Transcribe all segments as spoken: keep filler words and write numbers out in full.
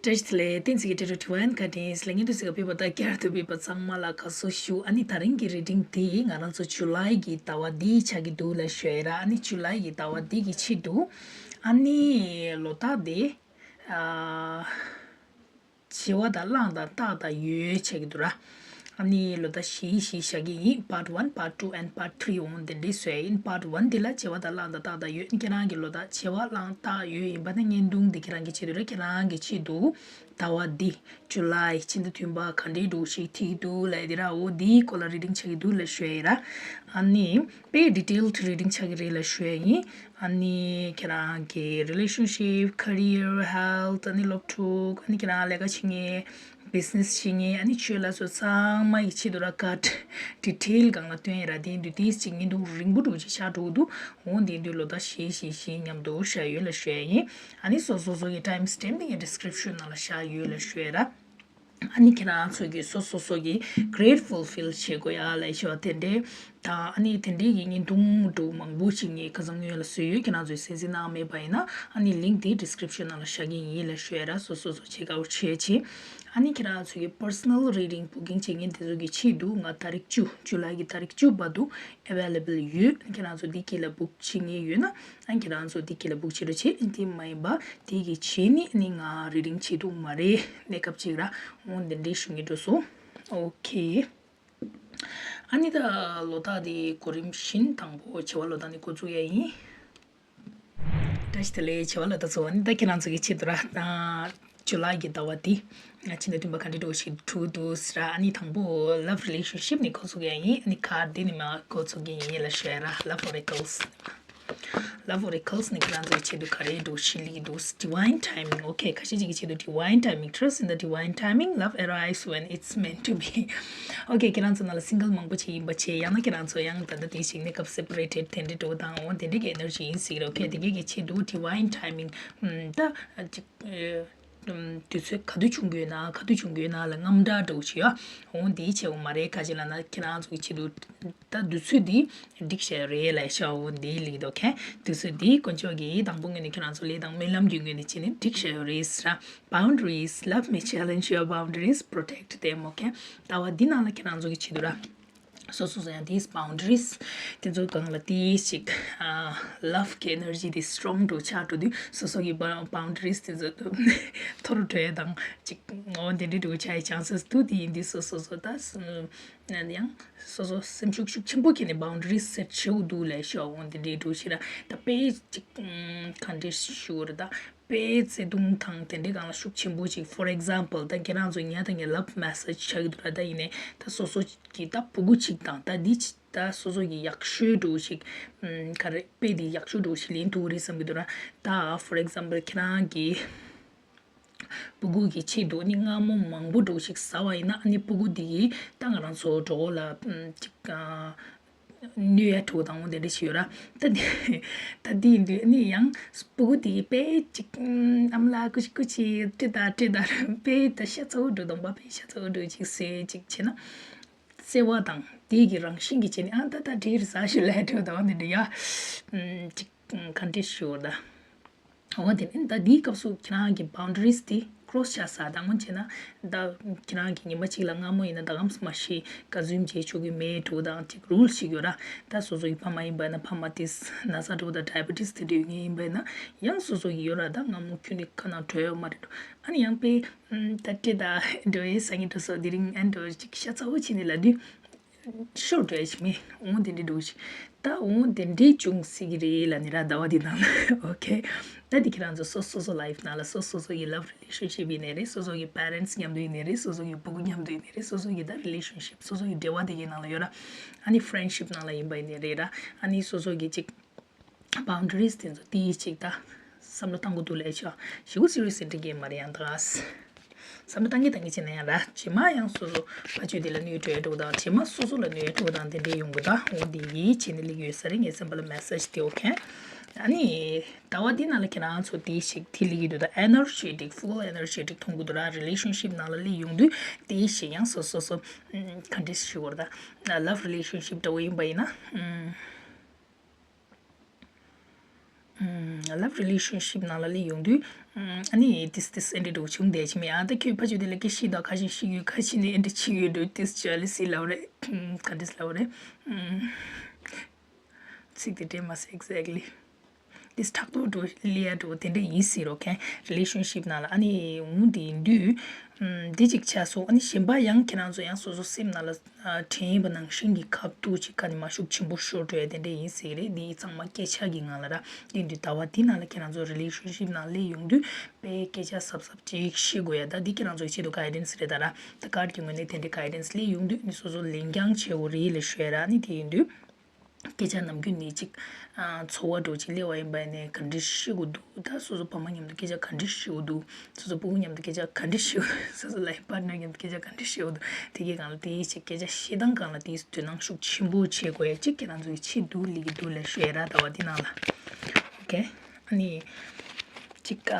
བཀྲ་ཤིས་བདེ་ལེགས། བསྟན་འཛིན་གྱི་འཕྲིན་ཕྲུག་ཌི་ཝའིན་གྷར་ཌེན་ལ་ངའི་འདུག་སེ་ག་ཕེབས་པ་དང་བསྐྱར་དུ་ཕེབས་པ་ཚང་མ་ལ་དགའ་བསུ་ཞུ། ཨ་ནི་ད་རིང་གི་རི་ཌིང་དེ་ང་རང་ཚོ་ཇུ་ལའི་གི་ཟླ་བ་འདི་ཆགས་ཀྱི་འདུག་ལབ་ཞུ་ཡ་ར། ཨ་ནི་ཇུ་ལའི་གི་ཟླ་བ་འདི་གི་ཆེད་དུ་ཨ་ནི་ལོ་རྟགས་དེ་ཨ། བྱེ་བ་དང་གླང་དང་སྟག་དང་ཡོས་ཆགས་ཀྱི་འདུག་ར། ཨ་ནི་ལོ་རྟགས་བཞི་བཞི་བཞག་གི་ཡིན། Part one, Part two and Part three འོང་དེ་འདྲས་བཟོས་ཡིན། Part one དེ་ལ་བྱེ་བ་དང་གླང་དང་སྟག་དང་ཡོས། ཁྱེད་རང་གི་ལོ་རྟགས་བྱེ་བ་གླང་སྟག་ཡོས་ཡིན་པ་ན་བརྙན་ཐུང་འདི་ཁྱེད་རང་གི་ཆེད་དུ་རེད། ཁྱེད་རང་གི་ཆེད་དུ་ཟླ་བ་འདི་ཇུ་ལའི་ཕྱི་ཟླ་བདུན་པ་ག་འདྲས་འདུག་ཞིག་ཐིག་འདུག་ལབ་དེ་ར། འོ་འདིའི་སྐོར་ལ་རི་ཌིང་ཆགས་ཀྱི་འདུག་ལབ་ཞུ་ཡ་ཡིན་ར། ཨ་ནི་དཔེ་ཌི་ཊེལ་ཌི་རི་ཌིང་ཆགས་ཀྱི་རེད་ལབ་ཞུ་ཡ་ཡིན། ཨ་ནི་ཁྱེད་རང་གི་རི་ལེ་ཤན་ཤིབ། ཁེ་རི་ཡར། ཧེལ་ཐི། ཨ་ནི་སློབ་ཕྲུག་ཨ་ནི་ཁྱེད་རང་ལས་ཀ་བྱེད་མཁན། བི་ཛི་ནེ་སི་བྱེད་མཁན། ཨ་ནི་ཆོས་ལ་སོགས་ཚང་མ་ཡི་ཆེད་དུ་ར་ཀར་ཌི་ཊེལ་སྒང་ལ་སྟོན་ཡ་ར། དེ་འདུག་དེ་ཅིག་བརྙན་ཐུང་རིང་པོ་འདྲ་ཅིག་ཆགས་འགྲོ་གི་འདུག་འོ་དེ་འདུག་ལོ་རྟགས་བཞི་བཞི་བཞི་མཉམ་དུ་བཞག་ཡོད་ལབ་ཞུ་ཡ་ཡིན། ཨ་ནི་སོ་སོ་སོ་གི་ཊའིམ་སི་ཊེམ་པ་དེ་ངས་ཌི་སི་ཀིརིབ་ཤན་ནང་ལ་བཞག་ཡོད་ལབ་ཞུ་ཡ་ར། ཨ་ནི་ཁྱེད་རང་ཚོ་གི་སོ་སོ་སོ་གི་གྲེ་ཊི་ཕུལ་ཕིལ་བྱེད་དགོས་ཡ་ལབ་ཤོག་དེ་འདྲའི་དང་། ཨ་ནི་དེ་འདྲའི་གི་བརྙན་ཐུང་འདྲ་མང་པོ་ཞིག་ངས་ཁ་སང་སྔོན་ལ་བཟོས་ཡོད། ཁྱེད་རང་ཚོས་གསན་གཟིགས་གནང་མེད་པ་ཡིན་ན་ཨ་ནི་ལིངྐ་དེ་ཌི་སི་ཀིརིབ་ཤན་ནང་ལ་བཞག་གི་ཡིན་ལབ་ཞུ་ཡ་ར། སོ་སོ་སོ་ཆེག་ཨའུཊ་བྱེད་ཆེ། ཨ་ནི་ཁྱེད་རང་ཚོ་གི་པར་སོ་ནལ་རི་ཌིང་བུ་ཀིང་བྱེད་མཁན་དེ་ཚོ་གི་ཆེད་དུ་ང་ཏ་རིག་བཅུ། ཇུ་ལའི་གི་ཏ་རིག་བཅུ་བར་དུ་ཨེ་ཝེ་ལེ་བལ་ཡོད། ཁྱེད་རང་ཚོ་འདི་སྐད་ལ་བུག་བྱེད་མཁན་ཡོད་ན། ཨ་ཁྱེད་རང་ཚོ་འདི་སྐད་ལ་བུག་བྱེད་རོགས་བྱེད། འདི་མ་ཡིན་པ་དེ་གི་བྱས་ནི་ནི་ང་རི་ཌིང་བྱེད་ཐུབ་མ་རེད། གནས་སྐབས་གཅིག་ར། འོ་འདི་འདྲའི་ཞུ་སྙིང་འདོད་སོང་། ཨོ་ཁེ། ཨ་ནི་ད་ལོ་རྟགས་འདི་གོ་རིམ་བཞིན་དང་པོ་བྱེ་བ་ལོ་རྟགས་ནས་འགོ་བཙུགས་ཡ་ཡིན། བཀྲ་ཤིས་བདེ་ལེགས། བྱེ་བ་ལོ་རྟགས་ཚོ། ཨ་ནི་ད་ཁྱེད་རང་ཚོ་གི་ཆེད་དུ་ར། ད་ཇུ་ལའི་གི་ཟླ་བ་འདི་ཕྱི་ཟླ་བདུན་པ་ག་འདྲ་འདྲ་བོ་ཞིག་འགྲོ་འདུག་ཟེར་ར། ཨ་ནི་དང་པོ་ལབ་རི་ལེ་ཤན་ཤིབ་ནས་འགོ་ཚུགས་ཡ་ཡིན། ཨ་ནི་ཁ་ཌི་ནས་མར་འགོ་ཚུགས་ཀྱི་ཡིན་ལབ་ཞུ་ཡ་ར། ལབ་ཨོ་རེ་ཀལ་སི། ལབ་ཨོ་རེ་ཀལ་སི་ནི་ཁྱེད་རང་ཚོའི་ཆེད་དུ་ག་རེ་འདྲ་བོ་ཞིག་སླེབས་ཀྱི་འདུག་ཌི་ཝའིན་ཊའི་མིང་། ཨོ་ཁེ། ཁ་ཤས་ཅིག་གི་ཆེད་དུ་ཌི་ཝའིན་ཊའི་མིང་། Trust in the divine timing. Love arrives when it's meant to be. ཨོ་ཁེ། ཁྱེད་རང་ཚོ་ནང་ལ་སིང་གལ་མང་པོ་ཅིག་ཡིན་པ་བྱས། ཡང་ན་ཁྱེད་རང་ཚོ་ཡང་ད་ལྟ་དེ་ཞིག་གནས་སྐབས་སེ་པ་རེ་ཊེཌ་དེ་འདྲ་འདྲ་བོ་དང་། འོ་དེ་འདྲ་གི་ཨེ་ནར་ཇི་ཡིན་ཟེར་གི་རེད། ཨོ་ཁེ། དེ་གའི་གི་ཆེད་དུ་ཌི་ཝའིན་ཊའི་མིང་། ཨམ། ད་ཅིག་ཨེ། ཨམ། དུས་ཚོད་ག་དུས་བྱུང་གི་ཡོད་ན། ག་དུས་བྱུང་གི་ཡོད་ན་ལ་དངངས་སྐྲག་འདྲ་བོ་ཅིག་ཡོད། འོ་འདི་བྱེད་དགོས་མ་རེད། ག་ཅི་ལབ་ན་ཁྱེད་རང་ཚོ་གི་ཆེད་དུ་ད་དུས་ཚོད་འདི་སྒྲིག་བཞག་ཡོད་རེད་ལབ་ཤག་འོ་འདི་ལབ་ཀྱི་འདུག་ཁེ། དུས་ཚོད་འདི་དཀོན་མཆོག་གིས་དང་པོ་ངོས་ནས་ཁྱེད་རང་ཚོ་ལས་དང་སྨོན་ལམ་གྱི་ངོས་ནས་བྱས་ནས་སྒྲིག་བཞག་ཡོད་རེད་ཟེར། Boundaries. Love may challenge your boundaries, protect them. ཨོ་ཁེ། ཟླ་བ་འདི་ནང་ལ་ཁྱེད་རང་ཚོ་གི་ཆེད་དུ་ར། སོ་སོ་སོ་ཡང་དེའི་བའུན་ཌ་རིས་དེ་ཚོའི་སྒང་ལ་དེའི་ཅིག་ཨ་ལབ་ཀྱི་ཨེ་ནར་ཇི་དེ་སི་ཊོང་འདྲ་བོ་ཆགས་འགྲོ་དུས། སོ་སོ་གི་བའུན་ཌ་རིས་དེ་ཚོ་མཐོ་རུ་འགྲོ་ཡ་དང་ཅིག་འོ་དེ་འདྲ་འདྲ་བོ་ཆགས་ཡའི་ཅན་སེ་སི་འདུག་དེ་ཡིན་དུས་སོ་སོ་སོ་ད་ཡང་སོ་སོ་སེམས་ཤུགས་ཤུགས་ཆེན་པོ་བསྐྱེད་ནས་བའུན་ཌ་རིས་སེ་ཊི་བྱེད་དགོས་འདུག་ལབ་ཤོག་འོ་དེ་འདྲ་འདྲ་བོ་ཞིག་ར། ད་དཔེ་ཅིག་ག་འདྲ་ཞུ་དགོས་རེད། ད་དཔེ་བརྩེ་དུང་དང་དེ་འདྲའི་སྒང་ལ་ཤུགས་ཆེན་པོ་ཅིག། ཕོར་ཨེག་ཛམ་པལ་ད་ཁྱེད་རང་ཚོ་ཉལ་དང་ཉལ་ལབ་མེ་སེ་ཇི་ཆགས་ཀྱི་འདུག་ར། ད་ཡིན་ནའི་ད་སོ་སོ་གི་ད་ཕྲུ་གུ་ཅིག་དང་ད་འདི་ཅི་ད་སོ་སོ་གི་ཡག་ཤོས་འདྲ་བོ་ཞིག་ཨམ་ག་རེ་དཔེ་འདི་ཡག་ཤོས་འདྲ་བོ་ཞིག་ལེན་ཐུབ་ཀྱི་རེད་བསམ་གྱི་འདུག་ར། ད་ཕོར་ཨེག་ཛམ་པལ་ཁྱེད་རང་གི་ཕྲུ་གུ་གི་ཆེད་དུ་ནི་མངར་མོ་མང་པོ་འདྲ་བོ་ཞིག་ཟ་བ་ཡིན་ན། ཨ་ནི་ཕྲུ་གུ་འདི་གིས་ད་ང་རང་ཚོ་གྲོད་ཁོག་ལ་ཨམ་ཅིག་ཨ་གནོད་ཡ་འདྲ་བོ་དང་འོ་དེ་འདྲ་ཞིག་ཡོད་ར། ད་དེ་ད་དེ་ཡིན་དུས་ཨ་ནི་ཡང་ཕྲུ་གུ་དེ་དཔེ་ཅིག་ཨམ་ཨ་མ་ལགས་སྐུ་མཁྱེན་སྐུ་མཁྱེན་སྤྲད་ད་སྤྲད་ད་དཔེ་ད་ཤ་ཚ་བོ་འདྲ་བོ་དང་པ་དཔེ་ཤ་ཚ་བོ་འདྲ་བོ་ཅིག་ཟེར་ཅིག་བྱས་ན། བརྩེ་བ་དང་དེ་གི་རང་བཞིན་གྱིས་བྱས་ནས་ཨ་ད་ད་འགྲིག་རེད་ཟ་ཞིག་ལབ་འདྲ་བོ་དང་འོ་དེ་འདྲ་ཡ་ཨམ་ཅིག་ག་འདྲ་ཞིག་ཡོད་ར། འོ་དེ་ནི་ད་འདིའི་སྐབས་སུ་ཁྱེད་རང་གི་བའུན་ཌ་རིས་དེ་ཀྲོ་སི་ཆགས་ས་དང་། འོ་བྱས་ན་ད་ཁྱེད་རང་གི་ཉི་མ་གཅིག་ལ་མངར་མོ་ཡིན་ན་ད་གམ་མ་ཤི་ཀོན་ཟུམ་བྱེད་ཆོག་གི་མེད་འདྲ་བོ་དང་ཅིག་རུལ་ཞིག་ཡོད་ར། ད་སོ་སོ་ཡི་ཕ་མ་ཡིན་པ་ན་ཕ་མ་དེས་ན་ཚ་འདྲ་བོ་དང་ཌའི་བེ་ཊིས་དེ་འདྲ་ཡོད་མཁན་ཡིན་པ་ན་ཡང་སོ་སོ་གི་ཡོད་ར། ད་མངར་མོ་ཁྱོན་ནས་ཁ་ནང་འགྲོ་ཡོད་མ་རེད་འགྲོ། ཨ་ནི་ཡང་དཔེ་ད་སྤྲད་ད་འགྲོ་ཡས་ཟ་ངེས་འགྲོ་སོ་དེ་རིང་ཨ་འགྲོ་ཅིག་ཤ་ཚ་བོ་བྱས་ནས་ལབ་དུས། ཤོར་འགྲོ་ཡ་ཞིག་མེད། འོ་དེ་འདྲའི་འདྲ་བོ་ཞིག་ད་འོ་དེ་འདྲའི་འབྱུང་སྲིད་ཀྱི་རེད་ལབ་ནི་ར། ཟླ་བ་འདི་ནང་ལ། ཨོ་ཁེ། ད་འདི་ཁྱེད་རང་ཚོ་སོ་སོ་སོ་ལའིཕ་ནང་ལ་སོ་སོ་སོ་གི་ལབ་རི་ལེ་ཤན་ཤིབ་ཡིན་ནའི་རེད། སོ་སོ་གི་པེ་རེནྚ་མཉམ་དུ་ཡིན་ནའི་རེད། སོ་སོ་གི་ཕྲུ་གུ་མཉམ་དུ་ཡིན་ནའི་རེད། སོ་སོ་གི་ད་རི་ལེ་ཤན་ཤིབ་སོ་སོ་གི་འབྲེལ་བ་དེ་གའི་ནང་ལ་ཡོད་ར། ཨ་ནི་ཕེ་རེནྚ་ཤིབ་ནང་ལ་ཡིན་པ་ཡིན་ནའི་རེད་ར། ཨ་ནི་སོ་སོ་གི་ཅིག་བའུན་ཌ་རིས་དེ་ཚོ་དེའི་ཅིག་ད་བསམ་བློ་བཏང་དགོས་འདུག་ལབ་ཆོག་ཞེ་པོ་སི་རི་ཡས་འདྲ་གི་མ་རེད་ཡང་ད། བསམ་བློ་བཏང་གི་བཏང་གི་བྱས་ན་ཡང་ར། རྗེས་མ་ཡང་སོ་སོ་ཕ་ཆོས་དེ་ལ་གནོད་འགྲོ་ཡ་འགྲོ་དང་། རྗེས་མ་སོ་སོ་ལ་གནོད་ཡ་འགྲོ་དང་དེ་འདྲའི་ཡོང་གི། ད་འོ་དེ་ཡིད་ཆེས་ནས་ལེགས་ཡོད་ས་རེད། ངའི་སེམས་པ་ལ་མེ་སེ་ཇི་དེ། ཨོ་ཁེ། ཨ་ནི་ཟླ་བ་འདི་ནང་ལ་ཁྱེད་རང་ཚོ་དེ་ཞིག་དེ་ལེགས་ཡོད་འདུག་ད་ཨེ་ནར་ཇེ་ཊིག་ཕུལ་ཨེ་ནར་ཇེ་ཊིག་མཐོང་གི་འདུག་ར། རི་ལེ་ཤན་ཤིབ་ནང་ལ་སླེབས་ཡོང་དུས་དེ་ཞིག་ཡང་སོ་སོ་སོ་ག་འདྲས་ཞུ་དགོས་རེད། ད་ལབ་རི་ལེ་ཤན་ཤིབ་འདྲ་བོ་ཡིན་པ་ཡིན་ན། ལབ་རི་ལེ་ཤན་ཤིབ་ནང་ལ་སླེབས་ཡོང་དུས། ཨ་ནི་ཏིས་ཏིས་ཨེ་འདྲ་འགྲོ་བྱུང་བསྡད་ཅི་མེད། ཨ་ད་ཁྱོད་ཕ་ཆོས་དེ་ལ་སྐད་ཤེས་དང་ཁ་ཤས་ཤེས་ཡོད། ཁ་ཤས་ནི་ཨེ་འདྲ་ཤེས་ཡོད་འགྲོ། ཏིས་ཅ་ལི་སི་ལབ་རེད། ག་འདྲས་ལབ་རེད། ཚིག་དེ་འདྲས་མ་ཟད། Exactly. This talk to Leah to དེ་འདྲ་ཡིན་སྲིད་རོགས་མཁན། Relationship ནང་ལ་ཨ་ནི་འོང་དེ་ཡིན་དུས། འདི་གཅིག་ཆགས་སོང་། ཨ་ནི་གཞན་པ་ཡང་ཁྱེད་རང་ཚོ་ཡང་སོ་སོ་སེམས་ནང་ལ་དྲན་ཡིན་པ་ནང་བཞིན་གྱི་ཁ་ཐུག་ཅིག་ཁ་ནས་མ་ཤུགས་ཆེན་པོ་ཤོར་འགྲོ་ཡ་དེ་འདྲ་ཡིན་སྲིད་རེད། འདི་ཚང་མ་སྐད་ཆ་གི་ངང་ལ་ར། དེ་འདུག་ཟླ་བ་འདི་ནང་ལ་ཁྱེད་རང་ཚོ་relationship ནང་སླེབས་ཡོང་དུས་དཔེ་སྐད་ཆ་གཟབ་གཟབ་ཅིག་བཤད་དགོས་ཡ། ད་འདི་ཁྱེད་རང་ཚོ་ཡི་ཆེད་དུ་guidance རེད། ད་ར་ད་card གི་ངོས་ནས་དེ་འདྲའི་guidance སླེབས་ཡོང་དུས་ནི་སོ་སོ་ལན་རྐྱང་བྱེད་དགོས་རེད་ལ་ཤོད་ར། ནི་དེ་ཡིན་དུས། སྐད་ཆ་ནམ་རྒྱུན་ནས་ཅིག་ཚོར་བ་འདྲ་ཅིག་སླེབས་པ་ཡིན་པ་ནས་ག་འདྲ་བཤད་དགོས་འདུག་ད་སོ་སོ་ཕ་མ་མཉམ་དུ་སྐད་ཆ་ག་འདྲ་བཤད་དགོས་འདུག་སོ་སོ་སྤུ་གུ་མཉམ་དུ་སྐད་ཆ་ག་འདྲ་བཤད་དགོས་འདུག་སོ་སོ་life partner མཉམ་དུ་སྐད་ཆ་ག་འདྲ་བཤད་དགོས་འདུག་དེ་གའི་སྒང་ལ་དེའི་ཅིག་སྐད་ཆ་བཤད་སྟངས་སྒང་ལ་དེའི་དོ་སྣང་ཤུགས་ཆེན་པོ་བྱེད་དགོས་ཡ་ཅིག་ཁྱེད་རང་ཚོ་གི་ཆེད་དུ་སླེབས་ཀྱི་འདུག་ལབ་ཤོད་ར། ཟླ་བ་འདི་ནང་ལ། Okay. ཨ་ནི་ཅིག་ག་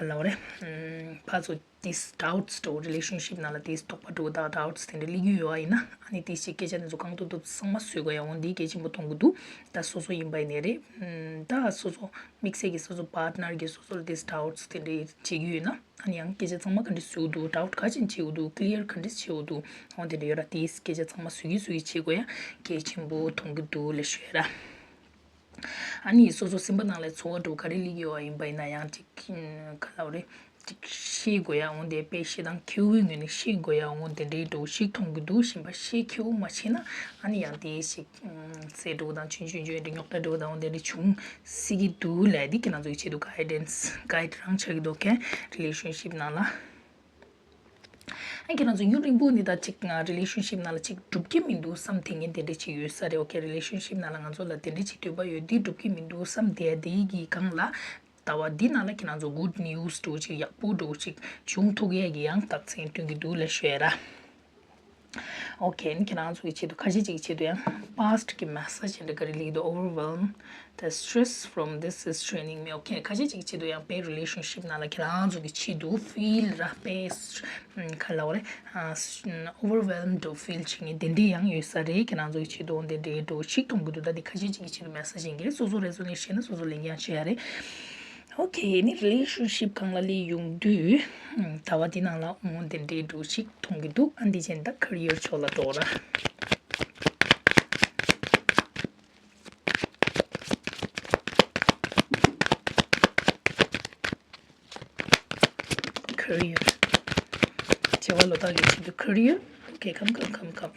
ལབ་རེད། ཕར་ཚུར་དེས་doubts འདྲ་བོ་relationship ནང་ལ་དེས་དོགས་པ་འདྲ་བོ་དང་doubts དེ་འདྲ་སླེབས་ཀྱི་ཡོད་པ་ཡིན་ན། ཨ་ནི་དེས་ཅིག་སྐད་ཆ་དེ་ཚོ་གང་ཐུབ་ཐུབ་གཙང་མ་བཟོ་དགོས་ཡ། འོ་འདི་གལ་ཆེན་པོ་མཐོང་གི་འདུག་ད་སོ་སོ་ཡིན་པ་ཡིན་ནའི་རེད། ད་སོ་སོ་དམིགས་བསལ་གྱི་སོ་སོ་partner གྱི་སོ་སོ་ལ་དེས་doubts དེ་འདྲ་བྱེད་ཀྱི་ཡོད་ན། ཨ་ནི་ཡང་སྐད་ཆ་གཙང་མ་ག་འདྲ་བཟོ་གི་འདུག doubt ག་ཅིག་བྱེད་ཀྱི་འདུག clear ག་འདྲ་བྱེད་ཀྱི་འདུག་འོ་དེ་འདྲ་ཡོད་ར། དེས་སྐད་ཆ་གཙང་མ་བཟོ་གི་བཟོ་གི་བྱེད་དགོས་ཡ་གལ་ཆེན་པོ་མཐོང་གི་འདུག་ལབ་ཤོད་ར། ཨ་ནི་སོ་སོ་སེམས་པ་ནང་ལ་ཚོར་བ་འདྲ་བོ་ག་རེ་སླེབས་ཡོད་པ་ཡིན་པ་ཡིན་ན་ཡང་ཅིག་ག་ལབ་རེད། ཅིག་ཤེས་དགོས་ཡ་འོང་དེ་དཔེ་ཤེས་སྟངས་ཁེ་པོའི་ངོས་ནས་ཤེས་དགོས་ཡ་འོང་དེ་འདྲའི་འདྲ་བོ་ཞིག་མཐོང་གི་འདུག་གཞན་པ་ཤེས་ཁེ་པོ་མ་བྱས་ན་ཨ་ནི་ཡང་དེ་ཞིག་ཟེར་འདྲ་བོ་དང་ཆུང་ཆུང་ཆུང་འདྲ་རྙོག་དྲ་འདྲ་བོ་དང་འོང་དེ་འདྲ་བྱུང་སྲིད་ཀྱི་འདུག་ལབ་དེ་ཁྱེད་རང་ཚོ་གི་ཆེད་དུ་guidance guide རང་ཆགས་ཀྱི་འདུག་གས་relationship ནང་ལ། ཨ་ཁྱེད་རང་ཚོ་ཡུན་རིང་པོ་ནས་ད་ཅིག་ང་relationship ནང་ལ་ཅིག་འགྲུབ་ཀྱི་མི་འདུག་བསམ་དེ་ངས་དེ་འདྲ་ཅིག་ཡོད་ས་རེད། Okay, relationship ནང་ལ་ང་ཚོ་ལ་དེ་འདྲ་ཅིག་འདོད་པ་ཡོད་དེ་འགྲུབ་ཀྱི་མི་འདུག་བསམ་དེ་དེའི་གི་སྒང་ལ་ཟླ་བ་འདི་ནང་ལ་ཁྱེད་རང་ཚོ་good news འདྲ་བོ་ཅིག་ཡག་པོ་འདྲ་བོ་ཅིག་བྱུང་ཐུབ་ཡས་ཀྱི་ཡང་རྟགས་མཚན་སྟོན་གྱི་འདུག་ལབ་ཤོད་ར། Okay, ཨ་ནི་ཁྱེད་རང་ཚོ་གི་ཆེད་དུ་ཁ་ཤས་ཅིག་གི་ཆེད་དུ་ཡང་past གི་message འདྲ་ག་རེ་སླེབས་ཀྱི་འདུག overwhelm the stress from this is draining me. Okay, ཁ་ཤས་ཅིག་གི་ཆེད་དུ་ཡང་དཔེ་relationship ནང་ལ་ཁྱེད་རང་ཚོ་གི་ཆེད་དུ་feel ར་དཔེ་ག་ལབ་དགོས་རེད། overwhelmed འདྲ་བོ་feel བྱེད་མཁན་དེ་འདྲས་ཡང་ཡོད་ས་རེད། ཁྱེད་རང་ཚོ་གི་ཆེད་དུ་འོ་དེ་འདྲས་འདྲ་བོ་ཞིག་མཐོང་གི་འདུག་ད་འདི་ཁ་ཤས་ཅིག་གི་ཆེད་དུ་message ཡིན་གྱི་རེད། སོ་སོ་resonate བྱས་ན་སོ་སོ་ལེན་ཡག་བྱེད་ཡ་རེད། Okay, ནི་relationship སྒང་ལ་སླེབས་ཡོང་དུས་ཟླ་བ་འདི་ནང་ལ་འོ་དེ་འདྲས་འདྲ་བོ་ཞིག་མཐོང་གི་འདུག་ཨ་འདི་བྱས་ན་ད་career ཕྱོགས་ལ་འགྲོ་ར། career བྱ་བ་ལོ་ཏོག་གི་ཆེད་དུ་career། Okay, come, come, come, come.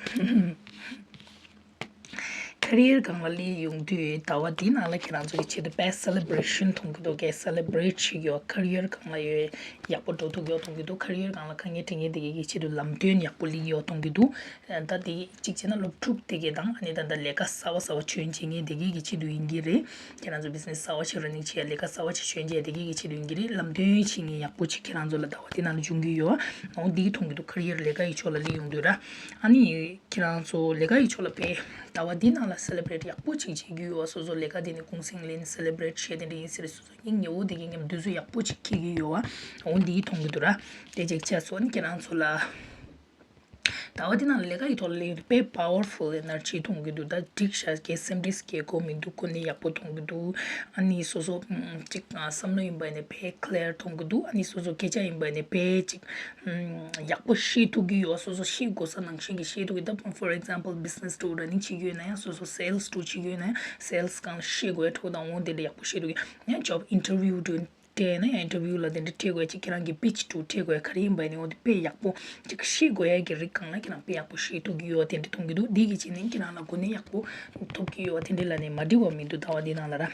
career སྒང་ལ་སླེབས་ཡོང་དུས་ཟླ་བ་འདི་ནང་ལ་ཁྱེད་རང་ཚོ་གི་ཆེད་དུ་དཔེ་celebration མཐོང་གི་འདུག་གས། celebrate བྱེད་ཀྱི་ཡོད། career སྒང་ལ་ཡོད་ཡག་པོ་འགྲོ་ཐུབ་ཀྱི་ཡོད་མཐོང་གི་འདུག career སྒང་ལ་དཀའ་ངལ་འཕྲད་མཁན་དེ་གའི་གི་ཆེད་དུ་ལམ་སྟོན་ཡག་པོ་སླེབས་ཀྱི་ཡོད་མཐོང་གི་འདུག་ད་དེ་གཅིག་བྱས་ན་སློབ་ཕྲུག་དེ་གའི་དང་ཨ་ནི་ད་ལྟ་ལས་ཀ་གསར་བ་གསར་བ་join བྱེད་མཁན་དེ་གའི་གི་ཆེད་དུ་ཡིན་གྱི་རེད། ཁྱེད་རང་ཚོ་business གསར་བ་ཞིག་running བྱེད་ཡ་ལས་ཀ་གསར་བ་ཞིག་join བྱེད་ཡ་དེ་གའི་གི་ཆེད་དུ་ཡིན་གྱི་རེད། ལམ་སྟོན་བྱེད་མཁན་ཡག་པོ་ཅིག་ཁྱེད་རང་ཚོ་ལ་ཟླ་བ་འདི་ནང་ལ་འབྱུང་གི་ཡོད། འོ་འདི་མཐོང་གི་འདུག career ལས་ཀ་ཡི་ཕྱོགས་ལ་སླེབས་ཡོང་དུས་ར། ཨ་ནི་ཁྱེད་རང་ཚོ་ལས་ཀ་ཡི་ཕྱོགས་ལ་དཔེ་ཟླ་བ་འདི་ནང་ལ་celebrate ཡག་པོ་ཅིག་བྱེད་ཀྱི་ཡོད། སོ་སོ་ལས་ཀ་དེ་ནི་གུང་སེང་ལེན་celebrate བྱེད་དེ་འདྲ་ཡིན་ཟེར་སོ་སོ་སྙིང་ཉེ་བོ་དེ་གའི་མཉམ་དུས་ཚོད་ཡག་པོ་ཅིག་འཁྱེར་གྱི་ཡོད་པ་འོ་འདི་མཐོང་གི་འདུག་ར། དེ་ཅིག་བྱས་སོང་ནི་ཁྱེད་རང་ཚོ་ལ། ཟླ་བ་འདི་ནང་ལས་ཀ་ཡི་ཐོག་ལ་དཔེ་powerful energy མཐོང་གི་འདུག་ད་འགྲིག་ཤག་གི་སེམས་ཁྲལ་སྐྱེ་དགོས་མི་འདུག་གོ་གནས་ཡག་པོ་མཐོང་གི་འདུག་ཨ་ནི་སོ་སོ་ཅིག་བསམ་བློ་ཡིན་པ་ནས་དཔེ་clear མཐོང་གི་འདུག་ཨ་ནི་སོ་སོ་སྐད་ཆ་ཡིན་པ་ནས་དཔེ་ཅིག་ཡག་པོ་བཤད་ཐུབ་ཀྱི་ཡོད། སོ་སོ་བཤད་དགོས་ས་ནང་བཞིན་གྱི་བཤད་ཐུབ་ཀྱི། ད་for example business འདྲ་running བྱེད་ཀྱི་ཡོད་ན་ཡང་སོ་སོ་sales འདྲ་བྱེད་ཀྱི་ཡོད་ན་ཡང་sales སྒང་ལ་བཤད་དགོས་ཡ་འདྲ་དང་འོ་དེ་འདྲ་ཡག་པོ་བཤད་ཐུབ་ཀྱི། ཡང་job interview འདྲ་སྤྲད་ན་ཡང་interview ལ་དེ་འདྲ་སྤྲད་དགོས་ཡ་ཅིག་ཁྱེད་རང་གི་speech འདྲ་སྤྲད་དགོས་ཡ་ག་རེ་ཡིན་པ་ཡིན་ནའི་འོ་དེ་དཔེ་ཡག་པོ་ཅིག་བཤད་དགོས་ཡ་གི་རིགས་སྒང་ལ་ཁྱེད་རང་དཔེ་ཡག་པོ་བཤད་ཐུབ་ཀྱི་ཡོད། དེ་འདྲ་མཐོང་གི་འདུག་འདི་གི་བྱས་ནས་ཁྱེད་རང་ལ་གོ་གནས་ཡག་པོ་ཐོབ་ཀྱི་ཡོད། དེ་འདྲ་ལ་ནས་མ་འགྲིག་པ་མི་འདུག་ཟླ་བ་འདི་ནང་ལ་ར།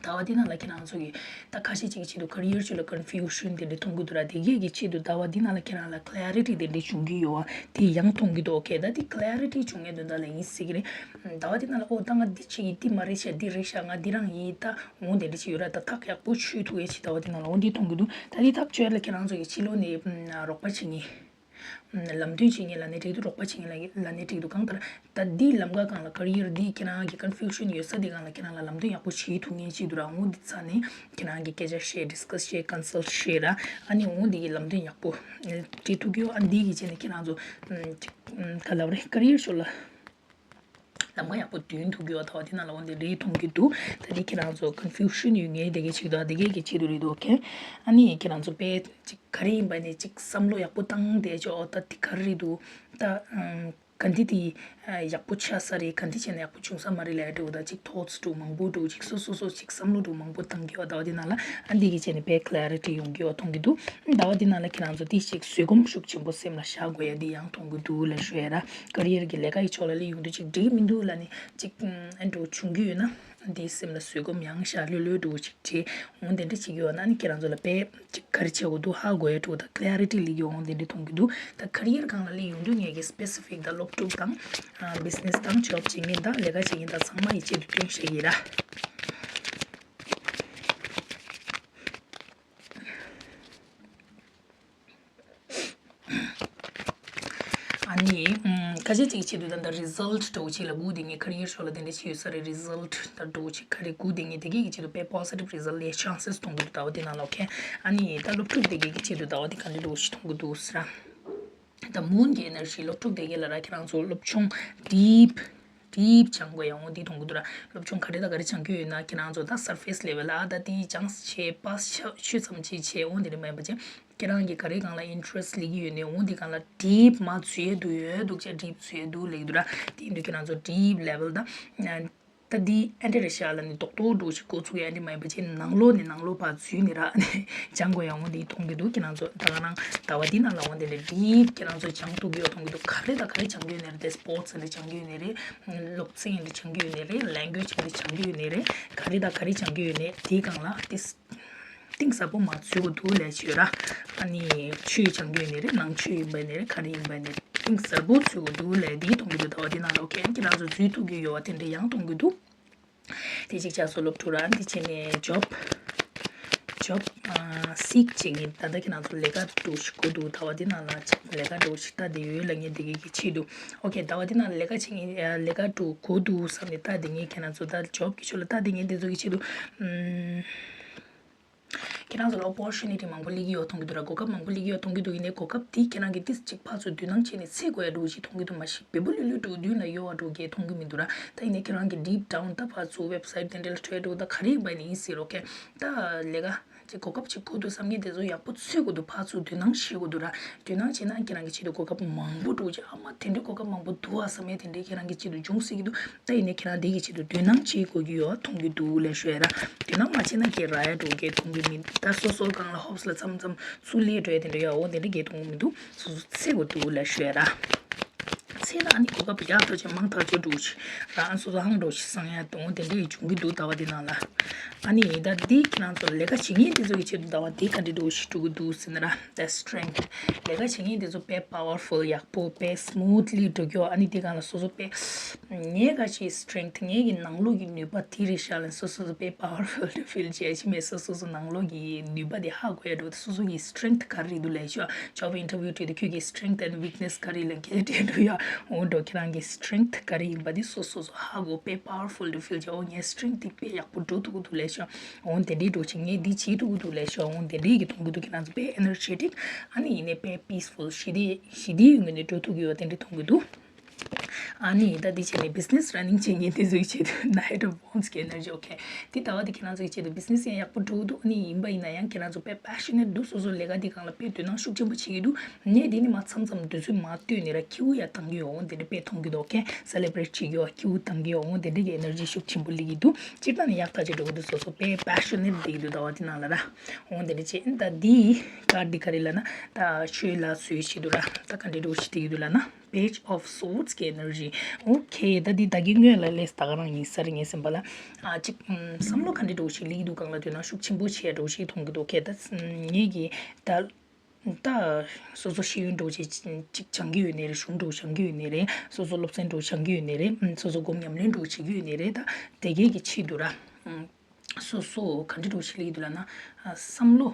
ཟླ་བ་འདི་ནང་ལ་ཁྱེད་རང་ཚོ་གི་ད་ཁ་ཤས་ཅིག་གི་ཆེད་དུ་career ཕྱོགས་ལ་confusion དེ་འདྲ་མཐོང་གི་འདུག་ར། དེ་གས་ཀྱི་ཆེད་དུ་ཟླ་བ་འདི་ནང་ལ་ཁྱེད་རང་ལ་clarity དེ་འདྲ་བྱུང་གི་ཡོད་པ་དེ་ཡང་མཐོང་གི་འདུག Okay, ད་དེ་clarity བྱུང་ཡས་དོན་དག་ལ་ཡིན་ཟེར་གི་རེད། ཟླ་བ་འདི་ནང་ལ་ཨོ་ད་ང་འདི་བྱེད་ཀྱི་འདི་མ་རེད་ཤག་འདི་རེད་ཤག་ང་འདི་རང་ཡིན་ད། འོ་དེ་འདྲ་ཅིག་ཡོད་ར། ད་ཐག་ཡག་པོ་ཆོད་ཐུབ་ཡས་ཅིག་ཟླ་བ་འདི་ནང་ལ་འོ་འདི་མཐོང་གི་འདུག་ད་འདི་ཐག་ཆོད་ལ་ཁྱེད་རང་ཚོ་གི་ཕྱི་ལོགས་ནས་རོགས་པ་བྱེད་མཁན། ལམ་སྟོན་བྱེད་མཁན་ལབ་ནའི་འགྲིག་འདུག་རོགས་པ་བྱེད་མཁན་ལབ་ནའི་འགྲིག་འདུག་གང་ལྟར་ད་འདི་ལམ་ཁ་སྒང་ལ་career འདི་ཁྱེད་རང་གི་confusion ཡོད་ས་འདི་སྒང་ལ་ཁྱེད་རང་ལ་ལམ་སྟོན་ཡག་པོ་བྱེད་ཐུབ་མཁན་ཅིག་འདུག་ར། འོ་འདི་ཚ་ནས་ཁྱེད་རང་གི་སྐད་ཆ་བཤད། discuss བྱེད། consult བྱེད་ར། ཨ་ནི་འོ་འདི་གི་ལམ་སྟོན་ཡག་པོ་སྤྲད་ཐུབ་ཀྱི་ཡོད། ཨ་འདི་གི་བྱས་ནས་ཁྱེད་རང་ཚོ་ག་ལབ་རེད། career ཕྱོགས་ལ། ལམ་ཁ་ཡག་པོ་སྟོན་ཐུབ་ཀྱི་ཡོད། ད་བ་དེ་ནང་ལ་འོ་དེ་རེད་མཐོང་གི་འདུག་ད་དེ་ཁྱེད་རང་ཚོ་ཀོན་ཕིའུ་ཤན་ཡོད་ངེས་དེ་གའི་ཆེད་དུ་དེ་གའི་གི་ཆེད་དུ་རེད་འདུག་ཨོ་ཁེ། ཨ་ནི་ཁྱེད་རང་ཚོ་དཔེ་ཅིག་ག་རེ་ཡིན་པ་ནི་ཅིག་བསམ་བློ་ཡག་པོ་བཏང་དེ་ཅོ་ཨོ་ད་དེ་ག་རེ་རེད་འདུག་ད་ཨམ། ག་འདི་དེ་ཡག་པོ་ཆགས་ས་རེད། ག་འདི་བྱས་ན་ཡག་པོ་བྱུང་ས་མ་རེད་ལབ་འགྲོ། ད་ཅིག་ཐོཊ་སི་འགྲོ་མང་པོ་འགྲོ། ཅིག་སོ་སོ་སོ་ཅིག་བསམ་བློ་འགྲོ་མང་པོ་བཏང་གི་ཡོད། ད་བ་དེ་ནང་ལ་ཨ་འདི་གི་བྱས་ནས་དཔེ་ཀ་ལེ་རི་ཊི་ཡོང་གི་ཡོད་མཐོང་གི་འདུག་ད་བ་དེ་ནང་ལ་ཁྱེད་རང་ཚོ་དེ་ཅིག་བཟོད་སྒོམ་ཤུགས་ཆེན་པོ་སེམས་ལ་བཞག་དགོས་ཡ་འདི་ཡང་མཐོང་གི་འདུག་ལབ་ཞུ་ཡ་ར། ཀ་རི་ཡར་གི་ལས་ཀ་ཡི་ཕྱོགས་ལ་ལས་ཡོང་དུས་ཅིག་འགྲིག་མི་འདུག་ལབ་ནས་ཅིག་ཨ་འགྲོ་བྱུང་གི་ཡོད་ན། འདིའི་སེམས་ལ་བཟོད་སྒོམ་ཡང་བཞག་ལྷོད་ལྷོད་འགྲོ་ཅིག་བྱེད། འོང་དེ་འདྲ་ཅིག་ཡོད་ན་ནི་ཁྱེད་རང་ཚོ་ལ་དཔེ་ཅིག་ག་རེ་བྱེད་དགོས་འདུག་ཧ་གོ་ཡ་འགྲོ། ད་ཀ་ལེ་རི་ཊི་ལི་ཡོང་འོང་དེ་འདྲ་མཐོང་གི་འདུག་ད་ཀ་རི་ཡར་སྒང་ལ་ལས་ཡོང་དུས་ངས་ཀྱི་སི་པེ་སི་ཕིག་དང་སློབ་ཕྲུག་དང་བི་ཛི་ནེ་སི་དང་ཇོབ་བྱེད་མཁན་དང་ལས་ཀ་བྱེད་མཁན་དང་ཚང་མ་ཡི་ཆེད་དུ་སྟོན་བཤད་ཀྱི་ར། ཨ་ནི། ཨམ། ཁ་ཤས་ཅིག་གི་ཆེད་དུ་ད་ལྟ་རི་ཛལ་ཊི་འདྲ་བོ་ཅིག་ལ་སྒུག་བསྡད་མཁན། ཀ་རི་ཡར་ཕྱོགས་ལ་དེ་འདྲ་ཅིག་ཡོད་ས་རེད། རི་ཛལ་ཊི་ད་འདྲ་བོ་ཅིག་ག་རེ་སྒུག་བསྡད་མཁན་དེ་གའི་གི་ཆེད་དུ་དཔེ་པོ་ཛི་ཊིབ་རི་ཛལ་ཊི་ལ་ཆན་སེ་སི་མཐོང་གི་འདུག་ད་བ་དེ་ནང་ལ། ཨོ་ཁེ། ཨ་ནི་ད་སློབ་ཕྲུག་དེ་གའི་གི་ཆེད་དུ་ད་བ་དེ་ག་འདྲ་འདྲ་བོ་ཅིག་མཐོང་གི་འདུག་ཟེར་ར། ད་མུན་གྱི་ཨེ་ནར་ཇི། སློབ་ཕྲུག་དེ་གའི་ལ་ར་ཁྱེད་རང་ཚོ་སློབ་སྦྱོང་ཌིབ་ཌིབ་སྦྱང་དགོས་ཡ་འོ་འདི་མཐོང་གི་འདུག་ར། སློབ་སྦྱོང་ག་རེ་དང་ག་རེ་སྦྱང་གི་ཡོད་ན་ཁྱེད་རང་ཚོ་ད་སར་ཕེ་སི་ལེ་ཝལ་ཨ་ད་དེ་སྦྱངས་བྱས་པ་ཤ་ཤུ་ཙམ་ཅིག་བྱས་འོ་འདི་རེད་མ་ཡིན་པ་ཅན། ཁྱེད་རང་གིས་ག་རེ་སྒང་ལ་ཨིན་ཊི་རེ་སི་ཊི་སླེབས་ཀྱི་ཡོད་ནས་འོ་འདི་སྒང་ལ་ཌིབ་མར་འཛུལ་ཡས་འདུག་ཡོད་འདུག་ཅེས་ཌིབ་འཛུལ་ཡས་འདུག་ལབ་ཀྱི་འདུག་ར། དེ་ཡིན་དུས་ཁྱེད་རང་ཚོ་ཌིབ་ལེ་ཝལ་དང་། ད་འདི་ཨེ་འདྲ་རེད་ཤག་ལབ་ནས་རྡོག་རྡོག་འདྲ་བོ་ཞིག་འགོ་ཚུགས་ཡ་འདི་མ་ཡིན་པ་ཅིག་ནང་ལོགས་ནས་ནང་ལོགས་བར་འཛུལ་ནས་ར་སྦྱང་དགོས་ཡ་འོ་འདི་མཐོང་གི་འདུག་ཁྱེད་རང་ཚོ་ད་ག་རང་ཟླ་བ་འདི་ནང་ལ་འོ་འདི་ལས་ཌིབ་ཁྱེད་རང་ཚོ་སྦྱང་ཐུབ་ཀྱི་ཡོད་མཐོང་གི་འདུག་ག་རེ་དང་ག་རེ་སྦྱང་གི་ཡོད་ནས་རེད། དེ་སི་པོར་ཊི་སི་འདི་སྦྱང་གི་ཡོད་ནས་རེད། སློབ་ཚན་འདི་སྦྱང་གི་ཡོད་ནས་རེད། ལེང་གུ་ཨེ་ཇི་འདི་སྦྱང་གི་ཡོད་ནས་རེད། ག་རེ་དང་ག་རེ་སྦྱང་གི་ཡོད་ནས་དེའི་སྒང་ལ་དེ་གཏིང་ཟབ་པོ་མར་འཛུལ་དགོས་འདུག་ལབ་ཡོད་ར། ཨ་ནི་ཆོས་སྦྱང་རྒྱུ་ཡིན་ནའི་རེད། ནང་ཆོས་ཡིན་པ་ཡིན་ནའི་རེད། ག་རེ་ཡིན་པ་ཡིན་ནའི་རེད། གཏིང་ཟབ་པོ་འཛུལ་དགོས་འདུག་ལབ་འདི་མཐོང་གི་འདུག་ད་བ་འདི་ནང་ལ་ཨོ་ཁེ། ཁྱེད་རང་ཚོ་འཛུལ་ཐུབ་ཀྱི་ཡོད་པ་དེ་འདྲ་ཡང་མཐོང་གི་འདུག་དེ་གཅིག་ཆགས་སོང་། སློབ་ཕྲུག་ར་འདི་བྱས་ནས་ཇོབ་ཇོབ་སིག་བྱེད་མཁན་ད་ལྟ་ཁྱེད་རང་ཚོ་ལས་ཀ་འདྲ་བོ་ཞིག་དགོས་འདུག་ད་བ་འདི་ནང་ལ་ལས་ཀ་འདྲ་བོ་ཞིག་ལྟ་བསྡད་ཡོད་ལབ་མཁན་དེ་གའི་གི་ཆེད་དུ། ཨོ་ཁེ། ད་བ་འདི་ནང་ལ་ལས་ཀ་བྱེད་མཁན་ལས་ཀ་འདྲ་བོ་དགོས་འདུག་བསམ་ནས་ལྟ་བསྡད་མཁན་ཁྱེད་རང་ཚོ་ད་ཇོབ་གི་ཕྱོགས་ལ་ལྟ་བསྡད་མཁན་དེ་ཚོ་གི་ཆེད་དུ། ཨམ། ཁྱེད་རང་ཚོ་ལ་ཨོ་པོར་ཅུ་ནི་ཊི་མང་པོ་སླེབས་ཀྱི་ཡོད་མཐོང་གི་འདུག་ར། གོ་སྐབས་མང་པོ་སླེབས་ཀྱི་ཡོད་མཐོང་གི་འདུག་ཡིན་ནའི་གོ་སྐབས་དེ་ཁྱེད་རང་གིས་ཏིས་གཅིག་ཕར་ཚུར་དོ་སྣང་བྱས་ནས་འཚོལ་དགོས་ཡ་འདྲ་བོ་ཞིག་མཐོང་གི་འདུག་མ་གཞི་བེ་པོ་ལྷོད་ལྷོད་འདྲ་བོ་མདུན་ལ་གཡོ་བ་འདྲ་བོ་གས་མཐོང་གི་མི་འདུག་ར། ད་ཡིན་ནའི་ཁྱེད་རང་གིས་ཌིབ་ཌའུན་ད་ཕར་ཚུར་ཝེབ་སའིཊ་དེ་འདྲ་ལ་འཕྲོད་འགྲོ། ད་ག་རེ་ཡིན་པ་ཡིན་ནའི་ཟེར་རོ་ཁེ། ད་ལས་ཀ་ཅིག་གོ་སྐབས་ཅིག་དགོས་འདུག་བསམ་མཁན་དེ་ཚོ་ཡག་པོ་འཚོལ་དགོས་འདུག་ཕར་ཚུར་དོ་སྣང་བྱེད་དགོས་འདུག་ར། དོ་སྣང་བྱས་ན་ཁྱེད་རང་གི་ཆེད་དུ་གོ་སྐབས་མང་པོ་འདྲ་བོ་ཅིག་ཨ་མ་དེ་འདྲའི་གོ་སྐབས་མང་པོ་འདུག་ཨ་བསམ་ཡ་དེ་འདྲའི་ཁྱེད་རང་གི་ཆེད་དུ་འབྱུང་སྲིད་ཀྱི་འདུག་ད་ཡིན་ནའི་ཁྱེད་རང་དེ་གི་ཆེད་དུ་དོ་སྣང་བྱེད་དགོས་ཀྱི་ཡོད་མཐོང་གི་འདུག་ལབ་ཞུ་ཡ་ར། དོ་སྣང་མ་བྱས་ན་ཁྱེད་རག་ཡ་འདྲ་བོ་གས་མཐོང་གི་མི་འདུག་ད་སོ་སོ་སྒང་ལ་ཧོབ་སི་ལ་མཚམས་མཚམས་ཚུར་སླེབས་འགྲོ་ཡ་དེ་འདྲ་ཡོད་འོ་དེ་འདྲ་གས་མཐོང་གི་མི་འདུག་སོ་སོ་འཚོལ་དགོས་འདུག་ལབ་ཞུ་ཡ་ར། འཚོལ་ན་ཨ་ནི་གོ་སྐབས་ཡག་ཐག་ཆོད་མང་ཐག་ཆོད་འདྲ་བོ་ཞིག་རང་སོ་སོ་ཧང་འདྲ་བོ་ཞིག་སང་ཡ་འོ་དེ་འདྲ་ཡི་འབྱུང་གི་འདུག་ཟླ་བ་འདི་ནང་ལ། ཨ་ནི་ད་འདི་ཁྱེད་རང་ཚོ་ལས་ཀ་བྱེད་མཁན་དེ་ཚོ་གི་ཆེད་དུ་ཟླ་བ་འདི་ག་འདྲ་འདྲ་བོ་ཞིག་འགྲོ་གི་འདུག་ཟེར་ན་ར། ད་སི་ཊེང་ཐི། ལས་ཀ་བྱེད་མཁན་དེ་ཚོ་དཔེ་པ་ཝར་ཕུལ་ཡག་པོ་དཔེ་སི་མུ་ཐི་ལི་འགྲོ་རྒྱུ། ཨ་ནི་དེ་སྒང་ལ་སོ་སོ་དཔེ་ངའི་ག་ཅིག་སི་ཊེང་ཐི་ངའི་གི་ནང་ལོགས་ཀྱི་ནུས་པ་དེ་རེད་ཤག་ལབ་སོ་སོ་སོ་དཔེ་པ་ཝར་ཕུལ་དུ་ཕིལ་བྱེད་ཅི་མེད། སོ་སོ་སོ་ནང་ལོགས་ཀྱི་ནུས་པ་དེ་ཧ་གོ་ཡ་འགྲོ། སོ་སོ་གི་སི་ཊེང་ཐི་ག་རེ་རེད་འདུག་ལབ་ཤོག་ཇོབ་ཨིན་ཊར་བིའུ་དུས་དེ་ཁྱོད་ཀྱི་སི་ཊེང་ཐི་ཨེན་ཌི་ཝིག་ནེ་སི་ག་རེ་ལབ་མཁན་དེ་འགྲོ་ཡ་འོ་འགྲོ། ཁྱེད་རང་གི་སི་ཊེང་ཐི་ག་རེ་ཡིན་པ་དེ་སོ་སོ་སོ་ཧ་གོ་དཔེ་པ་ཝར་ཕུལ་དུ་ཕིལ་བྱེད། འོ་ངའི་སི་ཊེང་ཐི་དེ་དཔེ་ཡག་པོ་འགྲོ་ཐུབ་ཀྱི་འདུག་ལབ་ཤོག་འོ་དེ་འདྲའི་འགྲོ་ཅིག་ངས་འདི་བྱེད་ཐུབ་ཀྱི་འདུག་ལབ་ཤོག་འོ་དེ་འདྲའི་གི་མཐོང་གི་འདུག་ཁྱེད་རང་ཚོ་དཔེ་ཨེ་ནར་ཇེ་ཊིག་ཨ་ནི་ཡིན་ནའི་དཔེ་པི་སི་ཕུལ་ཞི་བདེ་ཞི་བདེའི་ངོས་ནས་འགྲོ་ཐུབ་ཀྱི་ཡོད་དེ་འདྲ་མཐོང་གི་འདུག་ཨ་ནི་ད་འདི་བྱས་ནས་བི་ཛི་ནེ་སི་ར་ནིང་བྱེད་མཁན་དེ་ཚོའི་ཆེད་དུ་ནའི་ཊི་ཨོཕ་ཝོན་སི་གི་ཨེ་ནར་ཇི། ཨོ་ཁེ། འདི་ཟླ་བ་འདི་ཁྱེད་རང་ཚོའི་ཆེད་དུ་བི་ཛི་ནེ་སི་ཡང་ཡག་པོ་འགྲོ་གི་འདུག་ཨ་ནི་ཡིན་པ་ཡིན་ན་ཡང་ཁྱེད་རང་ཚོ་དཔེ་པེ་ཤ་ནེཊ་འདུག་སོ་སོ་ལས་ཀ་འདི་སྒང་ལ་དཔེ་དོ་སྣང་ཤུགས་ཆེན་པོ་བྱེད་ཀྱི་འདུག་ངས་འདི་ནི་མ་མཚམས་མཚམས་དུས་ཚོད་མ་བཏོན་ནས་ར་ཁྱེའུ་ཡ་བཏང་གི་ཡོད། འོ་དེ་འདྲ་དཔེ་མཐོང་གི་འདུག་ཨོ་ཁེ། སེ་ལེ་བྷི་རེཊ་བྱེད་ཀྱི་ཡོད། ཁྱེའུ་བཏང་གི་ཡོད། འོ་དེ་འདྲ་གི་ཨེ་ནར་ཇི་ཤུགས་ཆེན་པོ་སླེབས་ཀྱི་འདུག་སྤྱིར་བཏང་ནས་ཡག་ཐག་ཆོད་འགྲོ་གི་འདུག་སོ་སོ་དཔེ་པེ་ཤ་ནེཊ་བསྡད་ཀྱི་འདུག་ཟླ་བ་འདི་ནང་ལ་ར། འོ་དེ་འདྲ་བྱས་ཨིན། ད་འདི་ཀ་ཌི་འདི་ག་རེ་ལབ་ན་ད་ཆོས་ལ་སོགས་བྱེད་དུ་ར། ད་ག་འདྲ་འདྲ་བོ་ཞིག་བསྡད་ཀྱི་འདུག་ལབ་ན། Page of Swords གི་ཨེ་ནར་ཇི། ཨོ་ཁེ། ད་འདི་ད་གིན་སྔོན་ལ་ལས་ད་ག་རང་ཡིན་ས་རེད། ངའི་སེམས་པ་ལ་ཨ་ཅིག་ཨམ་བསམ་བློ་ག་འདྲ་འདྲ་བོ་ཞིག་སླེབས་ཀྱི་འདུག་སྒང་ལ་དོ་སྣང་ཤུགས་ཆེན་པོ་བྱེད་ཡ་འདྲ་བོ་ཞིག་མཐོང་གི་འདུག་ཁེ། ད་ངེད་ཀྱིས་ད་ད་སོ་སོ་ཤེས་ཡོན་འདྲ་བོ་ཅིག་ཅིག་སྦྱང་གི་ཡོད་ནའི་རེད། གཞུང་འདྲ་བོ་སྦྱང་གི་ཡོད་ནའི་རེད། སོ་སོ་སློབ་ཚན་འདྲ་བོ་སྦྱང་གི་ཡོད་ནའི་རེད། ཨམ་སོ་སོ་སྒོམ་ཉམས་ལེན་འདྲ་བོ་བྱེད་ཀྱི་ཡོད་ནའི་རེད། ད་དེ་གས་ཀྱི་ཆེད་དུ་ར། ཨམ་སོ་སོ་ག་འདྲ་འདྲ་བོ་ཞིག་སླེབས་ཀྱི་འདུག་ལབ་ན། ཨ་བསམ་བློ།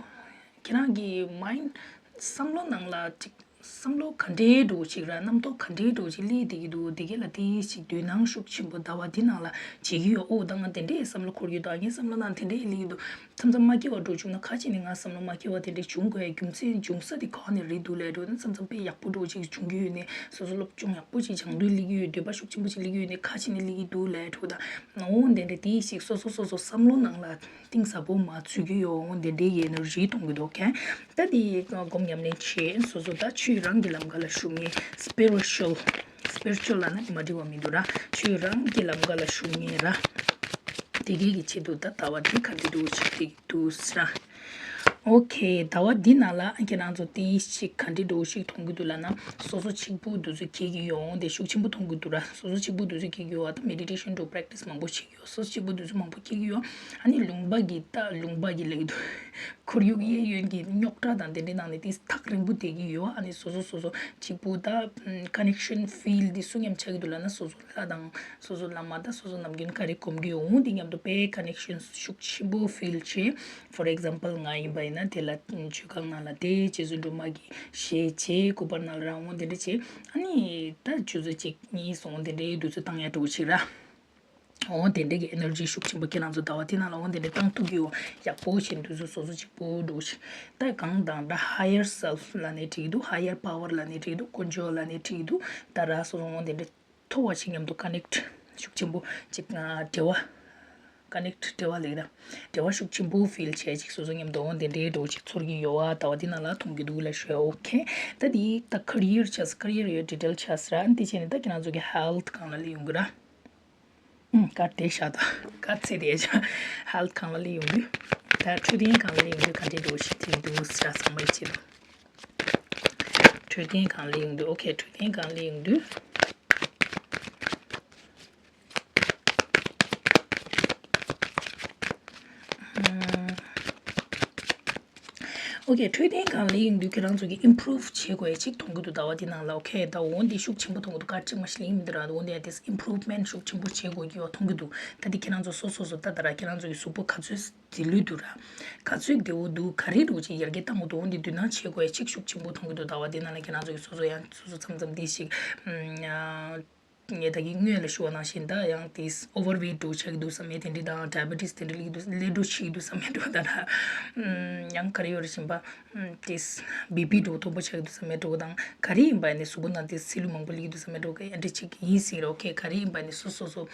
ཁྱེད་རང་གི་མའིན་ཌི་བསམ་བློ་ནང་ལ་ཅིག་ བསམ་བློ་ག་འདྲའི་འགྲོ་ཅིག་ར། རྣམ་རྟོག་ག་འདྲའི་འགྲོ་ཅིག་སླེབས་བསྡད་ཀྱི་འདུག་དེ་ག་ལ་དེ་ཞིག་དོ་སྣང་ཤུགས་ཆེན་པོ་ཟླ་བ་འདི་ནང་ལ་བྱེད་ཀྱི་ཡོད། ཨོ་ད་ང་དེ་འདྲའི་བསམ་བློ་འཁོར་གྱི་འདུག་ངའི་བསམ་བློ་ནང་དེ་འདྲའི་སླེབས་ཀྱི་འདུག་མཚམས་མཚམས་མ་སྐྱེ་བ་འགྲོ་བྱུང་ན་ཁ་ཅིག་ནས་ང་བསམ་བློ་མ་སྐྱེ་བ་དེ་འདྲའི་བྱུང་དགོས་ཡ་རྒྱུ་མཚན་འབྱུང་ས་དེ་གང་ནས་རེད་འདུག་ལབ་འགྲོ་ན། མཚམས་མཚམས་དཔེ་ཡག་པོ་འགྲོ་ཅིག་བྱུང་གི་ཡོད་ནས། སོ་སོ་སློབ་སྦྱོང་ཡག་པོ་ཅིག་སྦྱང་འདོད་སླེབས་ཀྱི་ཡོད། འདོད་པ་ཤུགས་ཆེན་པོ་ཅིག་སླེབས་ཀྱི་ཡོད་ནས་ཁ་ཅིག་ནས་སླེབས་ཀྱི་འདུག་ལབ་འགྲོ་ད། ཨོ་དེ་འདྲ་དེ་ཞིག་སོ་སོ་སོ་སོ་བསམ་བློ་ནང་ལ་གཏིང་ཟབ་པོ་མ་ཚུད་ཀྱི་ཡོད། འོ་དེ་འདྲའི་གི་ཨེ་ནར་ཇི་གཏོང་གི་འདུག་ཁན། ད་དེ་སྒོམ་ཉམས་ལེན་བྱེད། སོ་སོ་ད་ཆོས་རང་གི་ལམ་ཁ་ལ་ཞུགས་མཁན། སི་པི་རི་ཅུ་ཨལ། སི་པི་རི་ཅུ་ཨལ་ལབ་ན་མ་འགྲིག་པ་མི་འདུག་ར། ཆོས་རང་གི་ལམ་ཁ་ལ་ཞུགས་མཁན་ར། དེ་གའི་གི་ཆེད་དུ་ད་ཟླ་བ་འདི་ག་འདྲ་འདུག་ཞིག་འགྲིག་འདུག་ཟེར་ར། ཨོ་ཁེ། ཟླ་བ་འདི་ནང་ལ་ཁྱེད་རང་ཚོ་དེ་ཞིག་ག་འདྲ་འདུག་ཞིག་མཐོང་གི་འདུག་ལབ་ན། སོ་སོ་གཅིག་པུ་འདུག་ཚུལ་སྐྱེ་གི་ཡོང་དེ་ཤུགས་ཆེན་པོ་མཐོང་གི་འདུག་ར། སོ་སོ་གཅིག་པུ་འདུག་ཚུལ་སྐྱེ་གི་ཡོད། ད་མེ་ཌི་ཊེ་ཤན་འགྲོ་པེ་རེག་ཊི་སི་མང་པོ་བྱེད་ཀྱི་ཡོད། སོ་སོ་གཅིག་པུ་འདུག་ཚུལ་མང་པོ་སྐྱེ་གི་ཡོད། ཨ་ནི་ལུང་པ་གི་ད་ལུང་པ་གི་ལབ་ཀྱི་འདུག་ཁོར་ཡུག་གཡས་གཡོན་གྱི་རྙོག་དྲ་དང་དེ་འདྲའི་ནང་ནས་དེ་ཐག་རིང་པོ་བསྡད་ཀྱི་ཡོད། ཨ་ནི་སོ་སོ་སོ་སོ་གཅིག་པུ་ད་ཀ་ནེག་ཤན་ཕིལ་འདི་སུ་མཉམ་ཆགས་ཀྱི་འདུག་ལབ་ན། སོ་སོ་ལྷ་དང་སོ་སོ་བླ་མ་དང་སོ་སོ་ནམ་རྒྱུན་ག་རེ་སྒོམ་གྱི་ཡོད། འོ་འདི་མཉམ་དུ་དཔེ་ཀ་ནེག་ཤན་ཤུགས་ཆེན་པོ་ཕིལ་བྱེད། ཕོར་ཨེག་ཛམ་པལ་ང་ཡིན་པ་ཡིན་ན་དེ་ལ་མཆོད་ཁང་ནང་ལ་བསྡད། རྗེ་བཙུན་སྒྲོལ་མ་གི་ཞལ་བྱེད། སྐུ་པར་ནང་ལ་རང་འོང་དེ་འདྲ་བྱེད། ཨ་ནི་ད་ཆུ་ཚོད་གཅིག་གཉིས་སོང་དེ་འདྲའི་དུས་ཚོད་བཏང་ཡ་འགྲོ་ཆེ་ར། འོང་དེ་འདྲའི་གི་ཨེ་ནར་ཇི་ཤུགས་ཆེན་པོ་ཁྱེད་རང་ཚོ་ཟླ་བ་དེ་ནང་ལ་འོང་དེ་འདྲའི་བཏང་ཐུབ་ཀྱི་ཡོད། ཡག་པོ་བྱེད་དུས་ཚོད་སོ་སོ་གཅིག་པོ་འགྲོ་ཆེ། ད་གང་དང་ད་ཧ་ཡར་སེལ་ཕ་ལབ་ནས་བྲིས་འདུག་ཧ་ཡར་པ་ཝར་ལབ་ནས་བྲིས་འདུག་དཀོན་མཆོག་ལབ་ནས་བྲིས་འདུག་ད་ར་སོ་སོ་འོང་དེ་འདྲའི་མཐོ་བ་ཞིག་མཉམ་དུ་ཀ་ནེག་ཊི་ཤུགས་ཆེན་པོ་ཅིག་འབྲེལ་བ། ཀ་ནེག་ཊི་འབྲེལ་བ་ལེགས་ར། འབྲེལ་བ་ཤུགས་ཆེན་པོ་ཕིལ་བྱས་ཅིག་སོ་སོ་མཉམ་དུ་འོང་དེ་འདྲའི་འགྲོ་ཅིག་ཚོར་གྱི་ཡོད་བ། ད་བ་དེ་ནང་ལ་མཐོང་གི་འདུག་ལ་ཤོད། ཨོ་ཁེ། ད་དེ་ད་ཁེ་རི་ཡར་ཆགས། ཁེ་རི་ཡར་ཡོད་ཌི་ཊེལ་ཆགས་ར། ཨ་ནི་དེ་བྱས་ནས་ད་ཁྱེད་རང་ཚོ་གི་ཧེལ་ཐི་གང་ལ་སླེབས་ཡོང་གི་ར། ཨུམ། ཀར་དེ་ཤ་ད། ཀར་ཚེ་དེ་ཤ། ཧེལ་ཐི་གང་ལ་སླེབས་ཡོང་གི། ད་འཕྲོད་བསྟེན་གང་ལ་སླེབས་ཡོང་གི། ག་འདྲའི་འགྲོ་ཞིག་དེ་འདུག་ཟེར་ཚང་མ་ཡིད་ཆེས་དང་། འཕྲོད་བསྟེན་གང་ལ་ཡོང་དུས། ཨོ་ཁེ། འཕྲོད་བསྟེན་གང་ལ་ཡོང་དུས། ཨོ་ཁེ། འཕྲོད་བསྟེན་གང་ལ་ཡོང་དུས་ཁྱེད་རང་ཚོ་གི་ཨིམ་པུ་རུབ་བྱེད་དགོས་ཡ་ཅིག་མཐོང་གི་འདུག་ཟླ་བ་འདི་ནང་ལ། ཨོ་ཁེ། ད་འོ་འདི་ཤུགས་ཆེན་པོ་མཐོང་གི་འདུག་ཀར་ཅིག་མ་ཤི་ལིང་མི་འདི་ར། འོ་འདི་ཡ་དེ་ཨིམ་པུ་རུབ་མེན་ཊི་ཤུགས་ཆེན་པོ་བྱེད་དགོས་ཀྱི་ཡོད་མཐོང་གི་འདུག་ད་འདི་ཁྱེད་རང་ཚོ་སོ་སོ་སོ་ད་ད་ར་ཁྱེད་རང་ཚོ་གི་གཟུགས་པོ་ག་ཚོད་བདེ་ལོས་འདུག་ར། ག་ཚོད་བདེ་བོ་འདུག་ག་རེ་འདུག་ཅིག་ཡར་རྒྱས་བཏང་དགོས་འདུག་འོ་འདི་དོ་སྣང་བྱེད་དགོས་ཡ་ཅིག་ཤུགས་ཆེན་པོ་མཐོང་གི་འདུག་ཟླ་བ་འདི་ནང་ལ་ཁྱེད་རང་ཚོ་གི་སོ་སོ་ཡང་སོ་སོ་མཚམས་མཚམས་འདི་ཞིག་ཨ། ངས་ད་གིན་སྔོན་ལ་ཞུ་བ་ནང་བཞིན་ད་ཡང་དེས་ཨོ་ཝར་ཝེ་ཊི་འགྲོ་ཆགས་ཀྱི་འདུག་བསམ་མེད་དེ་འདྲ་དང་ཌའི་བེ་ཊི་སི་དེ་འདྲ་སླེབས་ཀྱི་འདུག་སླེབས་འགྲོ་ཆགས་ཀྱི་འདུག་བསམ་མེད་འགྲོ་ད་ད། ཡང་ག་རེ་ཡོད་རེད་ཞིམ་པ། དེས་བི་པི་འགྲོ་མཐོན་པོ་ཆགས་ཀྱི་འདུག་བསམ་མེད་འགྲོ་དང་ག་རེ་ཡིན་པ་ནི་གཟུགས་པོ་ནང་དེ་ཚིལ་ལུ་མང་པོ་སླེབས་ཀྱི་འདུག་བསམ་མེད་འགྲོ་ག་ཡ་འདྲ་ཅིག་ཡིན་སྲིད་རོ། ཨོ་ཁེ། ག་རེ་ཡིན་པ་ནི་སོ་སོ་སོ་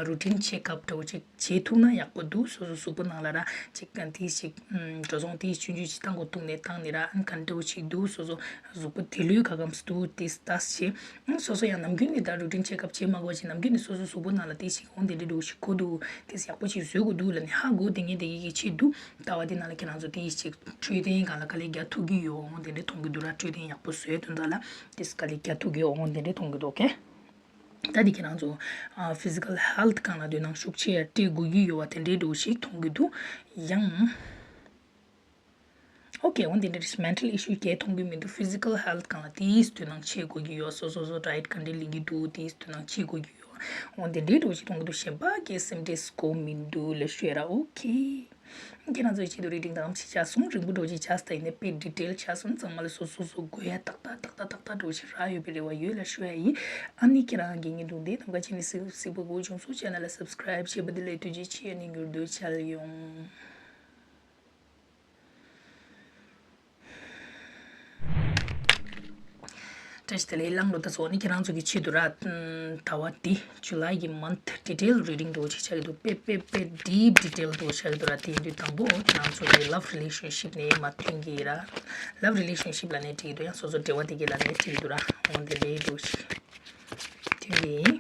རུ་ཊིན་ཆེ་ཀ་ཨབ་འདྲ་བོ་ཅིག་བྱེད་ཐུབ་ན་ཡག་པོ་འདུག་སོ་སོ་གཟུགས་པོ་ནང་ལ་ར་ཅིག་གང་དེ་ཞིག་འགྲོ་སོང་དེ་ཆུང་ཆུང་ཞིག་བཏང་དགོས་ཐུག་ནས་བཏང་ནས་ར་ཨན་ག་འདྲ་བོ་ཞིག་འདུག་སོ་སོ་གཟུགས་པོ་དེ་ལོས་ག་གམ་སུ་འདུག་དེ་ལྟ་ཞེས། སོ་སོ་ཡང་ནམ་རྒྱུན་ནས་ད་རུ་ཊིན་ཆེ་ཀ་ཨབ་བྱེད་མ་དགོས་ཤིང་ནམ་རྒྱུན་ནས་སོ་སོ་གཟུགས་པོ་ནང་ལ་དེ་ཞིག་འོང་དེ་འདྲ་འདྲ་བོ་ཞིག་གོ་འདུག་དེ་ཡག་པོ་ཞིག་བཟོ་དགོས་འདུག་ལབ་ནས་ཧ་གོ་དེ་ངས་དེ་གི་གི་ཆེད་དུ་ལྟ་བ་དེ་ནང་ལ་ཁྱེད་རང་ཚོ་དེ་ཞིག་འཕྲོད་བསྟེན་སྒང་ལ་དཀའ་ལས་རྒྱག་ཐུབ་ཀྱི་ཡོད་འོང་དེ་འདྲ་མཐོང་གི་འདུག་ར། འཕྲོད་བསྟེན་ཡག་པོ་བཟོས་དོན་དག་ལ་དེ་དཀའ་ལས་རྒྱག་ཐུབ་ཀྱི་ཡོད་འོང་དེ་འདྲ་མཐོང་གི་འདུག་ཨོ་ཁེ། ད་འདི་ཁྱེད་རང་ཚོ་ཨ་ཕི་ཟི་ཀལ་ཧེལ་ཐི་སྒང་ལ་དོ་སྣང་ཤུགས་ཆེ་ཡ་སྤྲད་དགོས་ཀྱི་ཡོད་པ་དེ་འདྲའི་འདྲ་བོ་ཞིག་མཐོང་གི་འདུག་ཡང་། ཨོ་ཁེ། འོ་འདི་འདྲ་མེན་ཊལ་ཨི་ཤུ་གས་མཐོང་གི་མི་འདུག་ཕི་ཟི་ཀལ་ཧེལ་ཐི་སྒང་ལ་དེས་དོ་སྣང་བྱེད་དགོས་ཀྱི་ཡོད། སོ་སོ་སོ་ཌའེ་ཊི་ག་འདྲ་ལེན་གྱི་འདུག་དེས་དོ་སྣང་བྱེད་དགོས་ཀྱི་ཡོད། འོ་འདི་འདྲའི་འདྲ་བོ་ཞིག་མཐོང་གི་འདུག་གཞན་པ་གས་སེམས་ཁྲལ་དགོས་མི་འདུག་ལབ་ཤོད་ར། ཨོ་ཁེ། ཁྱེད་རང་ཚོའི་ཆེད་དུ་རི་ཌིང་དང་ཞིག་ཆགས་སོང་། རིང་པོ་འགྲོ་ཅིག་ཆགས་སྟེ་ཡིན་ནའི་དཔེ་ཌི་ཊེལ་ཆགས་སོང་། ཚང་མ་ལ་སོ་སོ་སོ་དགོས་ཡ་ཏག་ཏག་ཏག་ཏག་ཏག་ཏག་འགྲོ་ཞིག་རག་ཡོད་པའི་རེ་བ་ཡོད་ལ་ཤོད་ཡ་ཡིན། ཨ་ནི་ཁྱེད་རང་གི་ཉིན་དུ་འདི་ནམ་མཁའ་ཆེན་ནས་སི་སི་པོ་གོ་བྱུང་སོང་། ཆེ་ནལ་ལ་སབ་སི་ཀ་རེབ་བྱས་པ་འདི་ལ་ཐུགས་རྗེ་ཆེ། ཨ་ནི་འགྱུར་འདུག་ཆ་ལ་ཡོང་། བཀྲ་ཤིས་བདེ་ལེགས་བླང་རོ། ད་ཚོ་ནི་ཁྱེད་རང་ཚོ་གི་ཆེད་དུ་ར། ཨམ། ཟླ་བ་འདི་ཇུ་ལའི་གི་མནཐ་ཌི་ཊེལ་རི་ཌིང་འདྲ་བོ་ཅིག་ཆགས་ཀྱི་འདུག་དཔེ་དཔེ་དཔེ་ཌིབ་ཌི་ཊེལ་འདྲ་བོ་ཆགས་ཀྱི་འདུག་ར། དེ་ཡིན་དུས་དང་པོ་ཁྱེད་རང་ཚོ་གི་ལབ་རི་ལེ་ཤན་ཤིབ་ནས་མ་ཐོན་གྱི་ར། ལབ་རི་ལེ་ཤན་ཤིབ་ལབ་ནས་བྲིས་ཀྱི་འདུག་ཡང་སོ་སོ་འབྲེལ་བ་དེ་གི་ལབ་ནས་བྲིས་ཀྱི་འདུག་ར། འོ་དེ་འདྲའི་འདྲ་བོ་ཞིག་ཐོན་གྱི་ཡིན།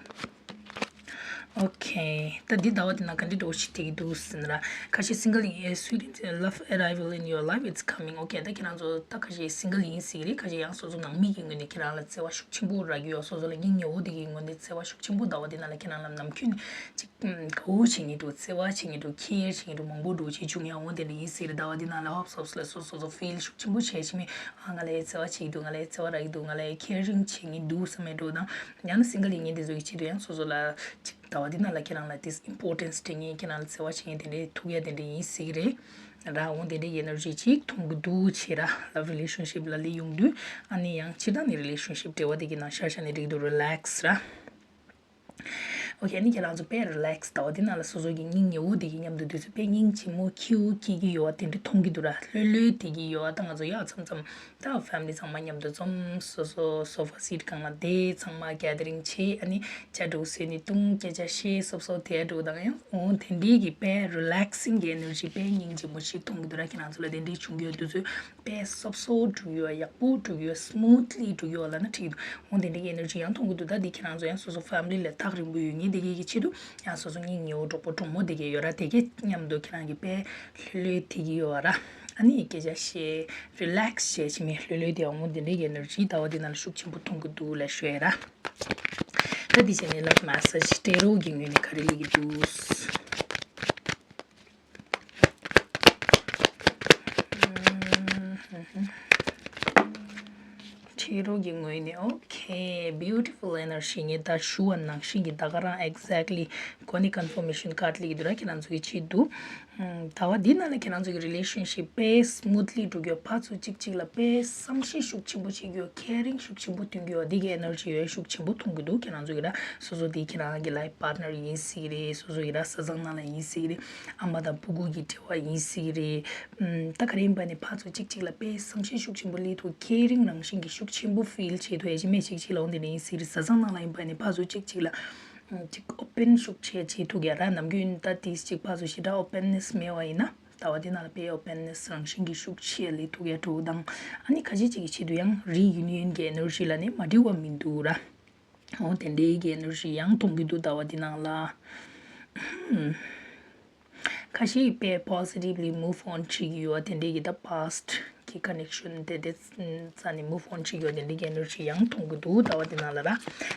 ཨོ་ཁེ། ད་འདི་ཟླ་བ་འདི་ན་ག་འདྲ་འདྲ་བོ་ཞིག་བྲིས་ཀྱི་འདུག་ཟེར་ན་ར། ཁ་ཤས་སིང་གལ་ཡིན། A sweet love arrival in your life, it's coming. ཨོ་ཁེ། ད་ཁྱེད་རང་ཚོ་ད་ཁ་ཤས་སིང་གལ་ཡིན་ཟེར་གྱི་རེད། ཁ་ཤས་ཡང་སོ་སོ་ནང་མི་གི་ངོས་ནས་ཁྱེད་རང་ལ་བརྩེ་བ་ཤུགས་ཆེན་པོ་རག་གི་ཡོད། སོ་སོ་ལ་སྙིང་ཉེ་བོ་དེ་གི་ངོས་ནས་བརྩེ་བ་ཤུགས་ཆེན་པོ་ཟླ་བ་འདི་ན་ལ་ཁྱེད་རང་ལ་ནམ་རྒྱུན་ནས་ཅིག་ཨམ། དགའ་བོ་བྱེད་མཁན་འདུག་བརྩེ་བ་བྱེད་མཁན་འདུག་ཁེ་ཡར་བྱེད་མཁན་འདུག་མང་པོ་འདུག་ཅེས་བྱུང་ཡང་འོ་དེ་འདྲ་ཡིན་ཟེར་རེད། ཟླ་བ་འདི་ནང་ལ་ཧོབ་སོབ་ལ་སོ་སོ་སོ་ཕིལ་ཤུགས་ཆེན་པོ་བྱས་ཕྱིན་མེད། ཨ་ང་ལ་ཡ་བརྩེ་བ་བྱེད་ཀྱི་འདུག་ང་ལ་ཡ་བརྩེ་བ་རག་གི་འདུག་ང་ལ་ཡ་ཁེ་རིང་བྱེད་མཁན་འདུག་བསམ་མེད་འགྲོ་དང་། ཡང་ན་སིང་གལ་ཡིན་མཁན་དེ་ཚོ་གི་ཆེད་དུ་ཡང་སོ་སོ་ལ་ཅིག་ཟླ་བ་འདི་ནང་ལ་ཁྱེད་རང་ལ་དེས་ཨིམ་པོར་ཊེན་སི་སྤྲད་མཁན་ཁྱེད་རང་ལ་བརྩེ་བ་བྱེད་མཁན་དེ་འདྲའི་ཐུག་ཡ་དེ་འདྲ་ཡིན་ཟེར་གྱི་རེད། ར། འོ་དེ་འདྲའི་ཨེ་ནར་ཇི་ཅིག་མཐོང་གི་འདུག་བྱས་ར། ལབ་རི་ལེ་ཤན་ཤིབ་ལ་ལས་ཡོང་དུས་ཨ་ནི་ཡང་སྤྱིར་བཏང་ནི་རི་ལེ་ཤན་ཤིབ་འབྲེལ་བ་དེ་གི་ནང་ཤར་ཤར་ནས་འགྲིག་འདུག་རི་ལེག་སི་ར། ཨོ་ཁེ། ཨ་ནི་ཁྱེད་རང་ཚོ་དཔེ་རི་ལེག་སི་ཟླ་བ་འདི་ནང་ལ་སོ་སོ་གི་སྙིང་ཉེ་བོ་དེ་གི་མཉམ་དུ་དུས་ཚོད་དཔེ་སྙིང་རྗེ་མོ་ཁྱེའུ་སྐྱེ་གི་ཡོད་པ་དེ་འདྲ་མཐོང་གི་འདུག་ར། ལྷོད་ལྷོད་དེ་གི་ཡོད་པ་ད་ང་ཚོ་ཡག་མཚམས་མཚམས་ད་ཕེ་མི་ལི་ཚང་མ་མཉམ་དུ་འཛོམས། སོ་སོ་སོ་ཕ་སིཊ་སྒང་ལ་བསྡད། ཚང་མ་གེ་དར་རིང་བྱས། ཨ་ནི་ཇ་འདྲ་བོ་བཟོས་ནས་བཏུང་། སྐད་ཆ་བཤད། སོབ་སོབ་དེ་འདྲ་བོ་དང་ཡང་འོ་དེ་འདྲའི་གི་དཔེ་རི་ལེག་སིང་གི་ཨེ་ནར་ཇི་དཔེ་སྙིང་རྗེ་མོ་ཞིག་མཐོང་གི་འདུག་ར། ཁྱེད་རང་ཚོ་ལ་དེ་འདྲའི་བྱུང་གི་ཡོད་དུས་ཚོད། དཔེ་སོབ་སོབ་འགྲུབ་ཡོད། ཡག་པོ་འགྲུབ་ཡོད། སི་མུ་ཐི་ལི་འགྲུབ་ཡོད་ལབ་ན་འགྲིག་འདུག་འོ་དེ་འདྲའི་ཨེ་ནར་ཇི་ཡང་མཐོང་གི་འདུག་ད་འདི་ཁྱེད་རང་ཚོ་ཡང་སོ་སོ་ཕེ་མི་ལི་ལ་ཐག་རིང་པོ་ཡོད་མཁན་དེ་གས་ཀྱི་ཆེད་དུ་ཡང་སོ་སོ་སྙིང་ཉེ་བོ་གྲོགས་པོ་གྲོགས་མོ་དེ་གས་ཡོད་ར། དེ་གས་མཉམ་དུ་ཁྱེད་རང་གི་དཔེ་ལྷོད་ལྷོད་དེ་གི་ཡོད་ར། ཨ་ནི་སྐད་ཆ་བཤད། རི་ལེག་སི་བྱས་བྱས་མེད་ལྷོད་ལྷོད་དེ། འོ་དེ་འདྲའི་ཨེ་ནར་ཇི་ཟླ་བ་འདི་ནང་ལ་ཤུགས་ཆེན་པོ་མཐོང་གི་འདུག་ལབ་ཞུ་ཡ་ར། ད་འདི་བྱས་ནས་ལབ་མ་སི་ཇི་ཊེ་རོ་གི་ངོས་ནས་ག་རེ་ལབ་ཀྱི་འདུག་ཊེ་རོ་གི་ངོས་ནས། ཨོ་ཁེ། བིའུ་ཊི་ཕུལ་ཨེ་ནར་ཇི། ངས་ད་ཞུ་བ་ནང་བཞིན་གྱི་ད་ག་རང་ཨེག་ཛེག་ལི་གོ་ནི་ཀོན་ཕར་མེ་ཤན་ཀར་ཌི་ལབ་ཀྱི་འདུག་ར། ཁྱེད་རང་ཚོ་གི་ཆེད་དུ། ཨམ། ཟླ་བ་འདི་ནང་ལ་ཁྱེད་རང་ཚོ་གི་རི་ལེ་ཤན་ཤིབ་དཔེ་སི་མུ་ཐི་ལི་འགྲོ་གི་ཡོད། ཕར་ཚུར་གཅིག་གཅིག་ལ་དཔེ་བསམ་ཤེས་ཤུགས་ཆེན་པོ་བྱེད་ཀྱི་ཡོད། ཁེ་རིང་ཤུགས་ཆེན་པོ་སྟོན་གྱི་ཡོད། འདི་གི་ཨེ་ནར་ཇི་ཡོད་ཤུགས་ཆེན་པོ་མཐོང་གི་འདུག་ཁྱེད་རང་ཚོ་གི་ར། སོ་སོ་དེ་ཁྱེད་རང་གི་ལའིཕ་པར་ཊི་ནར་ཡིན་སྲིད་ཀྱི་རེད། སོ་སོ་གི་ར་བཟའ་ཚང་ནང་ལ་ཡིན་སྲིད་ཀྱི་རེད། ཨ་མ་དང་སྤུ་གུ་གི་འབྲེལ་བ་ཡིན་སྲིད་ཀྱི་རེད། ཨམ། ད་ག་རེ་ཡིན་པ་ནི་ཕར་ཚུར་གཅིག་གཅིག་ལ་དཔེ་བསམ་ཤེས་ཤུགས་ཆེན་པོ་སླེབས་ཐུབ། ཁེ་རིང་རང་བཞིན་གྱི་ཤུགས་ཆེན་པོ་ཕིལ་བྱེད་ཐུབ་ཡ་ཅིག་མེད་ཅིག་ཅིག་ལ། འོ་དེ་ནས་ཡིན་སྲིད་ཀྱི་རེད། བཟའ་ཚང་ནང་ལ་ཡིན་པ་ནི་ཕར་ཚུར་གཅིག་གཅིག་ལ་ཨམ། ཅིག་ཨོ་པེན་ཤུགས་ཆེ་བྱེད་ཐུབ་ཡ་ར། ནམ་རྒྱུན་ད་དེ་ཅིག་ཕར་ཚུར་ཞེ་དྲག་ཨོ་པེན་ནེ་སི་མེད་པ་ཡིན་ན། ཟླ་བ་འདི་ནང་ལ་དཔེ་ཨོ་པེན་ནེ་སི་རང་བཞིན་གྱི་ཤུགས་ཆེ་སླེབས་ཐུབ་ཡ་འདྲ་བོ་དང་། ཨ་ནི་ཁ་ཤས་ཅིག་གི་ཆེད་དུ་ཡང་རི་ཡུ་ནི་ཡན་གྱི་ཨེ་ནར་ཇི་ལབ་ནས་མ་འགྲིག་པ་མི་འདུག་ར། འོ་དེ་འདྲའི་གི་ཨེ་ནར་ཇི་ཡང་མཐོང་གི་འདུག་ཟླ་བ་འདི་ནང་ལ། ཁ་ཤས་དཔེ་པོ་སི་ཊིབ་ལི་མུ་བྷ་ཨོན་བྱེད་ཀྱི་ཡོད། དེ་འདྲའི་གི་ད་པ་སི་ཊི་གི་ཀོན་ནེག་ཤན་དེ་དེ་རྩ་ནས་མུ་བྷ་ཨོན་བྱེད་ཀྱི་ཡོད། དེ་འདྲའི་གི་ཨེ་ནར་ཇི་ཡང་མཐོང་གི་འདུག་ཟླ་བ་འདི་ནང་ལ་ར།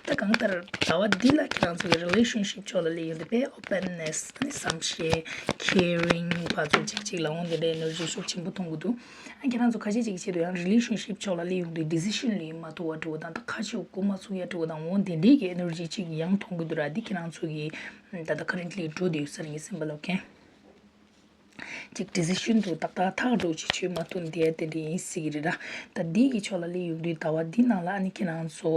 ད་གང་ལྟར་ཟླ་བ་འདི་ལ་ཁྱེད་རང་ཚོ་གི་རི་ལེ་ཤན་ཤིབ་ཕྱོགས་ལ་སླེབས་ཡོང་དུས་དཔེ་ཨོ་པེན་ནེ་སི། ཨ་ནི་བསམ་ཤེས། ཁེ་རིང་། ཕར་ཚུར་གཅིག་གཅིག་ལ་འོ་དེ་འདྲའི་ཨེ་ནར་ཇི་ཤུགས་ཆེན་པོ་མཐོང་གི་འདུག་ཨ། ཁྱེད་རང་ཚོ་ཁ་ཤས་ཅིག་གི་ཆེད་དུ་ཡང་རི་ལེ་ཤན་ཤིབ་ཕྱོགས་ལ་སླེབས་ཡོང་དུས་ཌི་སི་ཤན་ལེན་མ་ཐུབ་པ་འདྲ་བོ་དང་། ད་ཁ་ཕྱོགས་འགོ་མ་ཚུགས་ཡ་འདྲ་བོ་དང་། འོ་དེ་འདྲའི་གི་ཨེ་ནར་ཇི་ཅིག་ཡང་མཐོང་གི་འདུག་ར། འདི་ཁྱེད་རང་ཚོ་གི་ད་ལྟ་ཀ་རེན་ཊི་ལི་འགྲོ་བསྡད་ཡོད་ས་རེད། ངའི་སེམས་པ་ལ། ཨོ་ཁེ། ཅིག་ཌི་སི་ཤན་དུ་ཏག་ཏག་ཐག་འགྲོ་ཅིག་ཆོད་མ་ཐུབ་འདི་ཡ་དེ་འདྲ་ཡིན་སྲིད་ཀྱི་རེད་ར། ད་འདི་གི་ཕྱོགས་ལ་སླེབས་ཡོང་དུས་ཟླ་བ་འདི་ནང་ལ་ཨ་ནི་ཁྱེད་རང་ཚོ་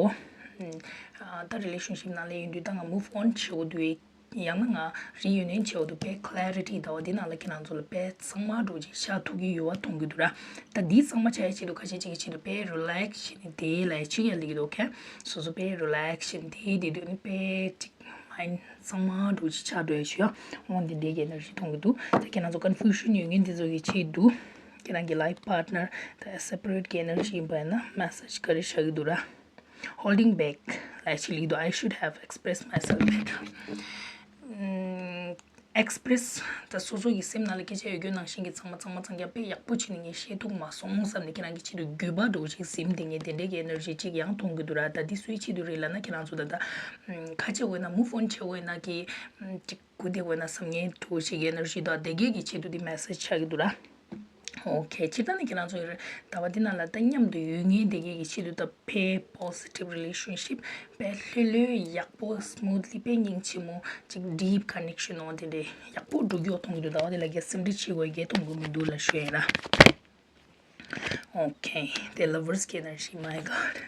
ཨ། ད་རི་ལེ་ཤན་ཤིབ་ནང་སླེབས་ཡོང་དུས་ད་ང་མུ་བྷ་ཨོན་བྱེད་དགོས་འདུག་ཡང་ན་ང་རི་ཡུ་ནི་ཡན་བྱེད་དགོས་འདུག་དཔེ་ཀ་ལེ་རི་ཊི་ཟླ་བ་འདི་ནང་ལ་ཁྱེད་རང་ཚོ་ལ་དཔེ་གཙང་མ་འདྲ་བོ་ཅིག་ཆགས་ཐུབ་ཀྱི་ཡོད་པ་མཐོང་གི་འདུག་ར། ད་འདི་གཙང་མ་ཆགས་ཡ་ཆེད་དུ་ཁ་ཤས་ཅིག་གི་ཆེད་དུ་དཔེ་རི་ལེག་སི་བྱས་ནས་དེ་ལ་ཡ་ཅིག་ཡ་ལེགས་འདུག་ཨོ་ཁེ། སོ་སོ་དཔེ་རི་ལེག་སི་བྱས་ནས་དེ་དེ་དུས་ནི་དཔེ་ཅིག་མའིན་ཌི་གཙང་མ་འདྲ་བོ་ཅིག་ཆགས་འགྲོ་ཡ་ཞུ་ཡ། འོ་འདི་འདྲའི་གི་ཨེ་ནར་ཇི་མཐོང་གི་འདུག་ད་ཁྱེད་རང་ཚོ་ཀོན་ཕུ་ཤན་ཡོད་མཁན་དེ་ཚོ་གི་ཆེད་དུ་ཁྱེད་རང་གི་ལའིཕ་པར་ཊི་ནར་ད་སེ་པ་རེཊ་གི་ཨེ་ནར་ཇི་ཡིན་པ་ཡིན་ན་མེ་སེ་ཇི་ག་རེ་བཞག་གི་འདུག་ར། Holding back ལ་ཅིག་ལེགས་འདུག I should have expressed myself better. ཨམ། ཨེག་སི་པི་རེ་སི། ད་སོ་སོ་གི་སེམས་ནང་ལ་སྐད་ཆ་ཡོད་རྒྱུ་ནང་བཞིན་གྱི་ཚང་མ་ཚང་མ་ཚང་རྒྱ་དཔེ་ཡག་པོ་བྱས་ནས་ངས་བཤད་ཐུབ་མ་སོང་བསམ་ནས་ཁྱེད་རང་གི་ཆེད་དུ་རྒྱུད་པ་འདྲ་བོ་ཞིག་ཟིན་བསྡད་མཁན་དེ་འདྲའི་གི་ཨེ་ནར་ཇི་ཅིག་ཡང་མཐོང་གི་འདུག་ར། ད་འདི་སུའི་ཆེད་དུ་རེད་ལབ་ན་ཁྱེད་རང་ཚོ་ད་ལྟ་ཨམ། ཁ་ཆེ་བོ་ཡིན་ན་མུ་བྷ་ཨོན་ཆེ་བོ་ཡིན་ན་གི་ཨམ། ཅིག་སྒུག་བསྡད་དགོས་ན་བསམ་མཁན་འདྲ་བོ་ཞིག་གི་ཨེ་ནར་ཇི་དང་དེ་གས་ཀྱི་ཆེད་དུ་འདི་མེ་སེ་ཇི་ཆགས་ཀྱི་འདུག་ར། ཨོ་ཁེ། སྤྱིར་བཏང་ནི་ཁྱེད་རང་ཚོ་ཡོད་རེད། ཟླ་བ་འདི་ནང་ལ་ད་མཉམ་དུ་ཡོད་མཁན་དེ་གས་ཀྱི་ཆེད་དུ་ད་དཔེ་པོ་སི་ཊིབ་རི་ལེ་ཤན་ཤིབ་དཔེ་ལྷོད་ལྷོད་ཡག་པོ་སི་མུ་ཐི་ལི་དཔེ་སྙིང་རྗེ་མོ་ཅིག་ཌིབ་ཀོན་ནེག་ཤན་འོ་དེ་འདྲའི་ཡག་པོ་འགྲོ་རྒྱུ་མཐོང་གི་འདུག་ཟླ་བ་འདི་ལ་གས་སེམས་ཁྲལ་བྱེད་དགོས་གས་མཐོང་གི་མི་འདུག་ལབ་ཞུ་ཡ་ཡིན་ར། ཨོ་ཁེ། དེ་ལ་ཝར་སི་ཊི་ཨེ་ནར་ཇི། མའི་གོཌ།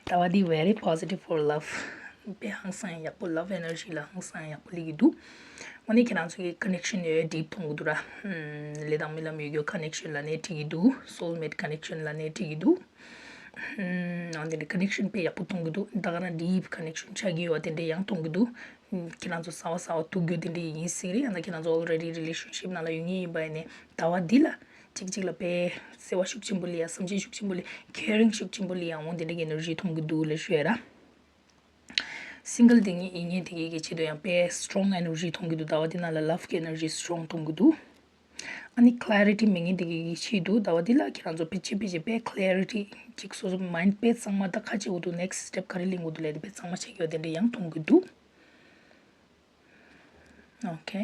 ཟླ་བ་འདི་very positive for love. དཔེ་ཧང་སང་ཡག་པོ། ལབ་ཨེ་ནར་ཇི་ལ་ཧང་སང་ཡག་པོ་སླེབས་ཀྱི་འདུག་འོ་ནི་ཁྱེད་རང་ཚོ་གི་ཀོན་ནེག་ཤན་ཡོད་ཌིབ་མཐོང་གི་འདུག་ར། ལས་དང་རྨི་ལམ་ཡོད་རྒྱུ་ཀོན་ནེག་ཤན་ལབ་ནའི་འགྲིག་གི་འདུག་སོལ་མེཊ་ཀོན་ནེག་ཤན་ལབ་ནའི་འགྲིག་གི་འདུག་འོ་དེ་འདྲའི་ཀོན་ནེག་ཤན་དཔེ་ཡག་པོ་མཐོང་གི་འདུག་ད་ག་རང་ཌིབ་ཀོན་ནེག་ཤན་ཆགས་ཀྱི་ཡོད་པ་དེ་འདྲ་ཡང་མཐོང་གི་འདུག་ཁྱེད་རང་ཚོ་ཟ་བ་ཟ་བ་ཐུག་རྒྱུ་དེ་འདྲ་ཡིན་སྲིད་རེད། ཡང་ན་ཁྱེད་རང་ཚོ་ཨོལ་རེ་ཌི་རི་ལེ་ཤན་ཤིབ་ནང་ལ་ཡོད་མཁན་ཡིན་པ་ཡིན་ནའི་ཟླ་བ་འདི་ལ་གཅིག་གཅིག་ལ་དཔེ་བརྩེ་བ་ཤུགས་ཆེན་པོ་སླེབས་ཡ། བསམ་ཤེས་ཤུགས་ཆེན་པོ་སླེབས། ཁེ་རིང་ཤུགས་ཆེན་པོ་སླེབས་ཡ། འོ་དེ་འདྲ་གི་ཨེ་ནར་ཇི་མཐོང་གི་འདུག་ལབ་ཞུ་ཡ་ར། སིང་གལ་དེ་ངས་ཡིན་ངེས་དེ་གའི་གི་ཆེད་དུ་ཡང་དཔེ་སི་ཊོང་ཨེ་ནར་ཇི་མཐོང་གི་འདུག་ཟླ་བ་འདི་ནང་ལ་ལབ་ཀྱི་ཨེ་ནར་ཇི་སི་ཊོང་མཐོང་གི་འདུག་ཨ་ནི་ཀ་ལེ་རི་ཊི་མེད་མཁན་དེ་གའི་གི་ཆེད་དུ་ཟླ་བ་འདི་ལ་ཁྱེད་རང་ཚོ་ཕལ་ཆེར་ཕལ་ཆེར་དཔེ་ཀ་ལེ་རི་ཊི་ཅིག་སོ་སོ་མའིན་ཌི་དཔེ་གཙང་མ། ད་ག་བྱེད་དགོས་འདུག་ནེག་སི་ཊི་སི་ཊེབ་ག་རེ་ལེན་དགོས་འདུག་ལབ་དེ་དཔེ་གཙང་མ་ཆགས་ཀྱི་ཡོད། དེ་འདྲ་ཡང་མཐོང་གི་འདུག་ཨོ་ཁེ།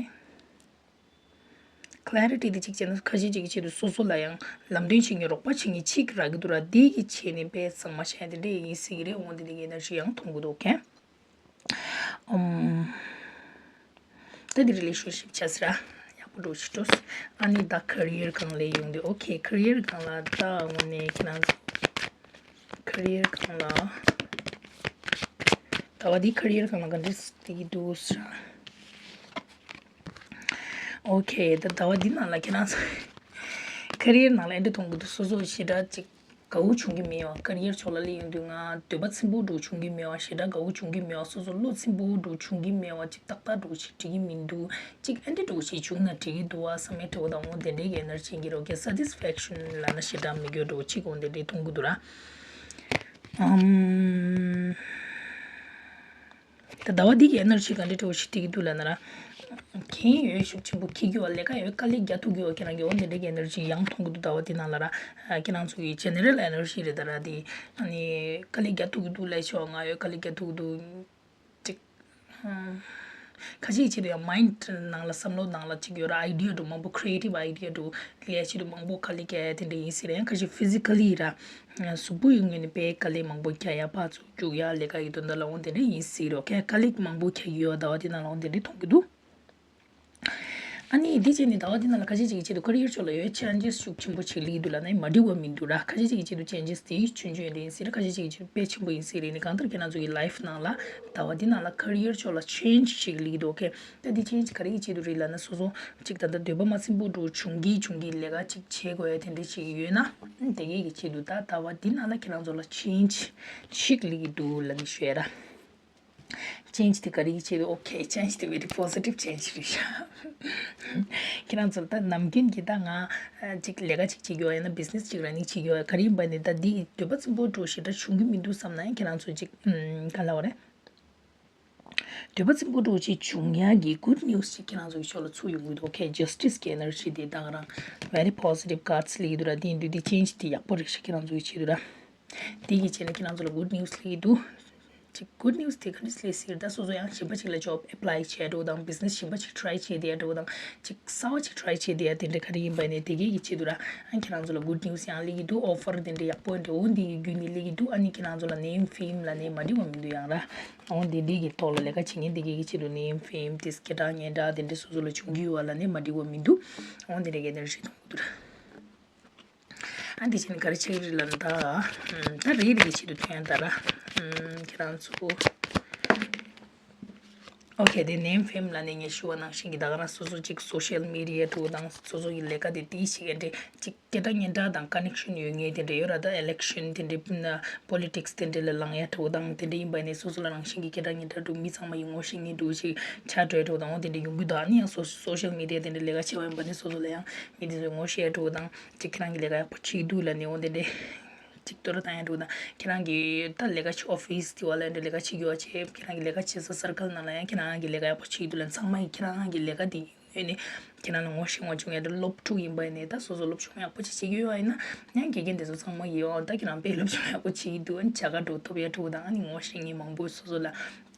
ཀ་ལེ་རི་ཊི་དེ་གཅིག་བྱས་ན་ཁ་ཤས་ཅིག་གི་ཆེད་དུ་སོ་སོ་ལ་ཡང་ལམ་སྟོན་བྱེད་མཁན་རོགས་པ་བྱེད་མཁན་གཅིག་རག་གི་འདུག་ར། དེ་གི་ཆེད་ནས་དཔེ་གཙང་མ་བྱས་དེ་འདྲ་ཡིན་སྲིད་ཀྱི་རེད། འོ་དེ་འདྲ་གི་ཨེ་ནར་ཇི་ཡང་མཐོང་གི་འདུག་ཨོ་ཁེ། ཨམ། ད་འདི་རི་ལེ་ཤན་ཤིབ་བྱས་ཟེར་ར། ཡག་ འགྲོ་ཞིག་འགྲོ། ཨ་ནི་ད་ཁེ་རི་ཡར་སྒང་ལ་ཡོང་དུས། ཨོ་ཁེ། ཁེ་རི་ཡར་སྒང་ལ་ད་དངོས་གནས་ཁྱེད་རང་ཚོ་ཁེ་རི་ཡར་སྒང་ལ། ཟླ་བ་འདི་ཁེ་རི་ཡར་སྒང་ལ་ག་འདྲ་བསྡད་ཀྱི་འདུག་ཟེར། ཨོ་ཁེ། ད་ཟླ་བ་འདི་ནང་ལ་ཁྱེད་རང་ཚོ་ཁེ་རི་ཡར་ནང་ལ་ཨེ་འདྲ་མཐོང་གི་འདུག་སོ་སོ་ཞེ་དྲག་ཅིག་དགའ་བོ་བྱུང་གི་མེད་པ། ཁེ་རི་ཡར་ཕྱོགས་ལ་སླེབས་ཡོང་དུས་ང་འདོད་པ་ཚིམ་པོ་འདྲ་བྱུང་གི་མེད་པ། ཞེ་དྲག་དགའ་བོ་བྱུང་གི་མེད་པ། སོ་སོ་བློ་ཚིམ་པོ་འདྲ་བྱུང་གི་མེད་པ། ཅིག་ཏག་ཏག་འདྲ་ཞིག་འགྲིག་གི་མི་འདུག་ཅིག་ཨེ་འདྲ་འདྲ་ཞིག་བྱུང་ན་འགྲིག་གི་འདུག་བ་བསམ་ཡས་འདྲ་བོ་དང་། འོ་དེ་འདྲའི་གི་ཨེ་ནར་ཇི་ཡིན་གྱི་རེད། ཨོ་ཁེ། སེ་ཊིས་ཕེག་ཤན་ལབ་ན་ཞེ་དྲག་མི་དགོས་འདྲ་བོ་ཅིག་འོ་དེ་འདྲའི་མཐོང་གི་འདུག་ར། ཨམ། ད་ཟླ་བ་འདི་གི་ཨེ་ནར་ཇི་ག་འདྲ་འདྲ་བོ་ཞིག་སྟེར་གྱི་འདུག་ལབ་ན་ར། འགན་ཡོད་ཤུགས་ཆེན་པོ་འཁྱེར་རྒྱུ་བ། ལས་ཀ་ཡོད། དཀའ་ལས་རྒྱག་ཐུབ་རྒྱུ་བ། ཁྱེད་རང་གི་འོ་འདི་འདྲ་གི་ཨེ་ནར་ཇི་ཡང་མཐོང་གི་འདུག་ཟླ་བ་འདི་ནང་ལ་ར། ཨ། ཁྱེད་རང་ཚོ་གི་ཇེ་ནེ་རལ་ཨེ་ནར་ཇི་རེད་ད་ར། དེ་ཨ་ནི་དཀའ་ལས་རྒྱག་ཐུབ་ཀྱི་འདུག་ལབ་ཤོག་ང་ཡོད། དཀའ་ལས་རྒྱག་ཐུབ་ཀྱི་འདུག་ཅིག་ཁ་ཤས་ཀྱི་ཆེད་དུ་ཡང་མའིན་ཌི་ནང་ལ་བསམ་བློ་ནང་ལ་ཅིག་ཡོད་ར། ཨའི་ཌི་ཡ་འདྲ་མང་པོ། ཁི་རི་ཨེ་ཊིབ་ཨའི་ཌི་ཡ་འདྲ་ལས་ཆེད་དུ་མང་པོ་དཀའ་ལས་རྒྱག་ཡ་དེ་འདྲ་ཡིན་སྲིད་ར། ཡང་ཁ་ཤས་ཕི་ཟི་ཀ་ལི་ར། གཟུགས་པོའི་ངོས་ནས་དཔེ་དཀའ་ལས་མང་པོ་རྒྱག་ཡ། ཕར་ཚུར་རྒྱུག་ཡ། ལས་ཀ་ཡི་དོན་དག་ལ་འོ་དེ་འདྲ་ཡིན་སྲིད་ར། ཨོ་ཁེ། དཀའ་ལས་མང་པོ་རྒྱག་གི་ཡོད། ཟླ་བ་འདི་ནང་ལ་འོ་དེ་འདྲ་མཐོང་གི་འདུག་ཨ་ནི་འདི་བྱས་ནས་ཟླ་བ་འདི་ནང་ལ་ཁ་ཤས་ཅིག་གི་ཆེད་དུ་ཁེ་རི་ཡར་ཕྱོགས་ལ་ཡོད་ཆེ་ལེན་ཇེས་ཤུགས་ཆེན་པོ་ཅིག་སླེབས་འདུག་ལབ་ན་མ་འགྲིག་པ་མི་འདུག་ར། ཁ་ཤས་ཅིག་གི་ཆེད་དུ་ཆེ་ལེན་ཇེས་དེ་ཆུང་ཆུང་ཡིན་སྲིད་ར། ཁ་ཤས་ཅིག་གི་ཆེད་དུ་དཔེ་ཆེན་པོ་ཡིན་སྲིད་ར། ནི་གང་ལྟར་ཁྱེད་རང་ཚོ་གི་ལའིཕ་ནང་ལ་ཟླ་བ་འདི་ནང་ལ་ཁེ་རི་ཡར་ཕྱོགས་ལ་ཆེ་ལེན་ཇི་ཞིག་སླེབས་འདུག་ཨོ་ཁེ། ད་འདི་ཆེ་ལེན་ཇི་ག་རེ་གི་ཆེད་དུ་རེད་ལབ་ན། སོ་སོ་ཅིག་ད་ལྟ་འདོད་པ་མ་ཚིམ་པོ་འདྲ་བྱུང་གི་བྱུང་གི་ལས་ཀ་ཅིག་བྱེད་དགོས་ཡ་དེ་འདྲ་ཞིག་ཡོད་ན། དེ་གས་ཀྱི་ཆེད་དུ་ད་ཟླ་བ་འདི་ནང་ལ་ཁྱེད་རང་ཚོ་ལ་ཆེ་ལེན་ཇི་ཞིག་སླེབས་ཀྱི་འདུག་ལབ་ནས་ཞུ་ཡ་ར། ཆེ་ལེན་ཇི་དེ་ག་རེ་གི་ཆེད་དུ། ཨོ་ཁེ། ཆེ་ལེན་ཇི་དེ་very positive change རེད་ཤག་ཁྱེད་རང་ཚོ་ལ་ད་ནམ་རྒྱུན་གྱི་ད་ང་ཅིག་ལས་ཀ་ཅིག་བྱེད་རྒྱུ་བ་ཡིན་ན། བི་ཛི་ནེ་སི་ཅིག་རན་ནིང་བྱེད་རྒྱུ་བ་ག་རེ་ཡིན་པ་ནས་ད་འདི་འདོད་པ་ཚིམ་པོ་འདྲ་ཞེ་དྲག་བྱུང་གི་མི་འདུག་བསམ་ན་ཡང་ཁྱེད་རང་ཚོ་ཅིག་ཨམ། ག་ལབ་དགོས་རེད། འདོད་པ་ཚིམ་པོ་འདྲ་ཅིག་བྱུང་ཡག་གི་གུཌ་ནིའུ་སི་ཅིག་ཁྱེད་རང་ཚོ་གི་ཕྱོགས་ལ་ཚུར་ཡོང་གི་འདུག་ཨོ་ཁེ། ཇ་སི་ཊི་སི་གི་ཨེ་ནར་ཇི་དེ་ད་ག་རང་very positive cards སླེབས་ཀྱི་འདུག་ར། དེ་ཡིན་དུས་དེ་ཆེ་ལེན་ཇི་དེ་ཡག་པོ་རེད་ཤག་ཁྱེད་རང་ཚོ་གི་ཆེད་དུ་ར། དེ་གི་ཆེད་ལ་ཁྱེད་རང་ཚོ་ལ་གུཌ་ནིའུ་སི་སླེབས་ཀྱི་འདུག་ཅིག་གུཌ་ནིའུ་སི་དེ་ག་འདྲ་སླེབས་སྲིད་རེད། ད་སོ་སོ་ཡང་གཞན་པ་ཅིག་ལ་ཇོབ་ཨེ་པ་ལའི་བྱས་འདྲ་བོ་དང་། བི་ཛི་ནེ་སི་གཞན་པ་ཅིག་ཊི་རའི་བྱས་བསྡད་འདྲ་བོ་དང་། ཅིག་གསར་པ་ཅིག་ཊི་རའི་བྱས་བསྡད་དེ་འདྲ་ག་རེ་ཡིན་པ་ནས་དེ་གས་ཀྱི་ཆེད་དུ་ར། ཨ། ཁྱེད་རང་ཚོ་ལ་གུཌ་ནིའུ་སི་ཡང་སླེབས་ཀྱི་འདུག་ཨོ་ཕར་དེ་འདྲ་ཡག་པོ་འདྲ་བོ་འདི་གི་བརྒྱུད་ནས་སླེབས་ཀྱི་འདུག་ཨ་ནི་ཁྱེད་རང་ཚོ་ལ་ནེམ་ཕེམ་ལབ་ནས་མ་འགྲིག་པ་མི་འདུག་ཡང་ར། འོ་འདི་འདྲའི་གི་ཐོག་ལ་ལས་ཀ་བྱེད་མཁན་དེ་གས་ཀྱི་ཆེད་དུ་ནེམ་ཕེམ་དེ་སྐད་གྲགས་སྙན་གྲགས་དེ་འདྲ་སོ་སོ་ལ་བྱུང་གི་ཡོད་པ་ལབ་ནས་མ་འགྲིག་པ་མི་འདུག་འོ་འདི་འདྲའི་གི་ཨེ་ནར་ཇི་མཐོང་གི་འདུག་ར། ཨ། འདི་བྱས་ནས་ག་རེ་བྱེད་ཀྱི་རེད་ལབ་ན། ད་ད་རེད། རེད་ཀྱི་ཆེད་དུ་ཐོན་ཡ་ད་ར། ཨམ། ཁྱེད་རང་ཚོ། ཨོ་ཁེ། དེ་ནེམ་ཕེམ་ལབ་ནས་ངས་ཞུ་བ་ནང་བཞིན་གྱི་ད་ག་རང་སོ་སོ་ཅིག་སོ་ཤལ་མི་ཌི་ཡ་འདྲ་བོ་དང་། སོ་སོ་ཡི་ལས་ཀ་དེ་དེའི་ཞིག་ཨེ་འདྲ་ཅིག་སྐད་གྲགས་སྙན་གྲགས་དང་ཀ་ནེག་ཤན་ཡོད་མཁན་དེ་འདྲ་ཡོད་ར། ད་ཨི་ལེག་ཤན་དེ་འདྲ་ན་པོ་ལི་ཊིག་སི་དེ་འདྲ་ལ་ལངས་ཡ་འདྲ་བོ་དང་། དེ་འདྲ་ཡིན་པ་ནས་སོ་སོ་ལ་ནང་བཞིན་གྱི་སྐད་གྲགས་སྙན་གྲགས་འདྲ་བོ། མི་ཚང་མ་ཡིས་ངོ་ཤེས་མཁན་འདྲ་བོ་ཞིག་ཆགས་འགྲོ་ཡ་འདྲ་བོ་དང་། འོ་དེ་འདྲ་ཡོང་གི་འདུག་ཨ་ནི་ཡང་སོ་སོ་ཤལ་མི་ཌི་ཡ་དེ་འདྲ་ལས་ཀ་བྱེད་པ་ཡིན་པ་ནས་སོ་སོ་ལ་ཡང་མི་དེ་ཚོས་ངོ་ཤེས་ཡ་འདྲ་བོ་དང་། ཅིག་ཁྱེད་རང་གིས་ལས་ཀ་ཡག་པོ་བྱེད་ཀྱི་འདུག་ལབ་ནས་འོ་དེ་འདྲ་ཅིག་བསྟོད་ར་བཏང་ཡ་འདྲ་བོ་དང་། ཁྱེད་རང་གིས་ད་ལས་ཀ་བྱེད། ཨོ་ཕི་སི་དེ་བ་ལ་འདྲ་ལས་ཀ་བྱེད་རྒྱུ་བ་བྱེད། ཁྱེད་རང་གི་ལས་ཀ་བྱེད་ས་སར་ཀལ་ནང་ལ་ཡང་ཁྱེད་རང་གིས་ལས་ཀ་ཡག་པོ་བྱེད་ཀྱི་འདུག་ལབ། ཚང་མ་ཡིས་ཁྱེད་རང་གི་ལས་ཀ་དེ་ཡོད་ནས་ཁྱེད་རང་ལ་ངོ་ཤེས་ངོ་བྱུང་ཡ་འདྲ། སློབ་ཕྲུག་ཡིན་པ་ཡིན་ནས་ད་སོ་སོ་སློབ་སྦྱོང་ཡག་པོ་ཅིག་བྱེད་ཀྱི་ཡོད་པ་ཡིན་ན་ཡང་དགེ་རྒན་དེ་ཚོ་ཚང་མ་ཡིས་འོ་ད་ཁྱེད་རང་དཔེ་སློབ་སྦྱོང་ཡག་པོ་བྱེད་ཀྱི་འདུག་ཨ་ནི་བྱ་དགའ་འདྲ་བོ་ཐོབ་ཡ་འདྲ་བོ་དང་། ཨ་ནི་ངོ་ཤེས་མཁན་མང་པོ་སོ་སོ་ལ་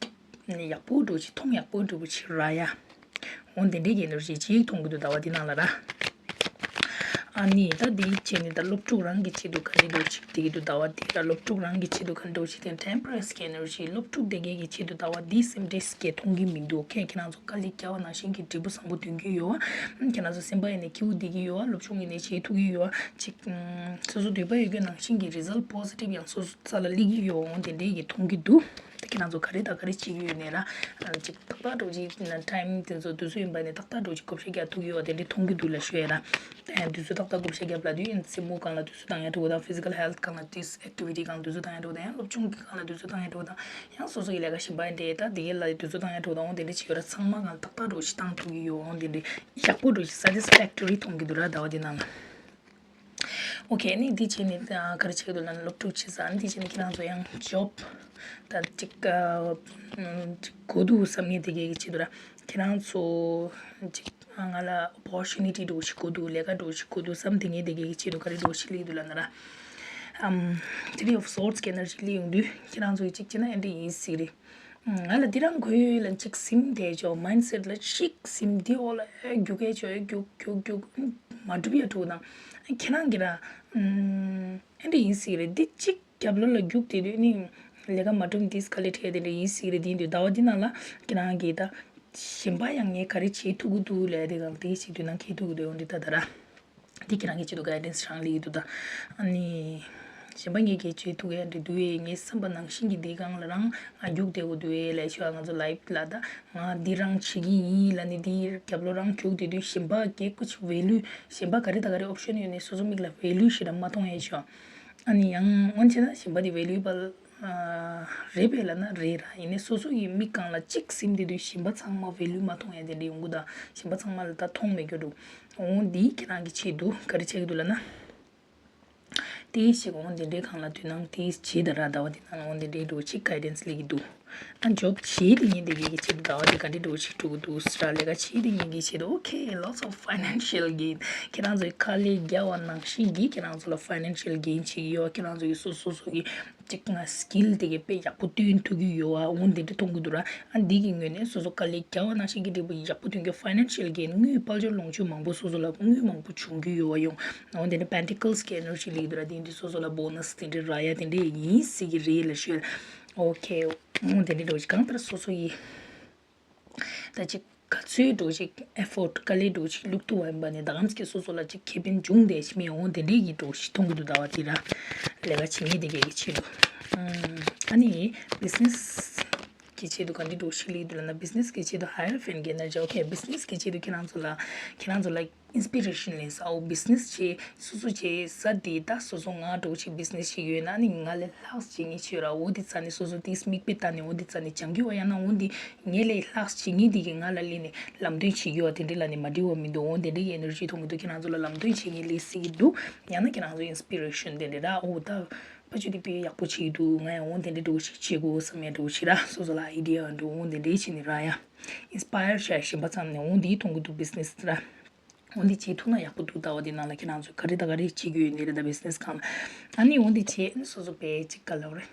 ཡག་པོ་འདྲ་བོ་ཅིག་མཐོང་ཡག་པོ་འདྲ་བོ་ཅིག་རག་ཡ། འོ་དེ་འདྲའི་གི་ཨེ་ནར་ཇི་ཅིག་མཐོང་གི་འདུག་ཟླ་བ་འདི་ནང་ལ་ར། ཨ་ནི་ད་འདི་བྱས་ནས་ད་སློབ་ཕྲུག་རང་གི་ཆེད་དུ་ག་འདྲ་འདྲ་བོ་ཅིག་བསྡད་ཀྱི་འདུག་ཟླ་བ་འདི་ར། སློབ་ཕྲུག་རང་གི་ཆེད་དུ་ག་འདྲ་བོ་ཅིག་དེ་ཊེམ་པ་རན་སི་གི་ཨེ་ནར་ཇི། སློབ་ཕྲུག་དེ་གས་ཀྱི་ཆེད་དུ་ཟླ་བ་འདི་སེམས་ཁྲལ་སྐྱེ་མཐོང་གི་མི་འདུག་ཁྱེད་ཁྱེད་རང་ཚོ་དཀའ་ལས་བརྒྱབ་པ་ནང་བཞིན་གྱི་འབྲས་བུ་བཟང་པོ་ཐོན་གྱི་ཡོད་པ། ཁྱེད་རང་ཚོ་སེམས་པ་ཡིན་ནས་སྐྱིད་པོ་བསྡད་ཀྱི་ཡོད་པ། སློབ་སྦྱོང་ཡིན་ནས་བྱེད་ཐུབ་ཀྱི་ཡོད་པ། ཅིག་ཨམ། སོ་སོ་འདོད་པ་ཡོད་རྒྱུ་ནང་བཞིན་གྱི་རི་ཛལ་ཊི་པོ་སི་ཊིབ་ཡང་སོ་སོ་རྩ་ལ་སླེབས་ཀྱི་ཡོད། འོ་དེ་འདྲའི་གི་མཐོང་གི་འདུག་ད་ཁྱེད་རང་ཚོ་ག་རེ་དང་ག་རེ་བྱེད་ཀྱི་ཡོད་ནས་ར། ཅིག་ཏག་ཏག་འདྲ་བོ་ཅིག་ཊེམ་དེ་ཚོ་དུས་ཚོད་ཡིན་པ་ནས་ཏག་ཏག་འདྲ་བོ་ཅིག་བགོ་བཤའ་རྒྱག་ཐུབ་ཀྱི་ཡོད་པ་དེ་འདྲ་མཐོང་གི་འདུག་ལབ་ཞུ་ཡ་ར། དུས་ཚོད་ཏག་ཏག་བགོ་བཤའ་རྒྱབ་ལབ་དུས་ཡིན། རྩེད་མོ་སྒང་ལ་དུས་ཚོད་བཏང་ཡ་འདྲ་བོ་དང་། ཕི་ཛི་ཀལ་ཧེལ་ཐི་སྒང་ལ་དུས། ཨེག་ཊི་བི་ཊི་སྒང་ལ་དུས་ཚོད་བཏང་ཡ་འདྲ་བོ་དང་། ཡང་སློབ་སྦྱོང་གི་སྒང་ལ་དུས་ཚོད་བཏང་ཡ་འདྲ་བོ་དང་། ཡང་སོ་སོ་ཡི་ལས་ཀ་གཞན་པ་འདྲ་ད་དེ་གའི་ལ་དུས་ཚོད་བཏང་ཡ་འདྲ་བོ་དང་། འོ་དེ་འདྲ་བྱེད་ཡོད་ར། ཚང་མ་སྒང་ལ་ཏག་ཏག་འདྲ་བོ་ཞིག་བཏང་ཐུབ་ཀྱི་ཡོད། འོ་དེ་འདྲ་ཡག་པོ་འདྲ་བོ་ཞིག་སེ་ཊིས་ཕེག་ཊོ་རི་མཐོང་གི་འདུག་ར་ཟླ་བ་འདི་ནང་ལ། ཨོ་ཁེ། ཨ་ནི་འདི་བྱས་ནས་ད་ག་རེ་བྱེད་ཀྱི་འདུག་ལབ་ན། སློབ་ཕྲུག་བྱེད་ས། ཨ་ནི་འདི་བྱས་ནས་ཁྱེད་རང་ཚོ་ཡང་ཇོབ་ད་ཅིག་ཨ་ཅིག་དགོས་འདུག་བསམ་མཁན་དེ་གའི་ཆེད་དུ་ར། ཁྱེད་རང་ཚོ་ཅིག་ང་ལ་ཨོ་པོར་ཅུ་ནི་ཊི་འདྲ་བོ་ཞིག་དགོས་འདུག་ལས་ཀ་འདྲ་བོ་ཞིག་དགོས་འདུག་བསམ་དེ་ངས་དེ་གའི་ཆེད་དུ་ག་རེ་འདྲ་བོ་ཞིག་སླེབས་འདུག་ལབ་ན་ར། ཨམ། ཐི་རི་ཨོཕ་སོར་ཊི་གི་ཨེ་ནར་ཇི་སླེབས་ཡོང་དུས་ཁྱེད་རང་ཚོ་གི་ཅིག་བྱས་ན་ཨེ་འདྲ་ཡིན་སྲིད་རེད། ང་ལ་འདི་རང་དགོས་ཡོད་ལབ་ཅིག་ཟིན་བསྡད་ཆོག་མའིན་ཌི་སེ་ཊི་ལ་ཅིག་ཟིན། འདི་འོག་ལ་ཨེ་རྒྱུག་གི་ཆོག་ཨེ་རྒྱུག་རྒྱུག་རྒྱུག་མ་འགྲུབ་ཡ་འགྲོ་དང་། ཁྱེད་རང་གི་ར། ཨམ། ཨེ་འདྲ་ཡིན་སྲིད་རེད། འདི་ཅིག་རྒྱབ་ལོགས་ལ་རྒྱུག་བསྡད་དུས་ནི་ལས་ཀ་མ་འགྲུབ། འདི་དཀའ་ལས་འཕྲད་དེ་འདྲ་ཡིན་སྲིད་རེད། འདི་འདུག་ཟླ་བ་འདི་ནང་ལ་ཁྱེད་རང་གི་ད་ གཞན་པ་ཡང་ངས་ག་རེ་བྱེད་ཐུབ་ཀྱི་འདུག་ལབ་དེ་གང་དེ་ཞིག་དུས་ན་ཁེལ་ཐུབ་ཀྱི་འདུག་འོན་ཏེ་ད་ད་ར། འདི་ཁྱེད་རང་གི་ཆེད་དུ་གའི་ཌན་སི་རང་ལས་ཀྱི་འདུག་ད། ཨ་ནི། གཞན་པ་ངས་གལ་ཆེ་ཐུག་ཡ་འདྲི་འདུག་ཨེ། ངའི་བསམ་པ་ནང་བཞིན་གྱི་འདི་སྒང་ལ་རང་ང་རྒྱུག་བསྡད་དགོས་འདུག་ཨེ་ལབ་ཤོག་ང་ཚོ་ལའིབ་ལ་ད་ང་འདི་རང་བྱེད་ཀྱི་ཡིན་ལབ་ནི་འདི་རྒྱབ་ལོགས་རང་རྒྱུག་བསྡད་དུས་གཞན་པ་གི་ཀུ་ཆུ་ཝེ་ལུ་གཞན་པ་ག་རེ་ད་ག་རེ་ཨོབ་ཤན་ཡོད་ནས་སོ་སོ་མིག་ལ་ཝེ་ལུ་ཞེ་དྲག་མ་མཐོང་ཡ་ཤོག་ཨ་ནི་ཡང་སྔོན་ཆད་ན་གཞན་པ་འདི་ཝེ་ལུ་བལ་རེད་པས་ལབ་ན་རེད་ར། ཡིན་ནའི་སོ་སོ་ཡི་མིག་སྒང་ལ་གཅིག་ཟིན་བསྡད་དུས་གཞན་པ་ཚང་མ་ཝེ་ལུ་མ་མཐོང་ཡ་དེ་འདྲ་ཡོང་གི་ད། གཞན་པ་ཚང་མ་ལ་ད་མཐོང་མེད་རྒྱུ་འདུག་འོ་འདི་ཁྱེད་རང་གི་ཆེད་དུ་ག་རེ་བྱེད་ཀྱི་འདུག་ལབ་ན། དེའི་ཞིག་འོང་དེ་འདྲའི་སྒང་ལ་དུས་ནང་དེའི་བྱེད་ད་ར་ཟླ་བ་དེ་ནང་ལ་འོང་དེ་འདྲའི་འགྲོ་ཅིག་གའི་ཌན་སི་ལས་ཀྱི་འདུག་ཨ་ཇོབ་བྱེད་དེ་ཉིན་དེ་གའི་གི་ཆེད་དུ་ཟླ་བ་དེ་ག་འདྲའི་འགྲོ་ཅིག་འགྲོ་གི་འདུག་ཟེར་ལས་ཀ་བྱེད་དེ་ཉིན་གྱི་ཆེད་དུ། Okay, lots of financial gain. ཁྱེད་རང་ཚོའི་དཀའ་ལས་རྒྱག་པ་ནང་བཞིན་གྱི་ཁྱེད་རང་ཚོ་ལ་ཕའི་ནན་ཤལ་གེན་བྱེད་ཀྱི་ཡོད། ཁྱེད་རང་ཚོ་གི་སོ་སོ་སོ་གི་ཅིག་ང་སི་ཀིལ་དེ་གའི་དཔེ་ཡག་པོ་སྟོན་ཐུབ་ཀྱི་ཡོད་ཨ། འོང་དེ་འདྲ་མཐོང་གི་འདུག་ར། ཨ་འདི་གི་ངོས་ནས་སོ་སོ་དཀའ་ལས་རྒྱག་པ་ནང་བཞིན་གྱི་འབྲས་བུ་ཡག་པོ་ཐོན་གྱི་ཕའི་ནན་ཤལ་གེན་དངུལ་དཔལ་འབྱོར་ལོངས་སྤྱོད་མང་པོ་སོ་སོ་ལ་དངུལ་མང་པོ་བྱུང་གི་ཡོད་ཨ། ཡོང་འོང་དེ་འདྲ་པེན་ཊི་ཀལ་སི་གི་ཨེ་ནར་ཇི་ལེགས་འདུག་ར། དེ་འདི་སོ་སོ་ལ་བོ་ནས་དེ་འདྲ་རག་ཡ་དེ་འདྲ་ཡིན་སྲིད་ཀྱི་རེད་ལ་ཤོད། Okay, འོང་དེ་འདྲ་འགྲོ་ཅིག་གང་ལྟར་སོ་སོ་ཡི་ད་ཅིག་ག་ཚོད་འགྲོ་ཅིག་ཨེ་ཕོར་ཊི་དཀའ་ལས་འགྲོ་ཅིག་བླུག་ཐུབ་པ་ཡིན་པ་ནས་ད་གམ་སྐད་སོ་སོ་ལ་ཅིག་ཁེ་ཕན་འབྱུང་བསྡད་ཤི་མེད། འོང་དེ་འདྲའི་གི་འགྲོ་ཞིག་མཐོང་གི་འདུག་ཟླ་བ་དེ་ར་ལས་ཀ་བྱེད་མཁན་དེ་གའི་གི་ཆེད་དུ། ཨ་ནི་བི་ཛི་ནེ་སི་གི་ཆེད་དུ་ག་འདྲ་འགྲོ་ཞིག་ལས་འདུག་ལབ་ན། བི་ཛི་ནེ་སི་གི་ཆེད་དུ་ཧའི་ཡར་ཕེན་གི་ཨེ་ནར་ཇི། Okay, བི་ཛི་ནེ་སི་གི་ཆེད་དུ་ཁྱེད་རང་ཚོ་ལ་ཁྱེད་རང་ཚོ་ལ་ཨིན་སི་པི་རེ་ཤན་ལེན་ས། འོ་བི་ཛི་ནེ་སི་བྱེད་སོ་སོ་བྱེད་ས་དེ་ད་སོ་སོ་ང་འགྲོ་ཅིག་བི་ཛི་ནེ་སི་ཞིག་ཡོད་ན་ནི་ང་ལས་ལྷག་བྱེད་མཁན་ཞིག་ཡོད་ར། འོ་དེ་རྩ་ནས་སོ་སོ་དེ་མིག་དཔེ་ལྟ་ནས་འོ་དེ་རྩ་ནས་སྦྱང་གི་ཡོད། ཡང་ན་འོ་དེ་ངས་ལས་ལྷག་བྱེད་མཁན་དེ་གིས་ང་ལ་ལས་ནས་ལམ་སྟོན་བྱེད་ཀྱི་ཡོད་དེ་འདྲ་ལ་ནི་མ་འགྲིག་པ་མི་འདུག་འོ་དེ་འདྲ་གི་ཨེ་ནར་ཇི་མཐོང་གི་འདུག་ཁྱེད་རང་ཚོ་ལ་ལམ་སྟོན་བྱེད་མཁན་ལས་སྲིད་ཀྱི་འདུག་ཡང་ན་ཁྱེད་རང་ཚོ་ཨིན་སི་པི་རེ་ཤན་དེ་འདྲ་ར། འོ་ད་ཕ་ཆུ་དེ་དཔེ་ཡག་པོ་བྱེད་ཀྱི་འདུག་ང་ཡང་འོ་དེ་འདྲ་འགྲོ་ཞིག་བྱེད་དགོས་བསམ་ཡ་འགྲོ་ཞིག་ར། སོ་སོ་ལ་ཨའི་ཌི་ཡ་འགྲོ་འོ་དེ་འདྲ་བྱེད་ནི་ར་ཡ། ཨིན་སི་པ་ཡར་བྱས་གཞན་པ་ཚང་ནས་འོ་འདི་མཐོང་གི་འདུག་བི་ཛི་ནེ་སི་ར། འོ་འདི་བྱེད་ཐུབ་ན་ཡག་པོ་འདུག་ཟླ་བ་འདི་ནང་ལ་ཁྱེད་རང་ཚོས་ག་རེ་དང་ག་རེ་བྱེད་རྒྱུ་ཡོད་ནི་རེད་ད་བི་ཛི་ནེ་སི་སྒང་ལ། ཨ་ནི་འོ་འདི་བྱེད་ཨ་ནི་སོ་སོ་པའི་ཅིག་ག་ལབ་རེད།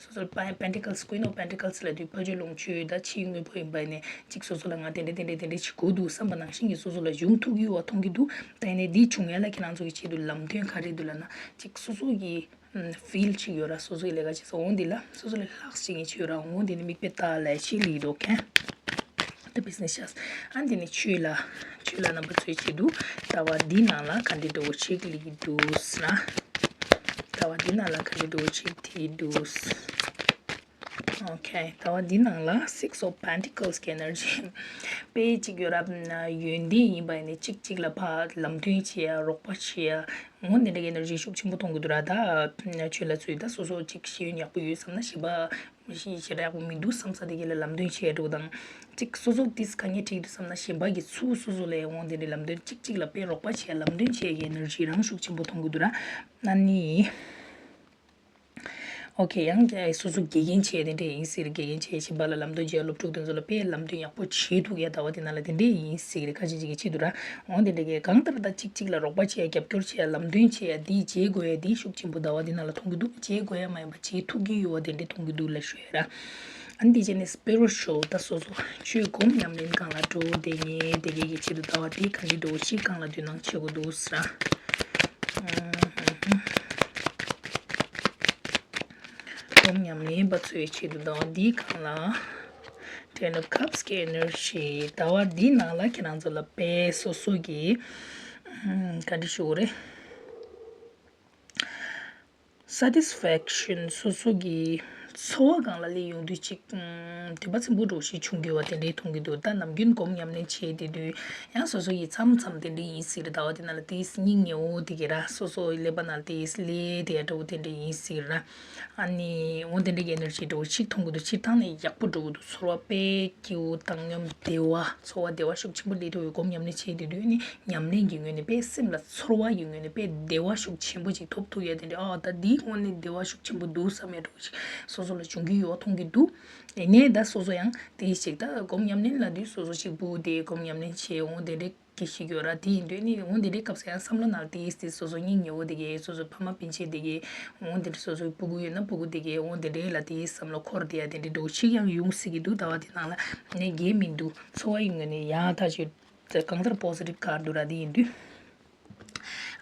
སོ་སོ་པེན་ཊི་ཀལ་སི་ཀུན་ཨོཕ་པེན་ཊི་ཀལ་སི་ལབ་དུས་ཕ་ཆོས་ལོངས་སྤྱོད་ད་ཕྱིའི་དངོས་པོ་ཡིན་པ་ནས་ཅིག་སོ་སོ་ལ་ང་དེ་འདྲ་དེ་འདྲ་དེ་འདྲ་བྱེད་དགོས་འདུག་བསམ་པ་ནང་བཞིན་གྱི་སོ་སོ་ལ་ཡོང་ཐུབ་ཀྱི་ཡོད་པ་མཐོང་གི་འདུག་ད་ཡིན་ནའི་འདི་བྱུང་ཡ་ལ་ཁྱེད་རང་ཚོ་གི་ཆེད་དུ་ལམ་སྟོན་ག་རེ་འདུག་ལབ་ན་ཅིག་སོ་སོ་གི་ཕིལ་ཅིག་ཡོད་ར། སོ་སོའི་ལས་ཀ་བྱེད་ས་འོང་འདི་ལ་སོ་སོ་ལས་ལྷག་ཅིག་ཡིན་ཅིག་ཡོད་ར། འོང་འདི་ནི་མིག་དཔེ་ལྟ་ལས་ཤིག་ལི་འདུག་ཁན་ད་བི་ཛི་ནེ་སི་ཆགས། ཨ་འདི་ནི་ཆོས་ལ་ཆོས་ལ་རྣམ་པ་ཚོའི་ཆེད་དུ་ཟླ་བ་འདི་ནང་ལ་ག་འདྲ་འགྲོ་ཅིག་ལི་འདུག་ཟེར་ན། ཟླ་བ་འདི་ནང་ལ་ག་འདྲ་འགྲོ་ཅིག་དེ་འདུག་ཨོ་ཁེ། ཟླ་བ་འདི་ནང་ལ་Six of Pentacles གི་ཨེ་ནར་ཇི་དཔེ་གཅིག་ཡོད་རབས་ན་ཡོན་ཏན་ཡིན་པ་ཡིན་ནའི་གཅིག་གཅིག་ལ་ཕར་ལམ་སྟོན་བྱེད་ཡ་རོགས་པ་བྱེད་ཡ། འོ་འདི་འདྲ་གི་ཨེ་ནར་ཇི་ཤུགས་ཆེན་པོ་གཏོང་གི་འདུག་ར། ད་ཆོས་ལ་ཚུད་ད་སོ་སོ་གཅིག་ཤེས་ཡོན་ཡག་པོ་ཡོད་བསམ་ན་གཞན་པ་ཤེས་ཡོན་ཞེ་དྲག་ཡག་པོ་མི་འདུག་བསམ་ས་དེ་ག་ལ་ལམ་སྟོན་བྱེད་ཡ་འགྲོ་དང་། གཅིག་སོ་སོ་ཏིས་ག་ངས་ཁྲིད་འདུག་བསམ་ན་གཞན་པ་གི་ཚུར་སོ་སོ་ལ་འོ་འདི་འདྲ་ལམ་སྟོན་གཅིག་གཅིག་ལ་དཔེ་རོགས་པ་བྱེད་ཡ་ལམ་སྟོན་བྱེད་ཡ་གི་ཨེ་ནར་ཇི་རང་ཤུགས་ཆེན་པོ་གཏོང་གི་འདུག་ར། ཨ་ནི། ཨོ་ཁེ། ཡང་སོ་སོ་དགེ་རྒན་བྱས་དེ་འདྲས་ཡིན་ཟེར། དགེ་རྒན་བྱས་གཞན་པ་ལ་ལམ་སྟོན་བྱས་སློབ་ཕྲུག་དེ་ཚོ་ལ་དཔེ་ལམ་སྟོན་ཡག་པོ་བྱེད་ཐུབ་ཡ་ཟླ་བ་དེ་ནང་ལ་དེ་འདྲས་ཡིན་ཟེར། ཁ་ཅིག་ཅིག་གི་ཆེད་དུ་ར། འོ་དེ་འདྲས་གི་གང་ལྟར་ད་གཅིག་གཅིག་ལ་རོགས་པ་བྱེད་ཡ་རྒྱབ་སྐྱོར་བྱེད་ཡ་ལམ་སྟོན་བྱེད་ཡ་དེ་བྱེད་དགོས་ཡ་དེ་ཤུགས་ཆེན་པོ་ཟླ་བ་དེ་ནང་ལ་མཐོང་གི་འདུག་བྱེད་དགོས་ཡ་མ་ཡིན་པ་བྱེད་ཐུབ་ཀྱི་ཡོད་པ་དེ་འདྲས་མཐོང་གི་འདུག་ལ་ཤོད་ཡ་ར། ཨ་ནི་དེ་བྱས་ནས་སྤེ་རོ་ཤོ་ད་སོ་སོ་ཆོས་སྒོམ་ཉམས་ལེན་སྒང་ལ་འགྲོ་དེ་ངས་དེ་གས་ཀྱི་ཆེད་དུ་ཟླ་བ་དེ་ག་འདྲས་འགྲོ་ཞིག་སྒང་ལ་དུས་སྣང་བྱེད་དགོས་འདུག་ཟེར། སྒོམ་ཉམས་ལེན་པ་ཚོའི་ཆེད་དུ་ཟླ་བ་འདིའི་སྒང་ལ་Ten of Cups གི་ཨེ་ནར་ཇི། ཟླ་བ་འདིའི་ནང་ལ་ཁྱེད་རང་ཚོ་ལ་དཔེ་སོ་སོ་གི་ག་འདྲ་ཞུ་དགོས་རེད། Satisfaction སོ་སོ་གི་འཚོ་བ་སྒང་ལ་སླེབས་ཡོང་དུས་ཅིག་དད་པ་ཆེན་པོ་འདྲ་བོ་ཞིག་བྱུང་གི་ཡོད་པ་དེ་འདྲའི་མཐོང་གི་འདུག་ད་ནམ་རྒྱུན་སྒོམ་ཉམས་ལེན་བྱེད་བསྡད་དུས་ཡང་སོ་སོ་ཡི་མཚམས་མཚམས་དེ་འདྲ་ཡིན་སྲིད་རེད། ཟླ་བ་དེ་ནང་ལ་དེའི་སྙིང་ཉེ་བོ་དེ་གས་ར། སོ་སོ་ཡི་ཀླད་པ་ནང་ལ་དེའི་ལས་དེ་འདྲ་བོ་དེ་འདྲ་ཡིན་སྲིད་ར། ཨ་ནི་འོ་དེ་འདྲ་གི་ཨེ་ནར་ཇི་འདྲ་བོ་ཞིག་མཐོང་གི་འདུག་སྤྱིར་བཏང་ནས་ཡག་པོ་འགྲོ་གི་འདུག་ཚོར་བ་དཔེ་སྐྱིད་པོ་བཏང་སྙོམས་བདེ་བ་ཚོར་བ་བདེ་བ་ཤུགས་ཆེན་པོ་སླེབས་ཐུབ་ཡོད། སྒོམ་ཉམས་ལེན་བྱེད་བསྡད་དུས་ནི་ཉམས་ལེན་གྱི་ངོས་ནས་དཔེ་སེམས་ལ་ཚོར་བ་ཡི་ངོས་ནས་དཔེ་བདེ་བ་ཤུགས་ཆེན་པོ་ཅིག་ཐོབ་ཐུབ་ཡ་དེ་འདྲ། ཨ་ད་འདིའི་སྒོ་ནས་བདེ་བ་ཤུགས་ཆེན་པོ་འདུག་བསམ་ཡ་འདྲ་བོ་ཞིག་སོ་སོ་ལ་བྱུང་གི་ཡོད་མཐོང་གི་འདུག་ཡིན་ནའི་ད་སོ་སོ་ཡང་དེ་ཞིག་ད་སྒོམ་ཉམས་ལེན་ལབ་དུས་སོ་སོ་ཞིག་བུ་དེ་སྒོམ་ཉམས་ལེན་བྱེད་འོང་དེ་འདྲ་གི་ཞིག་ཡོད་ར། དེ་ཡིན་དུས་ནི་འོང་དེ་འདྲའི་སྐབས་སུ་ཡང་བསམ་བློ་ནང་དེ་དེ་སོ་སོ་སྙིང་ཉེ་བོ་དེ་གས་སོ་སོ་ཕ་མ་སྤུན་མཆེད་དེ་གས་འོང་དེ་འདྲ་སོ་སོའི་སྤུ་གུ་ཡོད་ན་སྤུ་གུ་དེ་གས་འོང་དེ་འདྲའི་ལ་དེ་བསམ་བློ་འཁོར་དེ་ཡ་དེ་འདྲའི་འདྲ་བོ་ཞིག་ཡང་ཡོང་སྲིད་ཀྱི་འདུག་ཟླ་བ་དེ་ནང་ལ་ནི་འགན་མི་འདུག་འཚོ་བ་ཡི་ངོས་ནས་ཡང་ད་ཅིག་གང་ལྟར་པོ་སི་ཊིབ་ཁར་འདུག་ར། དེ་ཡིན་དུས།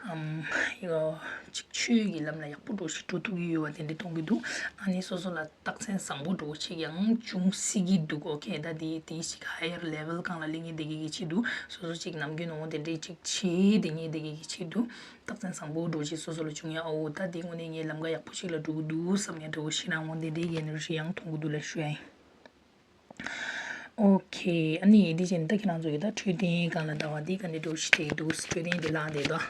ཨམ། ཡོ། ཅིག་ཆོས་ཀྱི་ལམ་ལ་ཡག་པོ་འགྲོ་ཞིག་འགྲོ་ཐུབ་ཀྱི་ཡོད་པ་དེ་འདྲ་མཐོང་གི་འདུག་ཨ་ནི་སོ་སོ་ལ་རྟགས་མཚན་བཟང་པོ་འགྲོ་ཞིག་ཡང་འབྱུང་སྲིད་ཀྱི་འདུག་ཨོ་ཁེ། ད་དེ་དེ་ཞིག་higher level སྒང་ལ་སླེབས་ངེས་དེ་གི་གི་ཆེད་དུ་སོ་སོ་ཅིག་ནམ་རྒྱུན་འོང་དེ་འདྲ་ཅིག་བྱེད་དེ་ངེས་དེ་གི་གི་ཆེད་དུ་རྟགས་མཚན་བཟང་པོ་འགྲོ་ཞིག་སོ་སོ་ལ་བྱུང་ཡ། ཨོ་ད་དེ་དངོས་གནས་ངའི་ལམ་ཁ་ཡག་པོ་ཞིག་ལ་འགྲོ་གི་འདུག་བསམ་ཡ་འདྲ་བོ་ཞིག་རང་འོང་དེ་འདྲའི་གི་ཨེ་ནར་ཇི་ཡང་མཐོང་གི་འདུག་ལབ་ཞུ་ཡ་ཡིན། ཨོ་ཁེ། ཨ་ནི་འདི་བཞིན་ད་ཁྱེད་རང་ཚོ་གི་ད་འཕྲོད་བསྟེན་སྒང་ལ་ཟླ་བ་འདི་ག་འདྲ་འགྲོ་ཞིག་དེ་འདུག་འཕྲོད་བསྟེན་འདི་ལངས་བསྡད་དོ།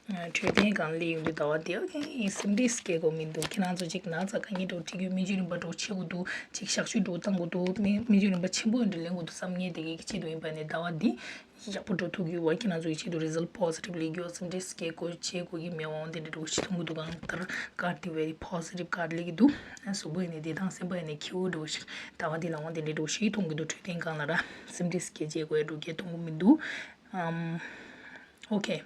འཕྲོད་བསྟེན་སྒང་ལ་ཡོང་དུས་ཟླ་བ་འདི་ཨོ་ཁེ་སེམས་ཁྲལ་སྐྱེ་དགོས་མི་འདུག་ཁྱེད་རང་ཚོ་ཅིག་ན་ཚ་ག་ངེས་འགྲོ་འཁྲིད་རྒྱུ་སྨན་བཅོས་རིམ་པ་འགྲོ་བྱེད་དགོས་འདུག་ཅིག་གཤག་བཅོས་འགྲོ་བཏང་དགོས་འདུག་སྨན་སྨན་བཅོས་རིམ་པ་ཆེན་པོ་འདྲ་ལེན་དགོས་འདུག་བསམ་ངེས་དེ་གི་ཆེད་དུ་ཡིན་པ་ནས་ཟླ་བ་འདི། ཡག་པོ་འགྲོ་ཐུབ་ཀྱི་ཡོད་པ་ཁྱེད་རང་ཚོ་ཡི་ཆེད་དུ་result positive ལས་ཀྱི་ཡོད་སེམས་ཁྲལ་སྐྱེ་དགོས་བྱེད་དགོས་ཀྱི་མེད་པ་འོང་དེ་འདྲ་འགྲོ་ཞིག་མཐོང་གི་འདུག་གང་ལྟར་God the very positive God ལས་ཀྱི་འདུག་གཟུགས་པོ་ཡིན་ནས་བདེ་ཐང་སེམས་པ་ཡིན་ནས་ཁྱེའུ་འགྲོ་ཞིག་ཟླ་བ་འདི་ལ་འོང་དེ་འདྲ་འགྲོ་ཞིག་མཐོང་གི་འདུག་འཕྲོད་བསྟེན་སྒང་ལ་ར་སེམས་ཁྲལ་སྐྱེ་བྱེད་དགོས་འགྲོ་སྐྱེ་མཐོང་གི་མི་འདུག་ཨམ། ཨོ་ཁེ།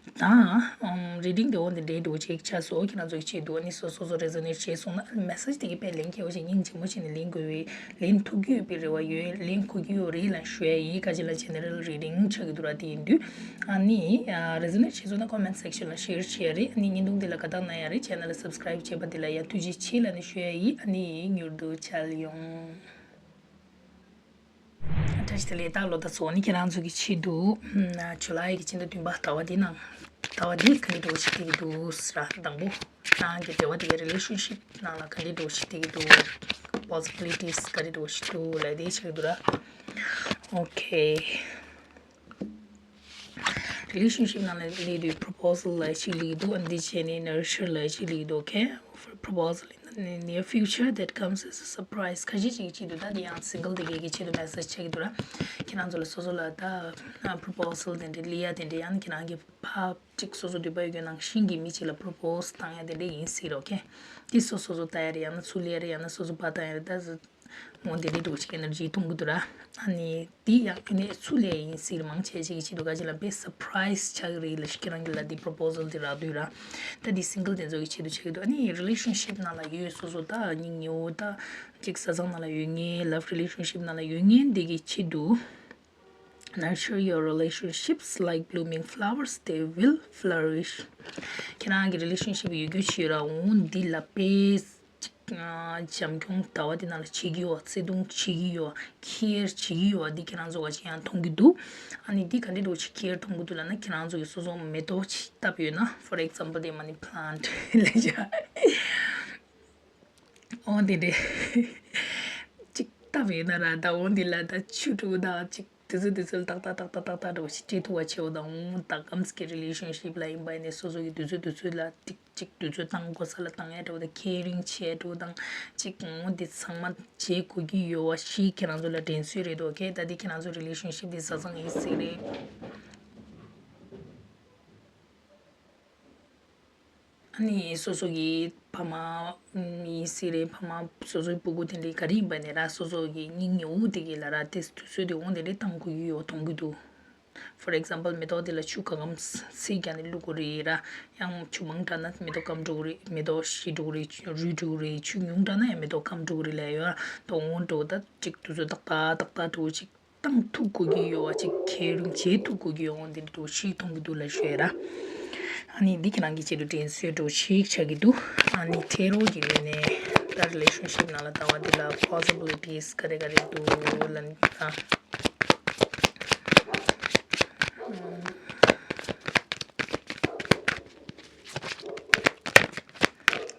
ད་ཨམ། reading དེ་འོ་འདི་འདྲའི་འགྲོ་ཅིག་ཆགས་སོང་། ཁྱེད་རང་ཚོ་ཡི་ཆེད་དུ་ཨ་ནི་སོ་སོ་སོ་resonate བྱས་སོང་ན་message དེ་གི་དཔེ་ལེན་མཁས་པོ་ཞིག་སྙིང་རྗེ་མོ་བྱས་ནས་ལེན་དགོས་པའི་ལེན་ཐུབ་ཀྱི་ཡོད་པའི་རེ་བ་ཡོད། ལེན་དགོས་ཀྱི་ཡོད་རེད་ལ་ཞུ་ཡ་ཡིན། ཁ་ཅིག་ལ་general reading ཆགས་ཀྱི་འདུག་ར། དེ་ཡིན་དུས་ཨ་ནི་resonate བྱས་སོང་ན་comment section ལ་share བྱེད་ཡ་རེད། ཨ་ནི་བརྙན་ཐུང་འདི་ལ་དགའ་རྟགས་གནང་ཡ་རེད། channel ལ་subscribe བྱས་པ་འདི་ལ་ཡ་ཐུགས་རྗེ་ཆེ་ལབ་ནས་ཞུ་ཡ་ཡིན། ཨ་ནི་མྱུར་དུ་མཇལ་ཡོང་། བཀྲ་ཤིས་བདེ་ལེགས། ད་ལོ་ད་ཚོ་ནི་ཁྱེད་རང་ཚོ་གི་ཆེད་དུ་ཇུ་ལའི་གི་སྤྱི་ཟླ་བདུན་པ་ཟླ་བ་འདི་ནང་ཟླ་བ་འདི་ག་འདྲ་འགྲོ་ཞིག་བསྡད་ཀྱི་འདུག་ཟེར་ར། དང་པོ་ཁྱེད་རང་གི་འབྲེལ་བ་དེ་གའི་relationship ནང་ལ་ག་འདྲ་འགྲོ་ཞིག་བསྡད་ཀྱི་འདུག possibilities ག་འདྲ་འགྲོ་ཞིག་འདུག་ལབ་དེ་ཆགས་ཀྱི་འདུག་ར། ཨོ་ཁེ། relationship ནང་ལ་སླེབས་དུས་proposal ལབ་ཞིག་སླེབས་འདུག་ཨ་འདི་བྱས་ནས་nurture ལབ་ཞིག་སླེབས་འདུག་ཨོ་ཁེ། Offer proposal in the near future that comes as a surprise. ཁ་ཤས་ཅིག་གི་ཆེད་དུ་ད་འདི་ཡང་single དེ་གའི་གི་ཆེད་དུ་message ཆགས་ཀྱི་འདུག་ར། ཁྱེད་རང་ཚོ་ལ་སོ་སོ་ལ་ད་proposal དེ་འདྲ་སླེབས་ཡ་དེ་འདྲ། ཡང་ཁྱེད་རང་གི་ཕ་གཅིག་སོ་སོ་འདོད་པ་ཡོད་མཁན་ནང་བཞིན་གྱི་མི་གཅིག་ལ་propose བཏང་ཡ་དེ་འདྲ་ཡིན་སྲིད་ར། ཨོ་ཁེ། འདི་སོ་སོ་སོ་ལྟ་ཡ་རེད། ཡང་ན་ཚུར་སླེབས་ཡ་རེད། ཡང་ན་སོ་སོ་ཕར་བཏང་ཡ་རེད། ད་འོ་འདི་འདྲའི་འདྲ་བོ་ཅིག་ཨེ་ནར་ཇི་མཐོང་གི་འདུག་ར། ཨ་ནི་འདི་ཡང་ཨ་ནི་ཚུར་སླེབས་ཡིན་སྲིད་རེད། མང་ཆེ་ཅིག་གི་ཆེད་དུ་ག་ཅིག་ལ་དཔེ་སར་པ་རའི་སི་ཆགས་ཀྱི་རེད་ལབ་ཞིག་ཁྱེད་རང་གི་ལ་འདི་པོ་རོ་པོ་སལ་འདི་རག་འདུག་ར། ད་འདི་སིང་གལ་དེ་ཚོ་གི་ཆེད་དུ་ཆགས་ཀྱི་འདུག་ཨ་ནི་རི་ལེ་ཤན་ཤིབ་ནང་ལ་ཡོད་སོ་སོ་ད་སྙིང་ཉེ་བོ་ད་ཅིག་བཟའ་ཚང་ནང་ལ་ཡོད་མཁན། ལབ་རི་ལེ་ཤན་ཤིབ་ནང་ལ་ཡོད་མཁན་འདི་གི་ཆེད་དུ། Nurture your relationships like blooming flowers, they will flourish. ཁྱེད་རང་གི་རི་ལེ་ཤན་ཤིབ་ཡོད་རྒྱུ་ཞིག་ཡོད་ར། འོ་འདི་ལ་དཔེ་ཅིག་བྱམས་སྐྱོང་ཟླ་བ་འདི་ནང་ལ་བྱེད་ཀྱི་ཡོད། བརྩེ་དུང་བྱེད་ཀྱི་ཡོད། ཁེར་བྱེད་ཀྱི་ཡོད། འདི་ཁྱེད་རང་ཚོ་ག་ཅིག་ཡང་མཐོང་གི་འདུག་ཨ་ནི་འདི་ག་འདྲ་འདྲ་བོ་ཅིག་ཁེར་མཐོང་གི་འདུག་ལབ་ན། ཁྱེད་རང་ཚོ་གི་སོ་སོ་མེ་ཏོག་ཅིག་བཏབ་ཡོད་ན། for example the money plant ལབ་བྱ། འོ་དེ་འདྲས་ཅིག་བཏབ་ཡོད་ན་ར། ད་འོ་འདི་ལ་ད་ཆུ་དྲུག་དང་ཅིག་དུས་ཚོད་དུས་ཚོད་ཏག་ཏག་ཏག་ཏག་ཏག་ཏག་འདྲ་བོ་ཞིག་སྤྲད་ཐུབ་པ་བྱེད་འོ། ད་འོ་ད་གམ་སི་ཀི་རི་ལེ་ཤན་ཤིབ་ལ་ཡིན་པ་ཡིན་ནའི་སོ་སོ་གི་དུས་ཚོད་དུས་ཚོད་ལ་ཏིག་ཅིག་དུས་ཚོད་བཏང་དགོས་ས་ལ་བཏང་ཡ་འདྲ་བོ་དང་། ཁེ་རིང་བྱེད་འདྲ་བོ་དང་ཅིག་འོ་འདི་ཚང་མ་བྱེད་དགོས་ཀྱི་ཡོད་པ་ཞིག་ཁྱེད་རང་ཚོ་ལ་དྲན་གསོ་རེད་འདུག་ཨོ་ཁེ། ད་འདི་ཁྱེད་རང་ཚོ་རི་ལེ་ཤན་ཤིབ་འདི་བཟའ་ཚང་ཡིན་སྲིད་རེད། ཨ་ནི་སོ་སོ་གི་ཕ་མ་ཡིན་སྲིད་རེད། ཕ་མ་སོ་སོའི་སྤུ་གུ་དེ་འདྲའི་ག་རེ་ཡིན་པ་ནས་ར། སོ་སོ་གི་སྙིང་ཉེ་བོ་དེ་གི་ལ་ར་དེ་དུས་ཚོད་དེ་འོང་དེ་འདྲའི་བཏང་དགོས་ཀྱི་ཡོད་མཐོང་གི་འདུག For example མེ་ཏོག་དེ་ལ་ཆུ་ག་གམ་སེ་རྒྱག་ནས་བླུག་དགོས་རེད་ར། ཡང་ཆུ་མང་དྲགས་ན་མེ་ཏོག་སྐམ་འགྲོ་གི་རེད། མེ་ཏོག་ཤི་འགྲོ་གི་རེད། རུལ་འགྲོ་གི་རེད། ཆུ་ཉུང་དྲགས་ན་ཡང་མེ་ཏོག་སྐམ་འགྲོ་གི་རེད་ལབ་ཡོད་ར། ད་འོང་འགྲོ་ད་ཅིག་དུས་ཚོད་ཏག་ཏག་ཏག་ཏག་འགྲོ་ཅིག་བཏང་ཐུབ་དགོས་ཀྱི་ཡོད་པ་ཅིག་ཁེ་རིང་བྱེད་ཐུབ་དགོས་ཀྱི་ཡོད་འོང་དེ་འདྲ་ཞིག་མཐོང་གི་འདུག་ལབ་ཞུ་ཡ་ར། ཨ་ནི་འདི་ཁྱེད་རང་གི་ཆེད་དུ་དྲན་གསོའི་འདྲ་ཞིག་ཆགས་ཀྱི་འདུག་ཨ་ནི་ཐེ་རོ་གི་ངོས་ནས་ད་རི་ལེ་ཤན་ཤིབ་ནང་ལ་ད་བ་འདི་ལ་པོ་སི་བི་ལི་ཊིས་ག་རེ་ག་རེ་འདུག་ལབ་ན།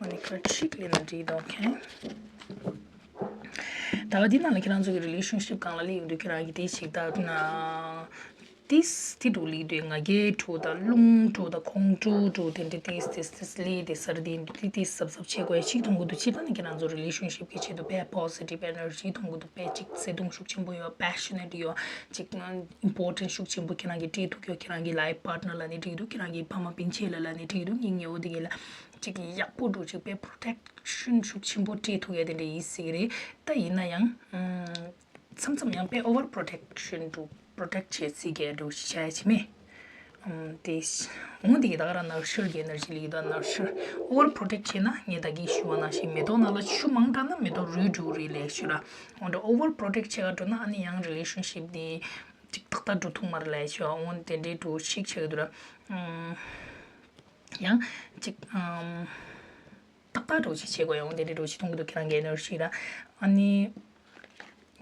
ཨ་ནི་ཁ་ཅིག་ཡིན་ན་འགྲིག་འདུག་ཨོ་ཁེ། ད་བ་འདི་ནང་ལ་ཁྱེད་རང་ཚོ་གི་རི་ལེ་ཤན་ཤིབ་སྒང་ལ་སླེབས་ཡོང་དུས་ཁྱེད་རང་གི་དེ་ཞིག་ད་ན་ཏིས་ཏི་འགྲོ་ལི་དུས་ང་རྒྱལ་འགྲོ་དང་རླུང་འགྲོ་དང་ཁོང་ཁྲོ་འགྲོ་དེ་འདྲ་ཏིས་ཏིས་ཏིས་སླེབས་དེ་སར་དེ་འདུག་ཏིས་ཏིས་སབ་སབ་བྱེད་དགོས་ཡ་ཞིག་མཐོང་གི་འདུག་སྤྱིར་བཏང་ནས་ཁྱེད་རང་ཚོ་རི་ལེ་ཤན་ཤིབ་ཀྱི་ཆེད་དུ་དཔེ་པོ་སི་ཊིབ་ཨེ་ནར་ཇི་མཐོང་གི་འདུག་དཔེ་ཅིག་བརྩེ་དུང་ཤུགས་ཆེན་པོ་ཡོད། པེ་ཤ་ནེ་ཊི་ཡོད། ཅིག་ཨིམ་པོར་ཊེན་ཤུགས་ཆེན་པོ་ཁྱེད་རང་གིས་སྤྲད་ཐུབ་ཀྱི་ཡོད། ཁྱེད་རང་གི་ལའིཕ་པཱར་ཊི་ནར་ལ་ནི་འགྲིག་འདུག་ཁྱེད་རང་གི་ཕ་མ་སྤུན་མཆེད་ལ་ལ་ནི་འགྲིག་འདུག་སྙིང་ཉེ་བོ་དེ་གས་ལ་ཅིག་ཡག་པོ་འགྲོ། ཅིག་དཔེ་པོ་རོ་ཊེག་ཤན་ཤུགས་ཆེན་པོ་སྤྲད་ཐུབ་ཡ་དེ་འདྲ་ཡིན་སྲིད་ཀྱི་རེད། ད་ཡིན་ན་ཡང་ཨམ། མཚམས་མཚམས་ཡང་དཔེ་ཨོ་ཝར་པོ་རོ་ཊེག་ཤན་འགྲོ། པོ་རོ་ཊེག་བྱེད་སྲིད་ཀྱི་འགྲོ་བྱ་ཡ་བྱེད་མེད། ཨམ། དེ་འོང་དེ་གི་ད་ག་རང་ནར་ཤར་གྱི་ཨེ་ནར་ཇི་ལ་ཡོད། ད་ནར་ཤར་ཨོ་ཝར་པོ་རོ་ཊེག་བྱས་ན་ངས་ད་གིན་ཞུས་པ་ནང་བཞིན་མེ་ཏོག་ནང་ལ་ཆུ་མང་དྲགས་ན་མེ་ཏོག་རུལ་འགྲོ་གི་རེད་ལབ་ཞུ་ར། འོ་འདྲ་ཨོ་ཝར་པོ་རོ་ཊེག་བྱེད་ག་འགྲོ་ན་ཨ་ནི་ཡང་རི་ལེ་ཤན་ཤིབ་དེ། ཅིག་ཏག་ཏག་འགྲོ་ཐུབ་མ་རེད་ལབ་ཡ་ཞིག་འོ་དེ་འདྲའི་འགྲོ་ཞིག་བྱེད་ཀྱི་འདུག་ར། ཨམ། ཡང་ཅིག་ཨམ། ཏག་ཏག་འགྲོ་ཞིག་བྱེད་དགོས་ཡ་འོ་དེ་འདྲའི་འགྲོ་ཞིག་མཐོང་གི་འདུག་ཁྱེད་རང་གི་ཨེ་ནར་ཇི་ར། ཨ་ནི།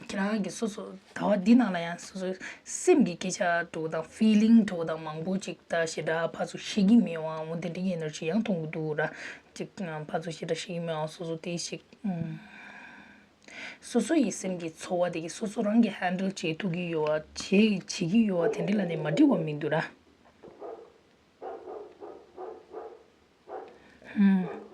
ཁྱེད་རང་གི་སོ་སོ་ཟླ་བ་འདི་ནང་ལ་ཡང་སོ་སོའི་སེམས་ཀྱི་སྐད་ཆ་འགྲོ་དང་ཕི་ལིང་འགྲོ་དང་མང་པོ་ཅིག་ད་ཞེ་དྲག་ཕར་ཚུར་བཤད་ཀྱི་མེད་པ་འོ་དེ་འདྲའི་ཨེ་ནར་ཇི་ཡང་མཐོང་གི་འདུག་ར། ཅིག་ཕར་ཚུར་ཞེ་དྲག་བཤད་ཀྱི་མེད་པ་སོ་སོ་དེ་ཞིག་ཨམ། སོ་སོ་ཡི་སེམས་ཀྱི་ཚོར་བ་དེ་གི་སོ་སོ་རང་གིས་ཧན་ཌལ་བྱེད་ཐུབ་ཀྱི་ཡོད་པ་བྱེད་བྱེད་ཀྱི་ཡོད་པ་དེ་འདྲ་ལ་ནི་མ་འགྲིག་པ་མི་འདུག་ར། ཧུམ།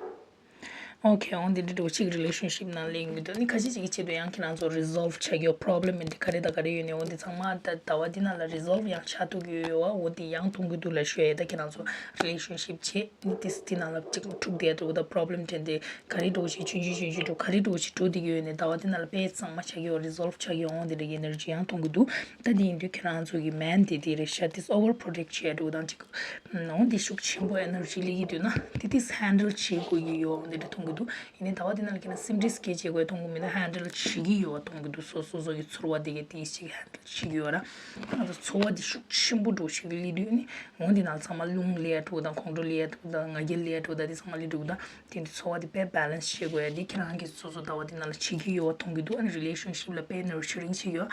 ཨོ་ཁེ། འོ་འདི་འདྲ་འགྲོ་ཅིག་རི་ལེ་ཤན་ཤིབ་ནང་ལ་ཡོང་གི་འདུག་ནི་ཁ་ཤས་ཅིག་གི་ཆེད་དུ་ཡང་ཁྱེད་རང་ཚོ་རི་སོལ་བ་བྱ་རྒྱུ་པོ་རོབ་ལེམ་དེ་ག་རེ་དང་ག་རེ་ཡོད་ནས་འོ་འདི་ཚང་མ་ད་ཟླ་བ་འདི་ནང་ལ་རི་སོལ་བ་ཡང་ཆགས་ཐུབ་ཀྱི་ཡོད་པ་འོ་འདི་ཡང་མཐོང་གི་འདུག་ལ་ཞུ་ཡ། ད་ཁྱེད་རང་ཚོ་རི་ལེ་ཤན་ཤིབ་བྱེད། ནི་ཏིས་དེ་ནང་ལ་གཅིག་འཁྲུག་བསྡད་འགྲོ་གི་ད་པོ་རོབ་ལེམ་དྲན་དེ་ག་རེ་འགྲོ་ཞིག་ཆུང་ཆུང་ཆུང་ཆུང་འགྲོ་ག་རེ་འགྲོ་ཞིག་འགྲོ་བསྡད་ཀྱི་ཡོད་ནས་ཟླ་བ་དེ་ནང་ལ་དཔེ་གཙང་མ་ཆགས་ཀྱི་ཡོད། རི་སོལ་བ་ཆགས་ཀྱི་ཡོད། འོང་དེ་འདྲ་གི་ཨེ་ནར་ཇི་ཡང་མཐོང་གི་འདུག་ད་དེ་ཡིན་དུས་ཁྱེད་རང་ཚོ་གི་མེན་དེ་དེ་རེད་ཤག་ཏིས་ཨོ་ཝར་པོ་རོ་ཊེག་བྱས་འགྲོ་དང་གཅིག་འོང་དེ་ཤུགས་ཆེན་པོ་ཨེ་ནར་ཇི་སླེབས་ཀྱི་འདུག་ན་དེ་ཏིས་ཧན་ཌལ་བྱེད་དགོས་ཀྱི་ཡོད། འོང་དེ་འདྲ་མཐོང་གི་འདུག་ཡིན་ནའི་ཟླ་བ་དེ་ནང་ལ་ཁྱེད་རང་སེམས་ཁྲལ་སྐད་བྱེད་དགོས་མཐོང་གི་མེད་ན་ཧན་ཌལ་བྱེད་ཀྱི་ཡོད་མཐོང་གི་འདུག་སོ་སོ་སོ་གི་ཚོར་བ་དེ་གི་ཏིས་ཅིག་ཧན་ཌལ་བྱེད་ཀྱི་ཡོད་ར། ང་ཚོ་ཚོར་བ་དེ་ཤུགས་ཆེན་པོ་འགྲོ་ཞིག་སླེབས་དུས་ནི་འོང་དེ་ནང་ཚང་མ་རླུང་སླེབས་འགྲོ་དང་ཁོང་ཁྲོ་སླེབས་འགྲོ་དང་ང་རྒྱལ་སླེབས་འགྲོ་དང་དེ་ཚང་མ་སླེབས་འགྲོ་དང་། དེ་འདི་ཚོར་བ་དེ་དཔེ་བེ་ལེན་སི་བྱེད་དགོས་ཡ་དེ་ཁྱེད་རང་གིས་སོ་སོ་ཟླ་བ་དེ་ནང་ལ་བྱེད་ཀྱི་ཡོད་པ་མཐོང་གི་འདུག་ཨ་ནི་རི་ལེ་ཤན་ཤིབ་ལ་དཔེ་ནར་ཅར་རིང་བྱེད་ཀྱི་ཡོད།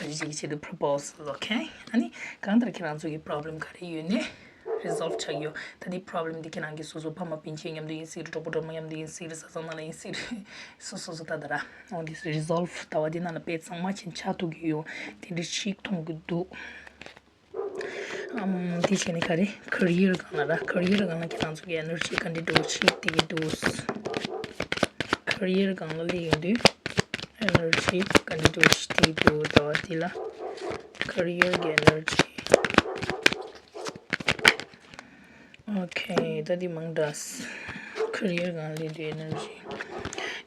ཨ་ནི་ད་ཅི་ཅིག་གི་ཆེད་དུ་པོ་རོ་པོ་སལ། ཨོ་ཁེ། ཨ་ནི་གང་ལྟར་ཁྱེད་རང་ཚོ་གི་པོ་རོབ་ལེམ་ག་རེ་ཡོད་ནའི་རི་སོལ་བ་ཆགས་ཀྱི་ཡོད། ད་དེ་པོ་རོབ་ལེམ་དེ་ཁྱེད་རང་གིས་སོ་སོ་ཕ་མ་སྤུན་མཆེད་མཉམ་དུ་ཡིན་སྲིད་རེད། གྲོགས་པོ་གྲོགས་མོ་མཉམ་དུ་ཡིན་སྲིད་རེད། བཟའ་ཚང་ནང་ལ་ཡིན་སྲིད་རེད། སོ་སོ་སོ་ད་ད་ར། འོ་དེ་རི་སོལ་བ་ཟླ་བ་དེ་ནང་ལ་དཔེ་གཙང་མ་ཅིག་ཆགས་ཐུབ་ཀྱི་ཡོད། དེ་འདྲ་ཞིག་མཐོང་གི་འདུག་ཨམ། དེ་བྱས་ནས་ག་རེ་ཁེ་རི་ཡར་སྒང་ལ་ར། ཁེ་རི་ཡར་སྒང་ལ་ཁྱེད་རང་ཚོ་གི་ཨེ་ནར་ཇི་ག་འདྲ་འགྲོ་ཞིག་དེ་གི་འདུག་ཁེ་རི་ཡར་སྒང་ལ་སླེབས་ཡོང་དུས་ཨེ་ནར་ཇི་ག་འདྲ་འགྲོ་ཞིག་དེ་གི་འདུག་ཟླ་བ་འདི་ལ་ཁེ་རི་ཡར་གི་ཨེ་ནར་ཇི། ཨོ་ཁེ། ད་འདི་མང་དྲགས། ཁེ་རི་ཡར་སྒང་ལ་སླེབས་དུས་ཨེ་ནར་ཇི།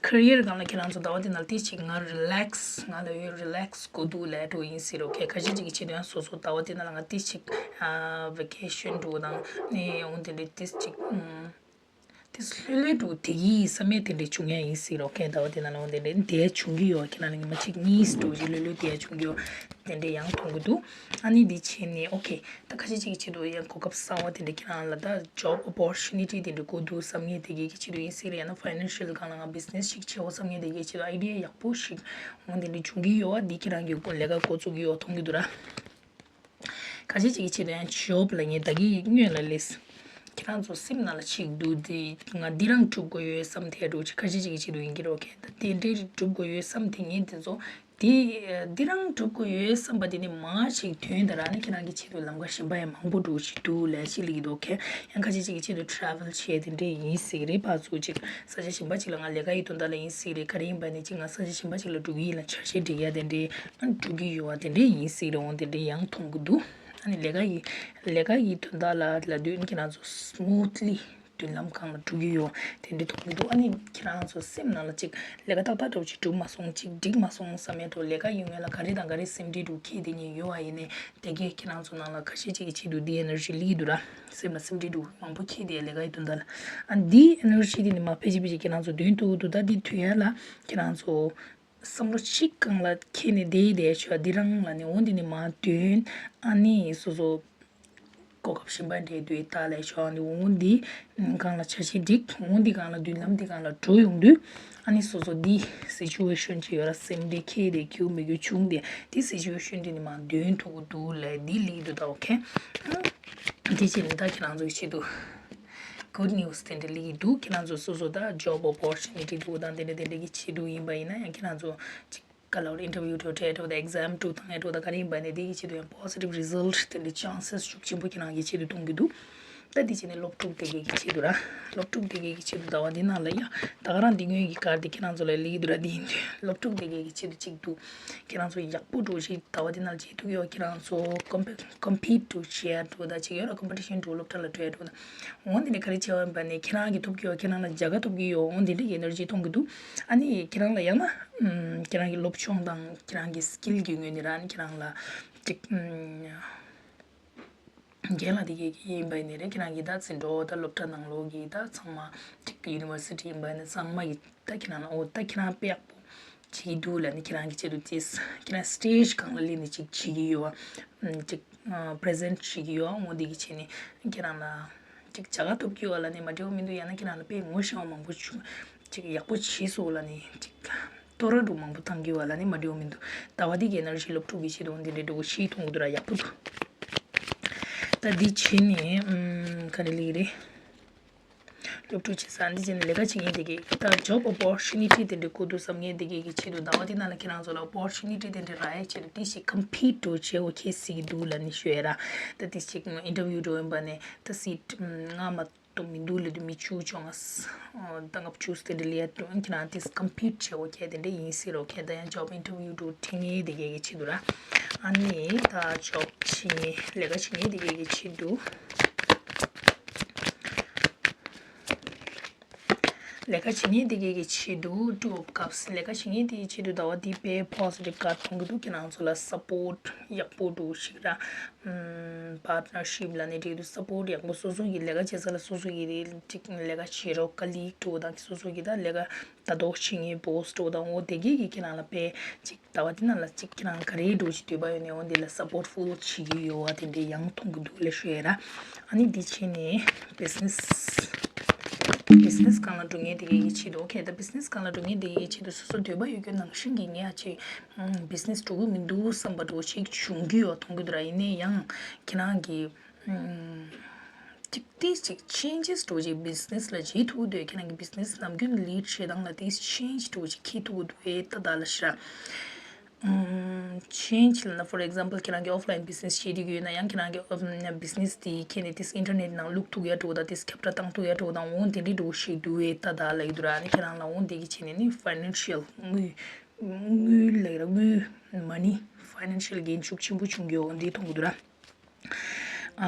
ཁེ་རི་ཡར་སྒང་ལ་ཁྱེད་རང་ཚོ་ཟླ་བ་འདི་ནང་ལ་ཏིས་ཅིག་ང་རི་ལེག་སི་ང་ལ་ཡོད་རི་ལེག་སི་དགོས་འདུག་ལབ་འགྲོ་ཡིན་སྲིད་རོ། ཁེ་ཁ་ཤས་ཅིག་གི་ཆེད་དུ་ཡང་སོ་སོ་ཟླ་བ་འདི་ནང་ལ་ང་ཏིས་ཅིག་ཨ་ཝེ་ཀེ་ཤན་འགྲོ་དང་ནི་འོང་དེ་འདྲའི་ཏིས་ཅིག་ཨུམ། ཏིས་ལྷོད་ལྷོད་འགྲོ་དེ་གི་བསམ་ཡས་དེ་འདྲའི་བྱུང་ཡ་ཡིན་སྲིད་རོ། ཁེ་ཟླ་བ་འདི་ནང་ལ་འོང་དེ་འདྲའི་དེ་བྱུང་གི་ཡོད། ཁྱེད་རང་ལ་ཉི་མ་གཅིག་གཉིས་འགྲོ་ཞིག་ལྷོད་ལྷོད་དེ་བྱུང་གི་ཡོད། དེ་འདྲ་ཡང་མཐོང་གི་འདུག་ཨ་ནི་འདི་བྱས་ནས་ཨོ་ཁེ། ད་ཁ་ཤས་ཅིག་གི་ཆེད་དུ་ཡང་གོ་སྐབས་གསར་བ་དེ་འདྲ་ཁྱེད་རང་ལ་ད་ཇོབ་ཨོ་པོར་ཅུ་ནི་ཊི་དེ་འདྲ་དགོས་འདུག་བསམ་མཁན་དེ་གི་ཆེད་དུ་ཡིན་སྲིད་རེད། ཡང་ན་ཕའི་ནན་ཤལ་སྒང་ལ་ང་བི་ཛི་ནེ་སི་ཅིག་བྱེད་འོ་བསམ་མཁན་དེ་གི་ཆེད་དུ་ཨའི་ཌི་ཡ་ཡག་པོ་ཞིག་འོ་དེ་འདྲ་བྱུང་གི་ཡོད་པ་འདི་ཁྱེད་རང་གི་ལས་ཀ་འགོ་བཙུགས་ཀྱི་ཡོད་མཐོང་གི་འདུག་ར། ཁ་ཤས་ཅིག་གི་ཆེད་དུ་ཡང་ཇོབ་ལབ་མཁན་ད་གི་སྔོན་ལ་སླེབས། ཁྱེད་རང་ཚོ་སེམས་ནང་ལ་ཆིག་འདུག་དེ་ང་འདི་རང་སྒྲུབ་དགོས་ཡོད་བསམ་དེ་འགྲོ་ཅིག་ཁ་ཤས་ཅིག་གི་ཆེད་དུ་ཡིན་གྱི་རོ། ཁེ་ད་དེ་འདྲའི་སྒྲུབ་དགོས་ཡོད་བསམ་དེ་ངས་དེ་ཚོ་དེ་འདི་རང་སྒྲུབ་དགོས་ཡོད་བསམ་པ་དེ་ནི་མ་ཞིག་དོན་དེ་རང་ནི་ཁྱེད་རང་གི་ཆེད་དུ་ལམ་ཁ་གཞན་པ་ཡང་མང་པོ་འགྲོ་ཞིག་འདུག་ལས་ཅི་ལིག་འདུག་ཁེ་ཡང་ཁ་ཤས་ཅིག་གི་ཆེད་དུ་ཊེ་རེ་ཝལ་བྱས་དེ་འདྲས་ཡིན་སྲིད་རེད། ཕར་ཚུར་ཅིག་ས་ཆ་གཞན་པ་ཅིག་ལ་ང་ལས་ཀ་ཡི་དོན་དག་ལ་ཡིན་སྲིད་རེད། ག་རེ་ཡིན་པ་ནི་ཅིག་ང་ས་ཆ་གཞན་པ་ཅིག་ལ་འགྲོ་གི་ཡིན་ལ་འཆར་གཞི་སྒྲིག་ཡ་དེ་འདྲས་ཨ་འགྲོ་གི་ཡོད་པ་དེ་འདྲས་ཡིན་སྲིད་རེད། འོང་དེ་འདྲས་ཡང་མཐོང་གི་འདུག་ཨ་ནི་ལས་ཀ་ཡི་ལས་ཀ་ཡི་དོན་དག་ལ་ལ་དུས་ཁྱེད་རང་ཚོ་སི་མུ་ཐི་ལི་མདུན་ལམ་སྒང་ལ་འགྲོ་གི་ཡོད་དེ་འདྲ་མཐོང་གི་འདུག་ཨ་ནི་ཁྱེད་རང་ཚོ་སེམས་ནང་ལ་ཅིག་ལས་ཀ་ཏག་ཏག་འདྲ་བོ་ཅིག་འགྲུབ་མ་སོང་། ཅིག་འགྲིག་མ་སོང་བསམ་ཡས་འདྲ་བོ་ལས་ཀ་ཡི་ངོས་ལ་ག་རེ་དང་ག་རེ་སེམས་ཁྲལ་འདྲ་བོ་འཁྱེར་དེ་ཉིད་ཡོད་པ་ཡིན་ནའི་དེ་གས་ཁྱེད་རང་ཚོ་ནང་ལ་ཁ་ཤས་ཅིག་གི་ཆེད་དུ་འདི་ཨེ་ནར་ཇི་སླེབས་ཀྱི་འདུག་ར། སེམས་ལ་སེམས་ཁྲལ་འདྲ་བོ་མང་པོ་འཁྱེར་དེ་ལས་ཀ་ཡི་དོན་དག་ལ་ཨ་འདི་ཨེ་ནར་ཇི་དེ་ནི་མ་ཕལ་ཆེར་ཕལ་ཆེར་ཁྱེད་རང་ཚོ་འདོན་ཐུབ་ཀྱི་འདུག་ད་འདི་དུས་ཡ་ལ་ཁྱེད་རང་ཚོ་བསམ་བློ་གཅིག་སྒང་ལ་འཁྱེར་ནས་བསྡད་བསྡད་ཆོག་འདི་རང་ལ་ནི་འོ་འདི་ནི་མ་འདོན་ཨ་ནི་སོ་སོ། གོ་སྐབས་གཞན་པ་འདྲ་དུས་ལྟ་ལས་ཆོག་འདི་འོང་འདི་སྒང་ལ་འཆར་གཞི་སྒྲིག་འོང་འདི་སྒང་ལ་མདུན་ལམ་འདི་སྒང་ལ་འགྲོ་ཡོང་དུས་ཨ་ནི་སོ་སོ་འདི་སི་ཅུ་ཨེ་ཤན་ཅིག་ཡོད་ར། སེམས་འདི་ཁེ་དེ་ཁྱུ་མི་ཁྱུ་ཆུང་དེ་འདི་སི་ཅུ་ཨེ་ཤན་འདི་ནི་མ་འདོན་ཐུབ་ཀྱི་འདུག་ལས་འདི་ལིག་འདུག་ད་ཨོ་ཁེ། འདི་བྱས་ནས་ད་ཁྱེད་རང་ཚོ་གི་ཆེད་དུ་གུཌ་ནིའུ་སི་དེ་འདྲ་ལིག་འདུག་ཁྱེད་རང་ཚོ་སོ་སོ་ད་ཇོབ་ཨོ་པོར་ཅུ་ནི་ཊི་འདུག་དང་དེ་འདྲ་དེ་འདྲ་གི་ཆེད་དུ་ཡིན་པ་ཡིན་ན་ཡང་ཁྱེད་རང་ཚོ་གཅིག་ག་ལ་བར་ཨིན་ཊར་བིའུ་འགྲོ་འཕྲད་འགྲོ་དང་ཨེག་ཛམ་འགྲོ་དང་ཨེ་འགྲོ་དང་ག་རེ་ཡིན་པ་ནས་དེ་གི་ཆེད་དུ་ཡང་པོ་སི་ཊིབ་རི་ཛལ་ཊི་དེ་འདྲའི་ཅན་སེས་ཤུགས་ཆེན་པོ་ཁྱེད་རང་གི་ཆེད་དུ་གཏོང་གི་འདུག་ད་དེ་བྱས་ནས་སློབ་ཕྲུག་དེ་གའི་གི་ཆེད་དུ་ར། སློབ་ཕྲུག་དེ་གའི་གི་ཆེད་དུ་ཟླ་བ་འདི་ནང་ལ་ཡང་ད་ག་རང་འདི་སྔོན་གྱི་ཀར་དེ་ཁྱེད་རང་ཚོ་ལ་ལེགས་འདུག་ར། དེ་ཡིན་དུས་སློབ་ཕྲུག་དེ་གའི་གི་ཆེད་དུ་གཅིག་འདུག་ཁྱེད་རང་ཚོ་ཡག་པོ་འགྲོ་ཞིག་ཟླ་བ་འདི་ནང་ལ་བྱེད་ཐུབ་ཡོད། ཁྱེད་རང་ཚོ་ཀོམ་པི་ཀོམ་པིཊ་འགྲོ་བྱེད་ཡ་འགྲོ་ད་ཅིག་ཡོད་ར། ཀོམ་པི་ཊི་ཤན་འགྲོ་སློབ་གྲྭ་ལ་འགྲོ་ཡ་འགྲོ་ད། འོ་འདི་ནས་ག་རེ་བྱས་པ་ཡིན་པ་ནས་ཁྱེད་རང་གི་ཐོབ་ཀྱི་ཡོད། ཁྱེད་རང་ལ་རྒྱལ་ཁ་ཐོབ་ཀྱི་ཡོད། འོ་འདི་འདྲ་གི་ཨེ་ནར་ཇི་གཏོང་གི་འདུག་ཨ་ནི་ཁྱེད་རང་ལ་ཡང་ན་ཨམ་ཁྱེད་རང་གི་སློབ་སྦྱོང་དང་ཁྱེད་རང་གི་སི་ཀིལ་གྱི་ངོས་ནས་རང་ཁྱེད་རང་ལ་ཅིག་ཨམ་རྒན་ལགས་དེ་གས་ཡིན་པ་ཡིན་ནའི་རེད། ཁྱེད་རང་གི་ད་འཛིན་གྲྭ་ད་སློབ་གྲྭ་ནང་ལོགས་ཀྱི་ད་ཚང་མ་ཅིག་ཡུ་ནི་ཝར་སི་ཊི་ཡིན་པ་ཡིན་ན་ཚང་མ་གི་ད་ཁྱེད་རང་ལ་འོ་ད་ཁྱེད་རང་དཔེ་ཡག་པོ་ བྱེད་ཀྱི་འདུག་ལབ་ནས་ཁྱེད་རང་གི་ཆེད་དུ་ཅིག་ཁྱེད་རང་སི་ཊེ་ཇི་སྒང་ལ་སླེབས་ནས་ཅིག་བྱེད་ཀྱི་ཡོད་པ། ཅིག་པི་རི་ཟེན་ཊི་བྱེད་ཀྱི་ཡོད་པ། འོ་འདི་གི་བྱས་ནས་ཁྱེད་རང་ལ་ཅིག་བྱ་དགའ་ཐོབ་ཀྱི་ཡོད་པ་ལབ་ནས་མ་འགྲིག་པ་མི་འདུག་ཡང་ན་ཁྱེད་རང་ལ་དཔེ་ངོ་ཤེས་པ་མང་པོ་བྱུང་། ཅིག་ཡག་པོ་བྱས་སོང་ལབ་ནས་ཅིག་བསྟོད་ར་འདྲ་མང་པོ་བཏང་གི་ཡོད་པ་ལབ་ནས་མ་འགྲིག་པ་མི་འདུག་ཟླ་བ་འདི་གི་ཨེ་ནར་ཇི་སློབ་ཕྲུག་གི་ཆེད་དུ་འོ་འདི་འདྲའི་འདྲ་པོ་ཞིག་མཐོང་གི་འདུག་ར། ཡག་པོ་འདུག་ད་འདི་བྱས་ནས་ཨམ་ག་རེ་ལབ་ཀྱི་རེད། སློབ་ཕྲུག་བྱེད་ས་འདི་བྱས་ནས་ལས་ཀ་བྱེད་མཁན་དེ་གས་ད་ཇོབ་ཨོ་པོར་ཅུ་ནི་ཊི་དེ་འདྲ་དགོས་འདུག་བསམ་མཁན་དེ་གས་ཀྱི་ཆེད་དུ་ཟླ་བ་འདི་ནང་ལ་ཁྱེད་རང་ཚོ་ལ་ཨོ་པོར་ཅུ་ནི་ཊི་དེ་འདྲ་རག་ཡས་ཆེད་དུ་ཏོག་ཙམ་ཀམ་པིཊ་འདྲ་པོ་བྱེད་དགོས་ཁེལ་སྲིད་ཀྱི་འདུག་ལབ་ནས་ཞུ་ཡས་ར། ད་ཏོག་ཙམ་ཨིན་ཊར་བིའུ་འདྲ་པོ་ཡིན་པ་ནས་ད་སིཊ་ལྔ་མ་གཏོགས་མི་འདུག་ལབ་དུས་མི་བཅུ་བཅོ་ལྔ་ད་ལྔ་བཅུ་དེ་འདྲ་སླེབས་ཡས་འདུག་ཁྱེད་རང་ཏོག་ཙམ་ཀམ་པིཊ་བྱེད་དགོས་ཁེལ་དེ་འདྲ་ཡིན་སྲིད་རོ། ཁྱེད་ད་ཡང་ཇོབ་ཨིན་ཊར་བིའུ་འདྲ་པོ་འཁྲིད་མཁན་དེ་གས་ཀྱི་ཆེད་དུ་ར། ཨ་ནི་ད་ཇོབ་བྱེད་མཁན་ལས་ཀ་བྱེད་མཁན་དེ་གས་ཀྱི་ཆེད་དུ། ལས་ཀ་བྱེད་མཁན་དེ་གས་ཀྱི་ཆེད་དུ་ཊུ་ཨོཕ་ཀབ་སི། ལས་ཀ་བྱེད་མཁན་དེའི་ཆེད་དུ་ཟླ་བ་འདི་དཔེ་པོ་ཟི་ཊིབ་ཀརཌ་མཐོང་གི་འདུག་ཁྱེད་རང་ཚོ་ལ་སཔོརཊ་ཡག་པོ་འདྲ་པོ་ཞིག་ར། ཨམ་པཱར་ཊི་ནར་ཤིབ་ལབ་ནའི་འགྲིག་འདུག་སཔོརཊ་ཡག་པོ། སོ་སོ་གི་ལས་ཀ་བྱེད་ས་ལ་སོ་སོ་གི་ཅིག་ལས་ཀ་བྱེད་རོགས་ཀ་ལིག་འདྲ་པོ་དང་སོ་སོ་གི་ད་ལས་ཀ་ལྟ་རྟོག་བྱེད་མཁན་བོ་སི་འདྲ་པོ་དང་འོ་དེ་གས་ཀྱིས་ཁྱེད་རང་ལ་དཔེ་ཅིག་ཟླ་བ་འདི་ནང་ལ་ཅིག་ཁྱེད་རང་ག་རེ་འདྲ་པོ་ཞིག་འདོད་པ་ཡོད་ནའི་འོ་འདི་ལ་སཔོརཊ་ཕུལ་བྱེད་ཀྱི་ཡོད་པ་དེ་འདྲའི་ཡང་མཐོང་གི་འདུག་ལབ་ཞུ་ཡས་ར། ཨ་ནི་འདི་བྱས་ནས་བི་ཛི་ནེ་སི། བི་ཛི་ནེ་སི་སྒང་ལ་འགྲོ་མཁན་དེ་གས་ཀྱི་ཆེད་དུ། ཨོ་ཁེ། ད་བི་ཛི་ནེ་སི་སྒང་ལ་འགྲོ་མཁན་དེ་གས་ཀྱི་ཆེད་དུ་སོ་སོ་འདོད་པ་ཡོད་རྒྱུ་ནང་བཞིན་གྱི་ངས་ཨ་ཅེ་བི་ཛི་ནེ་སི་འགྲོ་གི་མི་འདུག་བསམ་པ་འདྲ་པོ་ཞིག་བྱུང་གི་ཡོད་མཐོང་གི་འདུག་ར། ཡིན་ནའི་ཡང་ཁྱེད་རང་གི་ཅིག་ཏོག་ཙམ་ཅིག་ཆེན་ཇེ་སི་འདྲ་པོ་ཅིག་བི་ཛི་ནེ་སི་ལ་བྱེད་ཐུབ་ཀྱི་འདུག་ཁྱེད་རང་གི་བི་ཛི་ནེ་སི་ནམ་རྒྱུན་ལིཌ་བྱེད་སྟངས་ལ་ཏོག་ཙམ་ཆེན་ཇི་འདྲ་པོ་ཅིག་འཁྱེར་ཐུབ་ཀྱི་འདུག་ཨེ། ད་ད་ལ་ཤ་ཨམ་ཆེན་ཇི་ལབ་ན། ཕོར་ཨིག་ཛམ་པལ་ཁྱེད་རང་གི་ཨོཕ་ལ་ཡིན་བི་ཛི་ནེ་སི་བྱེད་ཀྱི་ཡོད་ན་ཡང་ཁྱེད་རང་གི་ཨོཕ་བི་ཛི་ནེ་སི་དེ་ཁྱེད་ནས་ཏོག་ཙམ་ཨིན་ཊར་ནེཊ་ནང་བླུག་ཐུབ་ཡ་འདྲ་པོ་དང་ཏོག་ཙམ་ཁྱབ་བསྒྲགས་བཏང་ཐུབ་ཡ་འདྲ་པོ་དང་འོ་དེ་འདྲའི་འདྲ་པོ་ཞིག་འདུག་ཨེ། ད་ད་ལབ་ཀྱི་འདུག་ར། ཨ་ནི་ཁྱེད་རང་ལ་འོ་དེ་གི་བྱས་ནས་ནི་ཕའི་ནན་ཤལ་དངུལ་དངུལ་ལབ་ཀྱི་ར། དངུལ་མ་ནི་ཕའི་ནན་ཤལ་གྱི་ཤུགས་ཆེན་པོ་བྱུང་གི་ཡོད་འདི་མཐོང་གི་འདུག་ར།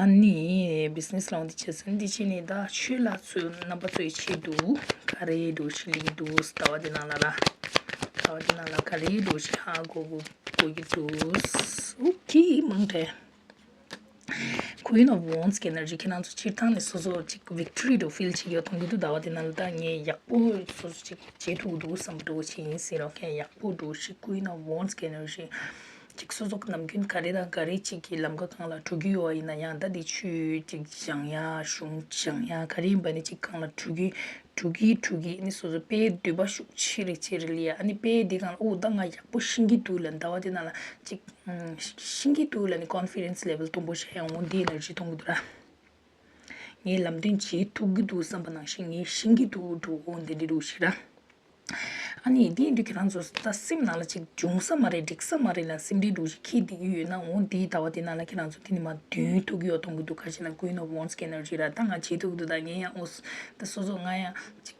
ཨ་ནི་བི་ཛི་ནེ་སི་ལ་འོ་འདི་བྱས་ཟིན་འདི་བྱས་ནས་ད་ཆོས་ལ་ཚོས་རྣམ་པ་ཚོའི་ཆེད་དུ་ག་རེ་འདྲ་པོ་ཞིག་སླེབས་ཀྱི་འདུག་ཟླ་བ་འདི་ནང་ལ་ར། ཟླ་བ་འདི་ནང་ལ་ག་རེ་འདྲ་པོ་ཞིག་ཧ་གོ་གོ་གོ་གི་འདུག་ཨོ་ཁེ། མང་དྲགས། Queen of Wands གི་ཨེ་ནར་ཇི། ཁྱེད་རང་ཚོ་སྤྱིར་བཏང་ནས་སོ་སོ་ཅིག་ཝིག་ཊོ་རི་འདྲ་པོ་ཕིལ་བྱེད་ཀྱི་ཡོད་མཐོང་གི་འདུག་ཟླ་བ་འདི་ནང་ལ་ད་ངས་ཡག་པོ་སོ་སོ་ཅིག་བྱེད་ཐུབ་ཀྱི་འདུག་བསམ་པ་འདྲ་པོ་ཞིག་ཡིན་སྲིད་རོ། ཁྱེད་ཡག་པོ་འདྲ་པོ་ཞིག Queen of Wands གི་ཨེ་ནར་ཇི། ཅིག་སོ་སོ་ནམ་རྒྱུན་ག་རེ་དང་ག་རེ་ཅིག་གི་ལམ་ཁ་སྒང་ལ་འགྲོ་གི་ཡོད་པ་ཡིན་ན་ཡང་ད་འདི་ཆོས་ཅིག་སྦྱང་ཡ། གཞུང་སྦྱང་ཡ། ག་རེ་ཡིན་པ་ནི་ཅིག་སྒང་ལ་འགྲོ་གི་འགྲོ་གི་འགྲོ་གི་ཨ་ནི་སོ་སོ་དཔེ་འདོད་པ་ཤུགས་ཆེ་རེ་ཆེ་རེ་སླེབས་ཡ། ཨ་ནི་དཔེ་འདི་སྒང་ལ་ཨོ་ད་ང་ཡག་པོ་ཤེས་ཀྱི་འདུག་ལབ་ཟླ་བ་འདི་ནང་ལ་ཅིག་ཤེས་ཀྱི་འདུག་ལབ་ནི་ཀོན་ཕི་ཌེན་སི་ལེ་ཝལ་མཐོན་པོ་ཞིག་ཡོང་འོ་འདི་ཨེ་ནར་ཇི་མཐོང་གི་འདུག་ར། ངས་ལམ་སྟོན་བྱེད་ཐུབ་ཀྱི་འདུག་བསམ་པ་ནང་བཞིན་ངས་ཤེས་ཀྱི་འདུག་འགྲོ་འོ་འདི་འདྲ་པོ་ཞིག་ར། ཨ་ནི་དེ་ཡིན་དུས་ཁྱེད་རང་ཚོ་ད་སེམས་ནང་ལ་ཅིག་འབྱུང་ས་མ་རེད། འགྲིག་ས་མ་རེད་ལབ་སེམས་ཁྲལ་འདྲ་པོ་ཞིག་འཁྱེར་བསྡད་ཀྱི་ཡོད་ན་འོ་འདི་ཟླ་བ་འདི་ནང་ལ་ཁྱེད་རང་ཚོ་དེ་ནི་མར་འདོན་ཐུབ་ཀྱི་ཡོད་མཐོང་གི་འདུག་ག་ཅི་ལབ་ན་Queen of Wands གི་ཨེ་ནར་ཇི་ར། ད་ང་བྱེད་ཐུབ་ཀྱི་འདུག་ད་ངས་ཡང་ཨོ་ད་སོ་སོ་ང་ཡང་ཅིག་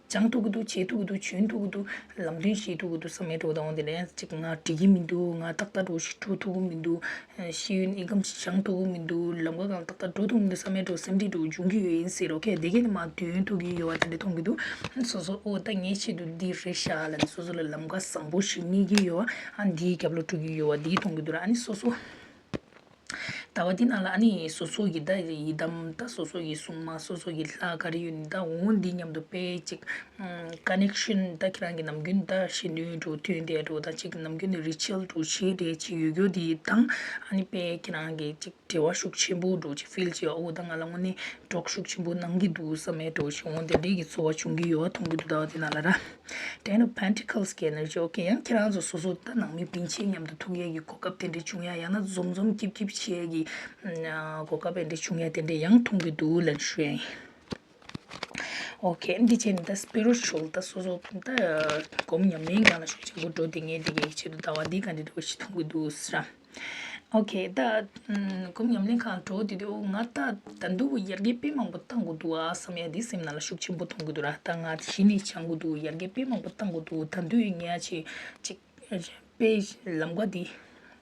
སྦྱང་ཐུབ་ཀྱི་འདུག་བྱེད་ཐུབ་ཀྱི་འདུག་འཇོན་ཐུབ་ཀྱི་འདུག་ལམ་སྟོན་བྱེད་ཐུབ་ཀྱི་འདུག་བསམ་ཡས་འདྲ་པོ་དང་འོ་དེ་ལས་ཅིག་ང་འགྲིག་གི་མི་འདུག་ང་ཏག་ཏག་འདྲ་པོ་ཞིག་འགྲོ་ཐུབ་ཀྱི་མི་འདུག་ཤེས་ཡོན་ཨི་ཁུམ་ཞིག་སྦྱང་ཐུབ་ཀྱི་མི་འདུག་ལམ་ཁ་སྒང་ཏག་ཏག་འགྲོ་ཐུབ་ཀྱི་མི་འདུག་བསམ་ཡས་འདྲ་པོ་སེམས་ཁྲལ་འདྲ་པོ་འབྱུང་གི་ཡོད་ཡིན་ཟེར་རོ། ཁྱེད་དེ་གས་ནི་མར་འདོན་ཐུབ་ཀྱི་ཡོད་པ་དེ་འདྲ་མཐོང་གི་འདུག་སོ་སོ་ཨོ་ད་ངའི་ཆེད་དུ་འདི་རེད་ཤག་ལབ་ནས་སོ་སོ་ལ་ལམ་ཁ་བཟང་པོ་ཞིག་རྙེད་ཀྱི་ཡོད་པ། ཨ་འདིའི་རྒྱབ་ལ་འགྲོ་གི་ཡོད་པ་འདི་མཐོང་གི་འདུག་ར། ཨ་ནི་སོ་སོ་ཟླ་བ་འདི་ནང་ལ་ཨ་ནི་སོ་སོ་གི་ད་ཡི་དམ་ད་སོ་སོ་གི་སྲུང་མ་སོ་སོ་གི་ལྷ་ག་རེ་ཡོད་ནི་ད་འོ་འདི་མཉམ་དུ་དཔེ་ཅིག་ཀ་ནེག་ཤན་ད་ཁྱེད་རང་གི་ནམ་རྒྱུན་ད་ཤེས་ཡོན་འདྲ་པོ་ཐོན་བསྡད་འདྲ་པོ་ད་ཅིག་ནམ་རྒྱུན་ནས་རི་ཅུ་ཨལ་འདྲ་པོ་བྱེད་བསྡད་ཅིག་ཡོད་རྒྱུ་འདི་དང་ཨ་ནི་དཔེ་ཁྱེད་རང་གི་ཅིག་འབྲེལ་བ་ཤུགས་ཆེན་པོ་འདྲ་པོ་ཅིག་ཕིལ་བྱེད་ཨོ་ད་ང་ལ་དངོས་གནས་གྲོགས་ཤུགས་ཆེན་པོ་གནང་གི་འདུག་བསམ་ཡས་འདྲ་པོ་ཞིག་འོ་དེ་འདྲའི་གི་ཚོར་བ་བྱུང་གི་ཡོད་པ་མཐོང་གི་འདུག་ཟླ་བ་འདི་ནང་ལ་ར། Ten of Pentacles གི་ཨེ་ནར་ཇི། ཨོ་ཁེ། ཡང་ཁྱེད་རང་ཚོ་སོ་སོ་ད་ནང་མི་སྤུན་མཆེད་མཉམ་དུ་ཐུག་ཡས་ཀྱི་གོ་སྐབས་དེ་འདྲ་བྱུང་ཡ། ཡང་ན་འཛོམས་འཛོམས་སྐྱིད་སྐྱིད་བྱེད་ཡས་ཀྱི་གོ་སྐབས་དེ་འདྲ་བྱུང་ཡ་དེ་འདྲ་ཡང་མཐོང་གི་འདུག་ལབ་ཞུ་ཡ་ཡིན། ཨོ་ཁེ། འདི་བྱས་ནས་ད་སི་པི་རི་ཅུ་ཨལ་ད་སོ་སོ་ད་སྒོམ་ཉམས་ལེན་སྒང་ལ་ཤུགས་ཆེན་པོ་འགྲོ་བསྡད་མཁན་དེ་གའི་ཆེད་དུ་ཟླ་བ་འདི་ག་འདྲ་འདྲ་པོ་ཞིག་མཐོང་གི་འདུག་ཟེར། ཨོ་ཁེ། ད་སྒོམ་ཉམས་ལེན་ཁང་འགྲོ་དུས་དུས་ཨོ་ང་ད་ད་དུང་ཡར་རྒྱས་དཔེ་མང་པོ་བཏང་དགོས་འདུག་ཨ་བསམ་ཡ་འདི་སེམས་ནང་ལ་ཤུགས་ཆེན་པོ་མཐོང་གི་འདུག་ར། ད་ང་གཞི་ནས་སྦྱང་དགོས་འདུག་ཡར་རྒྱས་དཔེ་མང་པོ་བཏང་དགོས་འདུག་ད་དུང་ངས་ཅིག་ཅིག་དཔེ་ལམ་ཁ་འདི་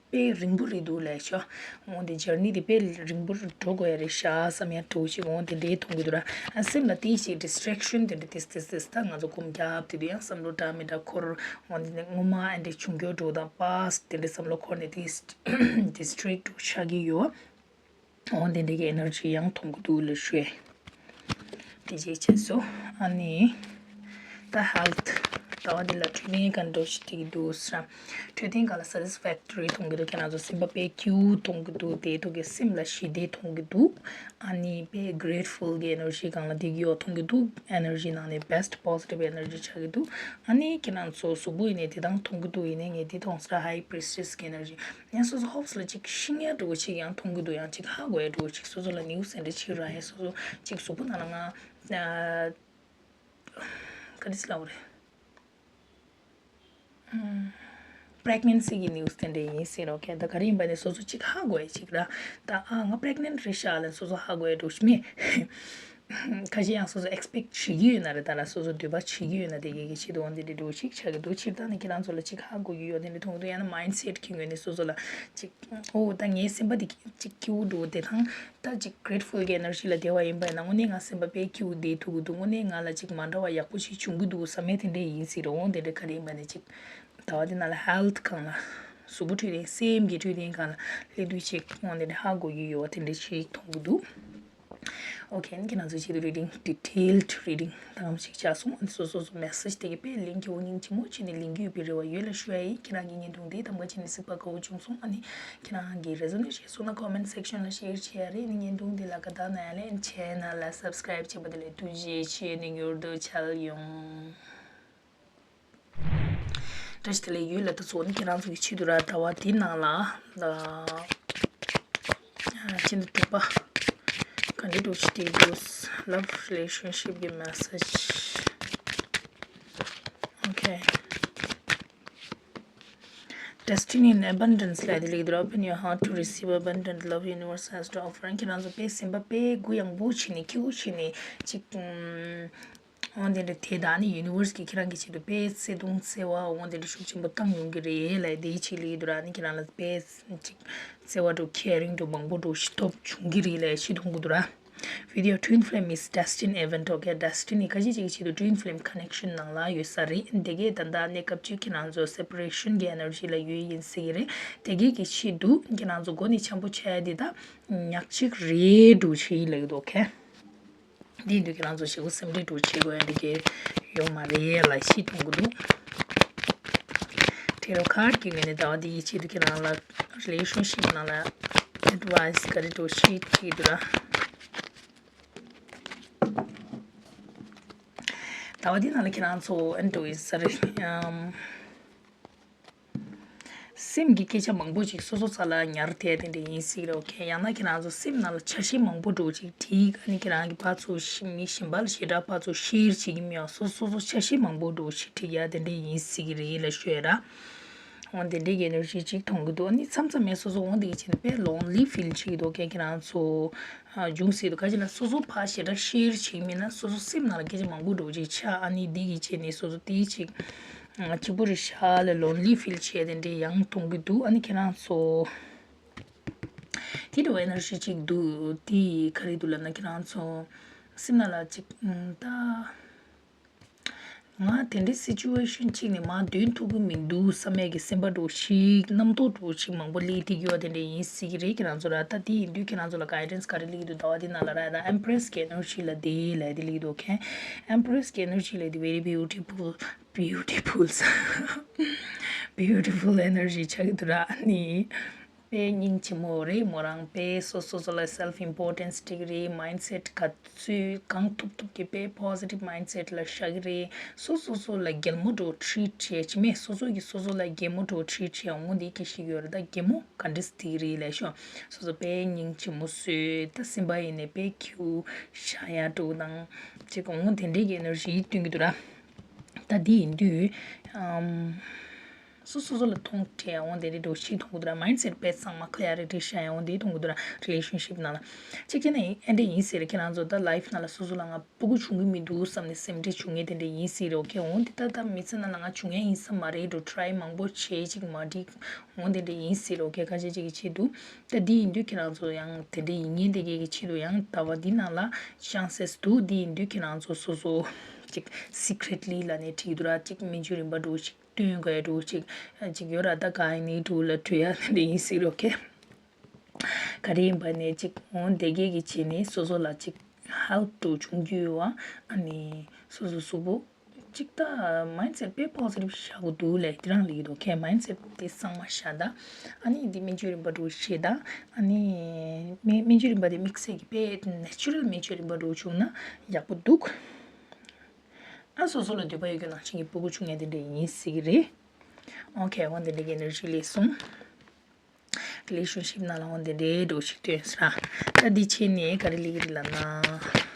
དཔེ་རིང་པོ་རེད་འདུག་ལབ་ཤག་འོ་འདི་ཇར་ནི་འདི་དཔེ་རིང་པོ་འགྲོ་དགོས་ཡ་རེད་ཤག་བསམ་ཡ་འདྲ་པོ་ཞིག་འོ་འདི་འདྲའི་མཐོང་གི་འདུག་ར། ཨ་སེམས་ལ་དེ་ཞིག་ཌིས་ཊེག་ཤན་དེ་འདྲ་ཏིས་ཏིས་ཏིས་ད་ང་ཚོ་སྒོམ་རྒྱབ་དེ་དུས་ཡང་བསམ་བློ་འདྲ་མི་འདྲ་འཁོར། འོ་འདི་ནས་སྔོན་མ་ཨ་འདྲ་བྱུང་རྒྱུ་འདྲ་པོ་དང་པཱ་སི་ཊི་དེ་འདྲ་བསམ་བློ་འཁོར་ནས་དེ་ཌིས་ཊེག་འདྲ་པོ་ཆགས་ཀྱི་ཡོད། འོ་དེ་འདྲའི་གི་ཨེ་ནར་ཇི་ཡང་མཐོང་གི་འདུག་ལབ་ཞུ་ཡ། དེ་རྗེས་བྱས་སོ། ཨ་ནི་ད་ཧེལ་ཐི་ ཟླ་བ་འདི་ལ་འཕྲོད་བསྟེན་ག་འདྲ་ཞིག་སྤྲད་ཀྱི་འདུག་ཟེར། འཕྲོད་བསྟེན་ག་ལ་satisfactory་མཐོང་གི་འདུག་ཁྱེད་རང་ཚོ་སེམས་པ་དཔེ་སྐྱིད་པོ་མཐོང་གི་འདུག་དེ་ཐོག་གི་སེམས་ལ་ཞི་བདེ་མཐོང་གི་འདུག་ཨ་ནི་དཔེ་grateful་གི་energy་སྒང་ལ་བསྡད་ཀྱི་ཡོད་མཐོང་གི་འདུག energy་ནང་ནས་best positive energy་ཆགས་ཀྱི་འདུག་ཨ་ནི་ཁྱེད་རང་ཚོ་གཟུགས་པོ་ཡིན་ནའི་དེ་དང་མཐོང་གི་འདུག་ཡིན་ནའི་ངས་འདི་མཐོང་ཟེར། High Priestess་གི་energy། ཡང་སོ་སོ་hopes་ལ་ཅིག་ཤི་ཡ་འདྲ་བོ་ཅིག་ཡང་མཐོང་གི་འདུག་ཡང་ཅིག་ཧ་གོ་ཡ་འདྲ་བོ་ཅིག་སོ་སོ་ལ་news་དེ་འདྲ་ཅིག་རག་ཡ། སོ་སོ་ཅིག་གཟུགས་པོ་ནང་ལ་ང་ཨ་ག་རེ་ཟེར་ལབ་དགོས་རེད། pregnancy་གི་news་དེ་འདྲ་ཡིན་ཟེར་རོ། ཁྱེད་ད་ག་རེ་ཡིན་པ་ནས་སོ་སོ་ཅིག་ཧ་གོ་ཡ་ཅིག་ར། ད་ཨ་ང་pregnant་རེད་ཤག་ལབ་སོ་སོ་ཧ་གོ་ཡ་འདྲ་བོ་ཅིག་མེད། ཁ་ཤས་ཡང་སོ་སོ་expect་བྱེད་ཀྱི་ཡོད་ན་རེད། ད་ལ་སོ་སོ་འདོད་པ་བྱེད་ཀྱི་ཡོད་ན་དེ་གའི་གི་ཆེད་དུ་འོ་འདི་འདྲ་འདྲ་བོ་ཞིག་ཆགས་ཀྱི་འདུག་སྤྱིར་བཏང་ནས་ཁྱེད་རང་ཚོ་ལ་ཅིག་ཧ་གོ་གི་ཡོད་དེ་འདྲ་མཐོང་གི་འདུག་ཡང་ན་mindset་གི་ངོས་ནས་སོ་སོ་ལ་ཅིག་ཨོ་ད་ངའི་སེམས་པ་འདི་ཅིག་སྐྱིད་པོ་འདུག་དེ་དང་ད་ཅིག་grateful་གི་energy་ལ་བསྡད་པ་ཡིན་པ་ཡིན་ན་དངོས་གནས་ང་སེམས་པ་དཔེ་སྐྱིད་པོ་བསྡད་ཐུབ་ཀྱི་འདུག་དངོས་གནས་ང་ལ་ཅིག་མ་འདྲ་བ་ཡག་པོ་ཞིག་བྱུང་གི་འདུག་བསམ་ཡས་དེ་འདྲ་ཡིན་སྲིད་རེད། འོ་དེ་འདྲ་ག་རེ་ཡིན་པ་ནས་ཅིག་ཟླ་བ་འདི་ནང་ལ་health་སྒང་ལ་གཟུགས་པོ་འཕྲོད་བསྟེན་སེམས་ཀྱི་འཕྲོད་བསྟེན་སྒང་ལ་སླེབས་དུས་ཅིག་འོ་དེ་འདྲ་ཧ་གོ་གི་ཡོད་པ་དེ་འདྲ་ཞིག་མཐོང་གི་འདུག Okay ཁྱེད་རང་ཚོའི་ཆེད་དུ་reading detailed reading་དང་ཞིག་བྱས་སོང་། ཨ་ནི་སོ་སོ་སོ་message་དེ་གི་དཔེ་ལན་སྐྱིད་པོ་སྙིང་རྗེ་མོ་བྱས་ནས་ལེན་གྱི་ཡོད་པའི་རེ་བ་ཡོད་ལ་ཞུ་ཡ་ཡིན། ཁྱེད་རང་གི་བརྙན་ཐུང་དེ་དང་པོ་བྱས་ནས་གཟིགས་པ་དགའ་བོ་བྱུང་སོང་། ཨ་ནི་ཁྱེད་རང་གི་resonate་བྱས་སོང་ན་comment section་ལ་share་བྱེད་ཡ་རེད། ཨ་ནི་བརྙན་ཐུང་དེ་ལ་དགའ་རྟགས་གནང་ཡ་ལེན། channel་ལ་subscribe་བྱས་པ་དེ་ལ་ཐུགས་རྗེ་ཆེ། ནས་མྱུར་དུ་མཇལ་ཡོང་། བཀྲ་ཤིས་བདེ་ལེགས། ཡུལ་ལ་ད་གཟོད་ནི་ཁྱེད་རང་ཚོ་གི་ཆེད་དུ་ར་ཟླ་བ་འདི་ནང་ལ་ད་ཕྱི་ཟླ་དྲུག་པ་ག་འདྲ་འདྲ་བོ་ཞིག་སྤྲད་འདུག love relationship་གི་message. Okay. Destiny in abundance་ལབ་དེ་ལེགས་འདུག Open your heart to receive abundant love universe has to offer. ཁྱེད་རང་ཚོ་དཔེ་སེམས་པ་དཔེ་གུ་ཡངས་པོ་བྱས་ནས་སྐྱིད་པོ་བྱས་ནས་ཅིག་ཨུམ། འོ་དེ་འདྲ་དེ་ད་ནི་universe་གིས་ཁྱེད་རང་གི་ཆེད་དུ་དཔེ་བརྩེ་དུང་བརྩེ་བ་འོ་དེ་འདྲ་ཤུགས་ཆེན་པོ་བཏང་ཡོང་གི་རེད་ལབ་དེའི་ཆེད་ལ་ཡིན་འདུག་ར། ནི་ཁྱེད་རང་ལ་དཔེ་ཅིག་བརྩེ་བ་འདྲ་caring་འདྲ་མང་པོ་འདྲ་ཞིག་ཐོབ་བྱུང་གི་རེད་ལབ་ཤིག་མཐོང་གི་འདུག་ར། With your twin flame is destined event, okay, destiny་ཁ་ཅིག་ཅིག་གི་ཆེད་དུ་twin flame connection་ནང་ལ་ཡོད་ས་རེད། དེ་གས་ད་ལྟ་གནས་སྐབས་ཅིག་ཁྱེད་རང་ཚོ་separation་གི་energy་ལ་ཡོད་ཡིན་ཟེར་གི་རེད། དེ་གས་ཀྱི་ཆེད་དུ་ཁྱེད་རང་ཚོ་མགོ་ནས་འཆམ་པོ་ཆགས་ཡ་དེ་ད་ཉག་གཅིག་རེད་འདྲ་ཞིག་ལབ་ཀྱི་འདུག okay། འདི་འདུག་ཁྱེད་རང་ཚོ་ཞེ་པོ་སེམས་ཁྲལ་འདྲ་བྱེད་དགོས་ཡ་འདི་གས་ཡོད་མ་རེད་ལབ་ཤིག་མཐོང་གི་འདུག Tarot card་གི་ངོས་ནས་ཟླ་བ་འདི་ཡི་ཆེད་དུ་ཁྱེད་རང་ལ་relationship་ནང་ལ་advice་ག་རེ་འདྲ་ཞིག་བྱེད་ཀྱི་འདུག་ར། ཟླ་བ་འདི་ནང་ལ་ཁྱེད་རང་ཚོ་ཨ་འདྲ་ཡིན་ས་རེད། ཨམ། སེམས་ཀྱི་སྐད་ཆ་མང་པོ་ཅིག་སོ་སོ་རྩ་ལ་ཉར་བསྡད་དེ་འདྲ་ཡིན་སྲིད་རེད། okay། ཡང་ན་ཁྱེད་རང་ཚོ་སེམས་ནང་ལ་ཆ་ཤས་མང་པོ་འདྲ་ཅིག་བསྒྲིགས། ཨ་ནི་ཁྱེད་རང་གི་ཕར་ཚུར་ཤི་མི་གཞན་པ་ལ་ཞེ་དྲག་ཕར་ཚུར་share་བྱེད་ཀྱི་མེད་པ། སོ་སོ་སོ་ཆ་ཤས་མང་པོ་འདྲ་ཅིག་བསྒྲིགས་ཡ་དེ་འདྲ་ཡིན་སྲིད་ཀྱི་རེད་ལབ་ཤོད་ར། འོ་དེ་འདྲའི་གི་energy་ཅིག་མཐོང་གི་འདུག་ཨ་ནི་མཚམས་མཚམས་མེད་སོ་སོ་འོ་དེ་གི་ཕྱིན་དཔེ་lonely feel་བྱེད་ཀྱི་འདུག okay། ཁྱེད་རང་ཚོ་ཨ་འབྱུང་སྲིད་འདུག་ག་ཅི་ལ་སོ་སོ་ཕར་ཞེ་དྲག་share་བྱེད་ཀྱི་མེད་ན་སོ་སོ་སེམས་ནང་ལ་སྐད་ཆ་མང་པོ་འདྲ་ཅིག་ཆགས། ཨ་ནི་འདི་གི་ཕྱིན་ནས་སོ་སོ་དེའི་ཅིག་ཨ་གཅིག་པུ་རེད་ཤག་ལ་lonely feel་བྱས་དེ་འདྲའི་ཡང་མཐོང་གི་འདུག་ཨ་ནི་ཁྱེད་རང་ཚོ་དེ་འདྲ་བའི་energy་ཅིག་འདུག་དེ་ག་རེ་འདུག་ལབ་ན་ཁྱེད་རང་ཚོ་སེམས་ནང་ལ་ཅིག་ཨ་ད། ང་དེ་འདྲའི་situation་གཅིག་ནས་མར་འདོན་ཐུབ་ཀྱི་མི་འདུག་བསམ་ཡས་ཀྱི་སེམས་པ་འདྲ་ཞིག་རྣམ་རྟོག་འདྲ་ཞིག་མང་པོ་སླེབས་བསྡད་ཀྱི་ཡོད་དེ་འདྲ་ཡིན་སྲིད་ཀྱི་རེད། ཁྱེད་རང་ཚོ་ལ་ད་དེ་ཡིན་དུས་ཁྱེད་རང་ཚོ་ལ་guidance་ག་རེ་སླེབས་ཀྱི་འདུག་ཟླ་བ་འདི་ནང་ལ་ར་ད་Empress་གི་energy་ལ་དེ་ལབ་དེ་སླེབས་ཀྱི་འདུག okay། Empress་གི་energy་ལབ་དེ་very beautiful, beautiful, beautiful energy་ཆགས་ཀྱི་འདུག་ར། ཨ་ནི། དཔེ་སྙིང་རྗེ་མོ་རེད། མོ་རང་དཔེ་སོ་སོ་སོ་ལ་self importance་སྤྲད་ཀྱི་རེད། mindset་ག་ཚོད་གང་ཐུབ་ཐུབ་ཀྱིས་དཔེ་positive mindset་ལ་བཞག་གི་རེད། སོ་སོ་སོ་ལ་གད་མོ་འདྲ་བོ་treat་བྱས་ཅི་མེད་སོ་སོ་གིས་སོ་སོ་ལ་གད་མོ་འདྲ་བོ་treat་བྱས་འོང་འདི་སྐད་ཤིག་ཡོད་རེད། ད་གད་མོ་ག་འདྲ་སྟེ་རེད་ལབ་ཤོག་སོ་སོ་དཔེ་སྙིང་རྗེ་མོ་བཟོས་ད་སེམས་པ་ཡིན་ནས་དཔེ་cute་ཤ་ཡ་འདྲ་བོ་དང་ཅིག་འོང་དེ་འདྲའི་གི་energy་སྟོན་གྱི་འདུག་ར། ད་འདི་ཡིན་དུས་ཨམ། སོ་སོ་སོ་ལ་མཐོང་ཐལ་འོང་དེ་རེད་འགྲོ་ཞིག་མཐོང་གི་འདུག་ར། mindset་དཔེ་ཚང་མ་clarity་ཤ་ཡ་འོང་དེ་མཐོང་གི་འདུག་ར། relationship་ནང་ལ་གཅིག་བྱས་ན་ཨེ་འདྲ་ཡིན་ཟེར་ཁྱེད་རང་ཚོ་ད་life་ནང་ལ་སོ་སོ་ལ་ང་ཕྲུ་གུ་བྱུང་གི་མི་འདུག་བསམ་ནས་སེམས་ཁྲལ་བྱུང་ངེས་དེ་འདྲ་ཡིན་ཟེར་རེད། okay། འོང་དེ་ད་ད་མི་ཚེ་ནང་ལ་ང་བྱུང་ཡ་ཡིན་ས་མ་རེད་འགྲོ་try་མང་པོ་བྱས་ཅིག་མ་འགྲིག་འོང་དེ་འདྲ་ཡིན་ཟེར་རེད། okay། ཁ་ཤས་ཅིག་གི་ཆེད་དུ་ད་འདི་ཡིན་དུས་ཁྱེད་རང་ཚོ་ཡང་དེ་འདྲ་ཡིན་ངེས་དེ་གས་ཀྱི་ཆེད་དུ་ཡང་ཟླ་བ་འདི་ནང་ལ་chances་འདུག་འདི་ཡིན་དུས་ཁྱེད་རང་ཚོ་སོ་སོ་ཅིག་secretly་ལབ་ནས་བྲིས་འདུག་ར། ཅིག་སྨན་བཅོས་རིམ་པ་འདྲ་ཅིག་སྟོན་དགོས་འདྲ་ཅིག་ཅིག་ཡོད་ར། ད་ག་ཡིན་ནའི་འདྲ་ལ་བྲིས་ཡ་དེ་འདྲ་ཡིན་སྲིད་རེད། okay། ག་རེ་ཡིན་པ་ནས་ཅིག་འོང་དེ་གས་ཀྱི་བྱས་ནས་སོ་སོ་ལ་ཅིག་help་འདྲ་བྱུང་རྒྱུ་ཡོད་བ། ཨ་ནི་སོ་སོ་གཟུགས་པོ་ གཅིག་ད་མའིན་སེཊ་དཔེ་པོ་ཟི་ཊིབ་བཞག་དགོས་འདུག་ལས་དེ་རང་ལ་ཡོད་དོ། ཁྱེད་མའིན་སེཊ་དེ་གཙང་མ་བཞག་ད། ཨ་ནི་འདི་སྨན་བཅོས་རིམ་པ་འདྲ་བོ་བྱེད་ད། ཨ་ནི་སྨན་སྨན་བཅོས་རིམ་པ་དེ་དམིགས་བསལ་གྱི་དཔེ་ནེ་ཅུ་རལ་སྨན་བཅོས་རིམ་པ་འདྲ་བོ་བྱུང་ན་ཡག་པོ་འདུག། ཨ་སོ་སོ་ལ་འདོད་པ་ཡོད་རྒྱུ་ནང་བཞིན་གྱི་ཕྲུ་གུ་བྱུང་ཡ་དེ་འདྲ་ཡིན་སྲིད་ཀྱི་རེད། ཨོ་ཁེ། འོ་དེ་འདྲ་གི་ཨེ་ནར་ཇི་སླེབས་སོང་། རི་ལེ་ཤན་ཤིབ་ནང་ལ་འོ་དེ་འདྲའི་འགྲོ་ཞིག་སྟོན་ས། ད་འདི་བྱས་ནས་ག་རེ་ལས་ཀྱི་རེད་ལབ་ན།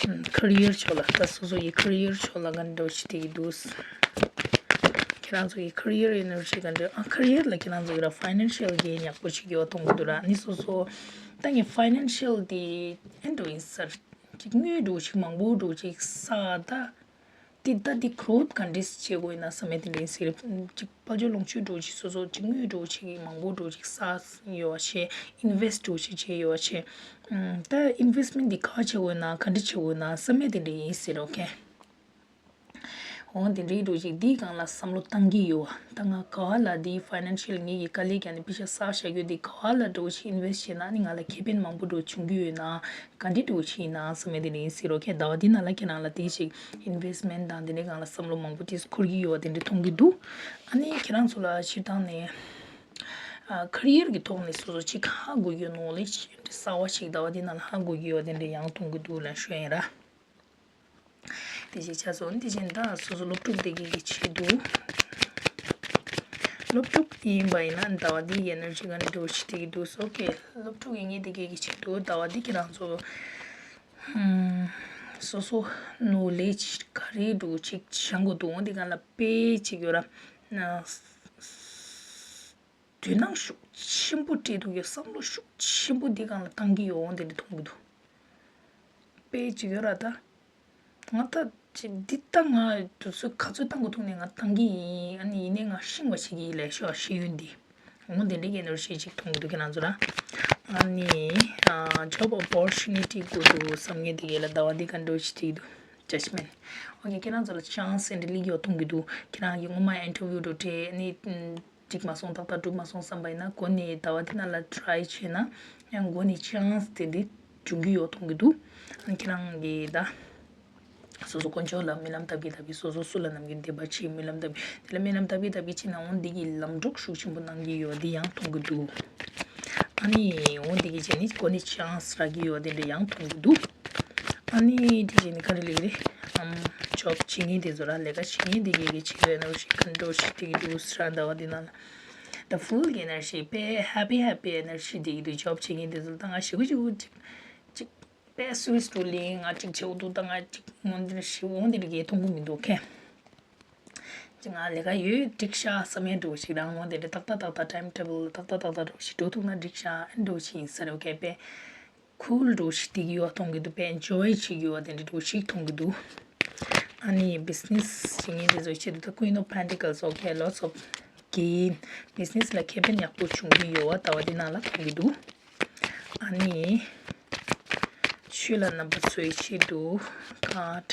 ཁེ་རི་ཡར་ཕྱོགས་ལ། ད་སོ་སོ་ཡི་ཁེ་རི་ཡར་ཕྱོགས་ལ་ག་འདྲ་ཞིག་དེ་གི་འདུག། ཁྱེད་རང་ཚོ་ཡི་ཁེ་རི་ཡར་ཨེ་ནར་ཇི་ག་འདྲ། ཨ་ཁེ་རི་ཡར་ལ་ཁྱེད་རང་ཚོ་གི་ར་ཕའི་ནན་ཤལ་གི་ཡག་པོ་ཞིག་ཡོད་མཐོང་གི་འདུག་ར། ནི་སོ་སོ་ད་ངས་ཕའི་ནན་ཤལ་དེ་ཨེ་འགྲོ་ཡིན་ས། ཅིག་དངུལ་འགྲོ་ཞིག་མང་པོ་འགྲོ་ཞིག་ས་ད། དེ་ལྟ་དེ་གྲོད་ག་འདྲས་བྱེད་དགོས་ཡིན་ན་བསམ་མེད་དེ་འདྲ་ཡིན་ཟེར། ཅིག་དཔལ་འབྱོར་ལོངས་སྤྱོད་འགྲོ་ཅིག་སོ་སོ་ཅིག་དངུལ་འགྲོ་ཅིག་མང་པོ་འགྲོ་ཅིག་བསགས་ཡོད་བ་བྱས། ཨིན་ཝེ་སི་ཊི་འགྲོ་ཅིག་བྱས་ཡོད་བ་བྱས། ད་ཨིན་ཝེ་སི་ཊི་མེན་ཊི་འདི་ག་བྱེད་དགོས་ན་ག་འདྲ་བྱེད་དགོས་ན་བསམ་མེད་དེ་འདྲ་ཡིན་ཟེར། ཨོ་ཁེ། འོ་དེ་འདྲའི་འགྲོ་ཅིག་འདིའི་སྒང་ལ་བསམ་བློ་བཏང་གི་ཡོད་བ། ད་ང་ག་བ་ལ་འདི་ཕའི་ནན་ཤལ་ངེད་ཀྱི་དཀའ་ལས་བརྒྱབ་ནས་པེ་ཤ་བསགས་བཞག་རྒྱུ་འདི་ག་བ་ལ་འགྲོ་ཅིག་ཨིན་ཝེ་སི་ཊི་བྱས་ན་ནི་ང་ལ་ཁེ་ཕན་མང་པོ་འགྲོ་བྱུང་རྒྱུ་ཡོད་ན། ག་འདྲ་འགྲོ་ཆེ་ཡིན་ན་བསམ་མེད་དེ་འདྲ་ཡིན་ཟེར། ཨོ་ཁེ། ཟླ་བ་འདི་ནང་ལ་ཁྱེད་རང་ལ་དེ་ཞིག་ཨིན་ཝེ་སི་ཊི་མེན་ཊི་དང་དེ་འདྲའི་སྒང་ལ་བསམ་བློ་མང་པོ་ཅིག་འཁོར་གྱི་ཡོད་པ་དེ་འདྲ་མཐོང་གི་འདུག། ཨ་ནི་ཁྱེད་རང་ཚོ་ལ་སྤྱིར་བཏང་ནས་ཨ་ཁེ་རི་ཡར་གྱི་ཐོག་ནས་སོ་སོ་ཅིག་ཧ་གོ་རྒྱུ་ནོ་ལེ་ཇི་གསར་བ་ཞིག་ཟླ་བ་འདི་ནང་ལ་ཧ་གོ་རྒྱུ་ཡོད་པ་དེ་འདྲ་ཡང་མཐོང་གི་འདུག་ལབ་ཞུ་ཡིན་ར། དེ་ཞིག་ཆ་ཚང་། དེ་བཞིན་ད་སོ་སོ་སློབ་ཕྲུག་དེ་གའི་གི་ཆེད་དུ། སློབ་ཕྲུག་ཡིན་པ་ཡིན་ན་ཟླ་བ་འདིའི་ཨེ་ནར་ཇི་ག་འདྲ་ཞིག་དེ་གི་འདུག་སོ་ཁེ། སློབ་ཕྲུག་ཡིན་ངེས་དེ་གའི་གི་ཆེད་དུ་ཟླ་བ་འདི་ཁྱེད་རང་ཚོ་སོ་སོ་ནོ་ལེ་ཇི་ག་རེ་འགྲོ་ཅིག་སྦྱང་དགོས་འདུག། འོ་འདི་ག་ལ་དཔེ་ཅིག་ཡོད་ར། དོ་སྣང་ཤུགས་ཆེན་པོ་སྤྲད་འདུག་ཡོད། བསམ་བློ་ཤུགས་ཆེན་པོ་འདི་སྒང་ལ་བཏང་གི་ཡོད་འོང་དེ་འདྲ་མཐོང་གི་འདུག། དཔེ་ཅིག་ཡོད་ར་ད། ང་ད་ཅི་འདི་ད་ང་དུས་ཚོད་ག་ཚོད་བཏང་དགོས་ཐུག་ནས་ང་བཏང་གི་ཡིན། ཨ་ནི་ཡིན་ནའི་ང་ཤེས་པ་ཞིག་ཡིན་ལས་ཤོག་ཤེས་ཡོན་འདི། འོང་དེ་འདྲའི་གི་ནོར་ཤེས་ཅིག་མཐོང་གི་འདུག་ཁྱེད་རང་ཚོ་ར། ཨ་ནི་ཨ་ཇོབ་ཨོ་པོར་ཅུ་ནི་ཊི་དགོས་འདུག་བསམ་ངེས་དེ་གས་ལ་ཟླ་བ་འདི་ག་འདྲ་ཞིག་བྲིས་འདུག་ཇཇ་མེན་ཊི། ཨོ་ཁེ། ཁྱེད་རང་ཚོ་ལ་ཅན་སི་འདི་ལིག་ཡོད་མཐོང་གི་འདུག། ཁྱེད་རང་གི་སྔོན་མ་ཨིན་ཊར་བིའུ་འགྲོ་གྲས་ནི། འགྲིག་མ་སོང་། ཏག་ཏག་འགྲུབ་མ་སོང་བསམ་པ་ཡིན་ན་འགོ་ནས་ཟླ་བ་འདི་ནང་ལ་ཊི་རའི་བྱས་ན་ཡང་འགོ་ནས་ཅན་སི་དེ་འདྲ་འབྱུང་གི་ཡོད་མཐོང་གི་འདུག། ཨ་ནི་ཁྱེད་རང་གིས་ད་སོ་སོ་དཀོན་མཆོག་ལ་སྨོན་ལམ་བཏབ་ཀྱི་བཏབ་ཀྱི། སོ་སོ་སུ་ལ་ནམ་རྒྱུན་བདེན་པ་བྱེད་སྨོན་ལམ་བཏབ་ཀྱི། དེ་ལ་སྨོན་ལམ་བཏབ་ཀྱི་བཏབ་ཀྱི་བྱས་ན་འོ་འདི་གི་ལམ་འགྲོ་ཤུགས་ཆེན་པོ་གནང་གི་ཡོད་འདི་ཡང་མཐོང་གི་འདུག། ཨ་ནི་འོ་འདི་གི་བྱས་ནས་འགོ་ནས་ཅན་སི་རག་གི་ཡོད་དེ་འདྲ་ཡང་མཐོང་གི་འདུག། ཨ་ནི་དེ་བྱས་ནས་ག་རེ་ལེགས་རེད། ཨམ་ཇོབ་བྱེད་མཁན་དེ་ཚོ་ར་ལས་ཀ་བྱེད་མཁན་དེ་གས་གི་བྱེད་ཡོད་ན་རུ་ཞིག་ག་འགྲོ་ཞིག་དེ་གི་འདུག་སྲ་ཟླ་བ་འདི་ནང་ལ། The full energy དཔེ་happy happy energy དེ་གི་འདུག། ཇོབ་བྱེད་མཁན་དེ་ཚོ་ད་ང་ཞེ་པོ་ཅིག་ཅིག་ཅིག་དཔེ་སུས་ཏུ་ལིང་ང་ཅིག་བྱེད་འོ་འདུག། ད་ང་ཅིག་ངོ་འདིར་ཞིག་འོང་འདིར་གས་མཐོང་གི་མི་འདུག་ཁེ། ཅིག་ང་ལས་ཀ་ཡོད་འགྲིག་ཤག་བསམ་ཡས་འགྲོ་ཞིག་རང་འོང་འདིར་ཏག་ཏག་ཏག་ཏག་ཊའིམ་ཊེ་བལ་ཏག་ཏག་ཏག་ཏག་འགྲོ་ཞིག་འགྲོ་ཐུབ་ན་འགྲིག་ཤག་འགྲོ་ཞིག་ཡིན་ས་རེད། ཨོ་ཁེ། དཔེ་ཁུལ་འགྲོ་ཞིག་དེ་གི་ཡོད་མཐོང་གི་འདུག། དཔེ་ཨེན་ཇོའི་བྱེད་ཀྱི་ཡོད་དེ་འདྲ་འགྲོ་ཞིག་མཐོང་གི་འདུག། ཨ་ནི་བི་ཛི་ནེ་སི་བྱེད་མཁན་དེ་ཚོ་ཆེད་དུ་ད་Queen of Pentacles okay lots of gain བི་ཛི་ནེ་སི་ལ་ཁེ་ཕན་ཡག་པོ་བྱུང་གི་ཡོད་པ་ཟླ་བ་འདི་ནང་ལ་མཐོང་གི་འདུག། ཨ་ནི་ཆོས་ལ་རྣམ་པ་ཚོའི་ཆེད་དུ་ཀཱཌ།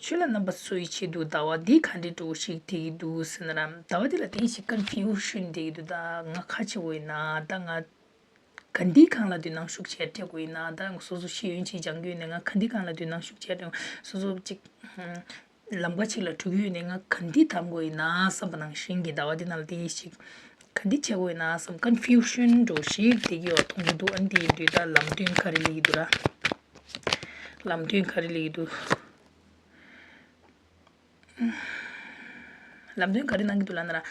ཆོས་ལ་རྣམ་པ་ཚོའི་ཆེད་དུ་ཟླ་བ་འདི་ག་འདྲའི་འགྲོ་ཞིག་དེ་གི་འདུག་ཟེར་ན་ར། ཟླ་བ་འདི་ལ་དེ་ཞིག་ཀོན་ཕིའུ་ཤན་དེ་གི་འདུག། ད་ང་ཁ་ཆེ་བོ་ཡིན་ན་ད་ང་ག་འདི་གང་ལ་དོ་སྣང་ཤུགས་ཆེ་སྤྲད་དགོས་ཡིན་ན། ད་སོ་སོ་ཤེས་ཡོན་ཆེ་སྦྱང་རྒྱུ་ཡིན་ན་ང་ག་འདི་གང་ལ་དོ་སྣང་ཤུགས་ཆེ་སྤྲད། སོ་སོ་ཅིག་ལམ་ཁ་ཅིག་ལ་འགྲོ་རྒྱུ་ཡིན་ན་ང་ག་འདི་གདམ་དགོས་ཡིན་ན་བསམ་པ་ནང་བཞིན་གྱི་ཟླ་བ་འདི་ནང་ལ་དེ་ཞིག་ག་འདི་བྱེད་དགོས་ཡིན་ན་བསམ་ཀོན་ཕིའུ་ཤན་འགྲོ་ཞིག་དེ་གི་འོག་མཐོང་གི་འདུག། ཨ་ནི་དེ་ཡིན་དུས་ད་ལམ་སྟོན་ག་རེ་ལེགས་ཀྱི་འདུག་ར། ལམ་སྟོན་ག་རེ་ལེགས་ཀྱི་འདུག། ལམ་སྟོན་ག་རེ་གནང་གི་འདུག་ལབ་ན་ར།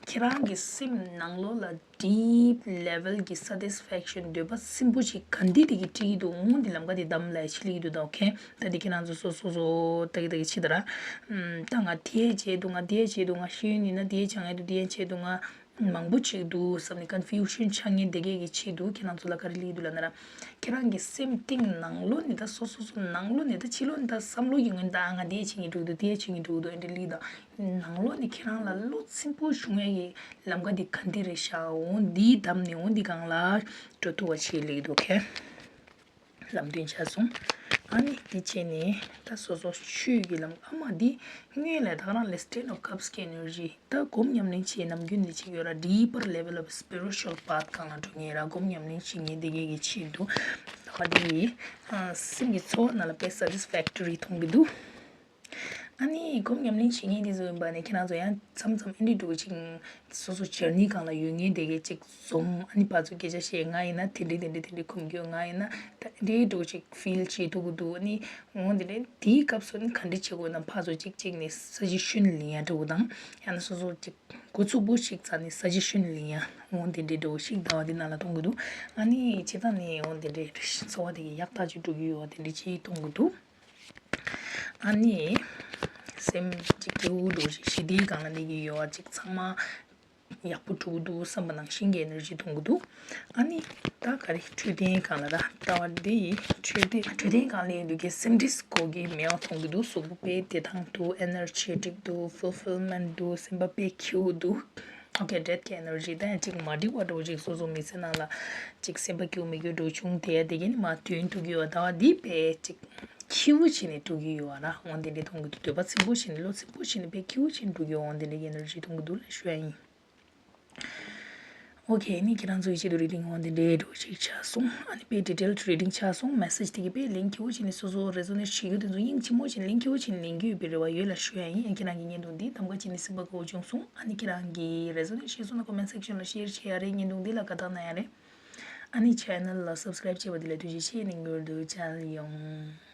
ཁྱེད་རང་གི་སེམས་ནང་ལོགས་ལ་deep level གྱི་satisfaction འདོད་པ་སིམ་པོ་ཞིག་ག་འདི་དེ་གི་སྤྲད་ཀྱི་འདུག། འོང་འདི་ལམ་ཁ་དེ་བདམས་ལ་ཆི་ལེགས་ཀྱི་འདུག་ད། ཨོ་ཁེ། ད་འདི་ཁྱེད་རང་ཚོ་སོ་སོ་སོ་ད་གི་ད་གི་ཆི་ད་ར། ཨམ། ད་ང་དེ་བྱས་འདུག། ང་དེ་བྱས་འདུག། ང་ཤེས་ཡོན་ཡིན་ན་དེ་སྦྱང་ཡས་འདུག། དེ་བྱས་འདུག། ང་མང་པོ་ཅིག་འདུག་བསམ་ནས་ཀོན་ཕིའུ་ཤན་ཆགས་མཁན་དེ་གས་ཀྱི་ཆེད་དུ་ཁྱེད་རང་ཚོ་ལ་ག་རེ་ལེགས་འདུག་ལབ་ན་ར། ཁྱེད་རང་གི་སེམས་གཏིང་ནང་ལོགས་ནས་ད་སོ་སོ་སོ་ནང་ལོགས་ནས་ད་ཕྱི་ལོགས་ནས་ད་བསམ་བློ་ཡིན་ངོས་ད་ང་དེ་བྱེད་ཀྱི་འདུག་འདུག། དེ་བྱེད་ཀྱི་འདུག་འདུག་ཨེ་འདྲ་ལེགས་ད། ནང་ལོགས་ནས་ཁྱེད་རང་ལ་བློ་ཚིམ་པོ་བྱུང་ཡས་ཀྱི་ལམ་ཁ་འདི་ག་འདི་རེད་ཤག། འོ་འདི་བདམས་ནས་འོ་འདི་སྒང་ལ་འགྲོ་ཐུབ་པ་བྱེད་ལེགས་འདུག་ཁེ། ལམ་སྟོན་བྱས་སོང་། ཨ་ནི་འདི་བྱས་ནས་ད་སོ་སོ་ཆོས་ཀྱི་ལམ། ཨ་མ་འདི་སྔོན་ལ་ད་ག་རང་ལས་Ten of Cups གི་ཨེ་ནར་ཇི། ད་སྒོམ་ཉམས་ལེན་བྱེད་ནམ་རྒྱུན་ནས་བྱེད་ཀྱི་ཡོད་ར། Deeper level of spiritual path སྒང་ལ་འགྲོ་མཁན་ར། སྒོམ་ཉམས་ལེན་བྱེད་མཁན་དེ་གས་ཀྱི་ཆེད་དུ་ད་ག་འདི་ཨ་སེམས་ཀྱི་ཚོར་བ་ནང་ལ་དཔེ་satisfactory མཐོང་གི་འདུག། ཨ་ནི་སྒོམ་ཉམས་ལེན་བྱེད་མཁན་དེ་ཚོ་ཡིན་པ་ནི་ཁྱེད་རང་ཚོ་ཡང་མཚམས་མཚམས་ཨེ་འདྲི་འདྲ་བོ་ཅིག་སོ་སོ་འཇར་ནི་སྒང་ལ་ཡོད་མཁན་དེ་གས་ཅིག་འཛོམས། ཨ་ནི་ཕར་ཚུར་སྐད་ཆ་བཤད། ང་ཡིན་ན་དེ་འདྲི་དེ་འདྲི་དེ་འདྲི་ཁུམ་རྒྱུ། ང་ཡིན་ན་ད་ཨེ་འདྲི་འདྲ་བོ་ཅིག་ཕིལ་བྱེད་ཐུབ་ཀྱི་འདུག་ཨ་ནི་འོ་དེ་འདྲ་དེའི་སྐབས་སུ་ནི་ག་འདྲི་བྱེད་དགོས་ན་ཕར་ཚུར་ཅིག་ཅིག་ནས་སཱ་ཇེ་ཤན་ལེན་ཡ་འདྲ་བོ་དང་། ཡང་ན་སོ་སོ་ཅིག་འགོ་ཚུགས་པོ་ཞིག་ཙ་ནས་སཱ་ཇེ་ཤན་ལེན་ཡ་འོ་དེ་འདྲའི་འདྲ་བོ་ཞིག་ཟླ་བ་འདི་ནང་ལ་གཏོང་གི་འདུག་ཨ་ནི་སྤྱིར་བཏང་ནས་འོ་དེ་འདྲའི་འཚོ་བ་དེ་གི་ཡག་ཐག་ཆོད་འགྲོ་གི་ཡོད་པ་དེ་འདྲ་ཅིག་གཏོང་གི་འདུག་ཨ་ནི་སེམས་ཅིག་སྐྱིད་པོ་འདྲ་བོ་ཞིག་ཞི་བདེའི་སྒང་ལ་གནས་ཀྱི་ཡོད་པ་ཅིག་ཚང་མ་ཡག་པོ་འགྲོ་གི་འདུག་བསམ་པ་ནང་བཞིན་གྱི་ཨེ་ནར་ཇི་གཏོང་གི་འདུག་ཨ་ནི་ད་ག་རེ་འཕྲོད་བསྟེན་སྒང་ལ་ད་ལྟ་བ་འདི་ཡི་འཕྲོད་བསྟེན་འཕྲོད་བསྟེན་སྒང་ལ་ཡིན་དུས་ཀྱི་སེམས་ཁྲལ་འགོག་གི་མེད་པ་མཐོང་གི་འདུག་གཟུགས་པོ་དཔེ་བདེ་ཐང་འདུག་ཨེ་ནར་ཇེ་ཊིག་འདུག་ཕུལ་ཕིལ་མེན་ཊི་འདུག་སེམས་པ་དཔེ་སྐྱིད་པོ་འདུག་ཨོ་ཀེ་ཌེ་ཐི་གི་ཨེ་ནར་ཇི་ད་ཡང་ཅིག་མ་འགྲིག་པ་འདྲ་བོ་ཅིག་སོ་སོ་མི་ཚེ་ནང་ལ་ཅིག་སེམས་པ་སྐྱིད་པོ་མི་སྐྱིད་འདྲ་བོ་བྱུང་དེ་དེ་གས་ནི་མར་ཐོན་ཐུབ་ཀྱི་ཡོད་པ། ད་བ་འདི་དཔེ་ཅིག་སྐྱིད་པོ་བྱས་ནས་འགྲོ་གི་ཡོད་པ་ར། འོ་དེ་འདྲ་མཐོང་གི་འདུག་འདོད་པ་ཚིམ་པོ་བྱས་ནས་བློ་ཚིམ་པོ་བྱས་ནས་དཔེ་སྐྱིད་པོ་བྱས་ནས་འགྲོ་གི་ཡོད། འོ་དེ་འདྲ་གི་ཨེ་ནར་ཇི་མཐོང་གི་འདུག་ལབ་ཞུ་ཡ་ཡིན། ཨོ་ཀེ། ཨ་ནི་ཁྱེད་རང་ཚོ་ཡི་ཆེད་དུ་རི་ཌིང་འོ་དེ་འདྲའི་འདྲ་བོ་ཞིག་ཆགས་སོང་། ཨ་ནི་དཔེ་ཌི་ཊེལ་རི་ཌིང་ཆགས་སོང་། མེ་སེ་ཇི་དེ་གི་དཔེ་ལན་སྐྱིད་པོ་བྱས་ནས་སོ་སོ་རེ་ཛོ་ནེཊ་བྱེད་རྒྱུ་དེ་ཚོ་སྙིང་རྗེ་མོ་བྱས་ནས་ལན་སྐྱིད་པོ་བྱས་ནས་ལེན་རྒྱུ་ཡོད་པའི་རེ་བ་ཡོད་ལབ་ཞུ་ཡ་ཡིན། ཨ་ཁྱེད་རང་གི་བརྙན་ཐུང་འདི་གདམ་ག་བྱས་ནས་སེམས་པ་དགའ་བོ་བྱུང་སོང་། ཨ་ནི་ཁྱེད་རང་གི་རེ་ཛོ་ནེཊ་བྱས་སོང་ན་ཀོ་མེན་ཊི་སེག་ཤན་ལ་ཤེར་བྱེད་ཡ་རེད། བརྙན་ཐུང་འདི་ལ་དགའ་རྟགས་གནང་ཡ་རེད། ཨ་ནི་ཆེ་ནལ་ལ་སབ་སི་ཀེ་རེབ་བྱས་པ་དེ་ལ་ཐུགས་རྗེ་ཆེ། ནས་མྱུར་དུ་མཇལ་ཡོང་།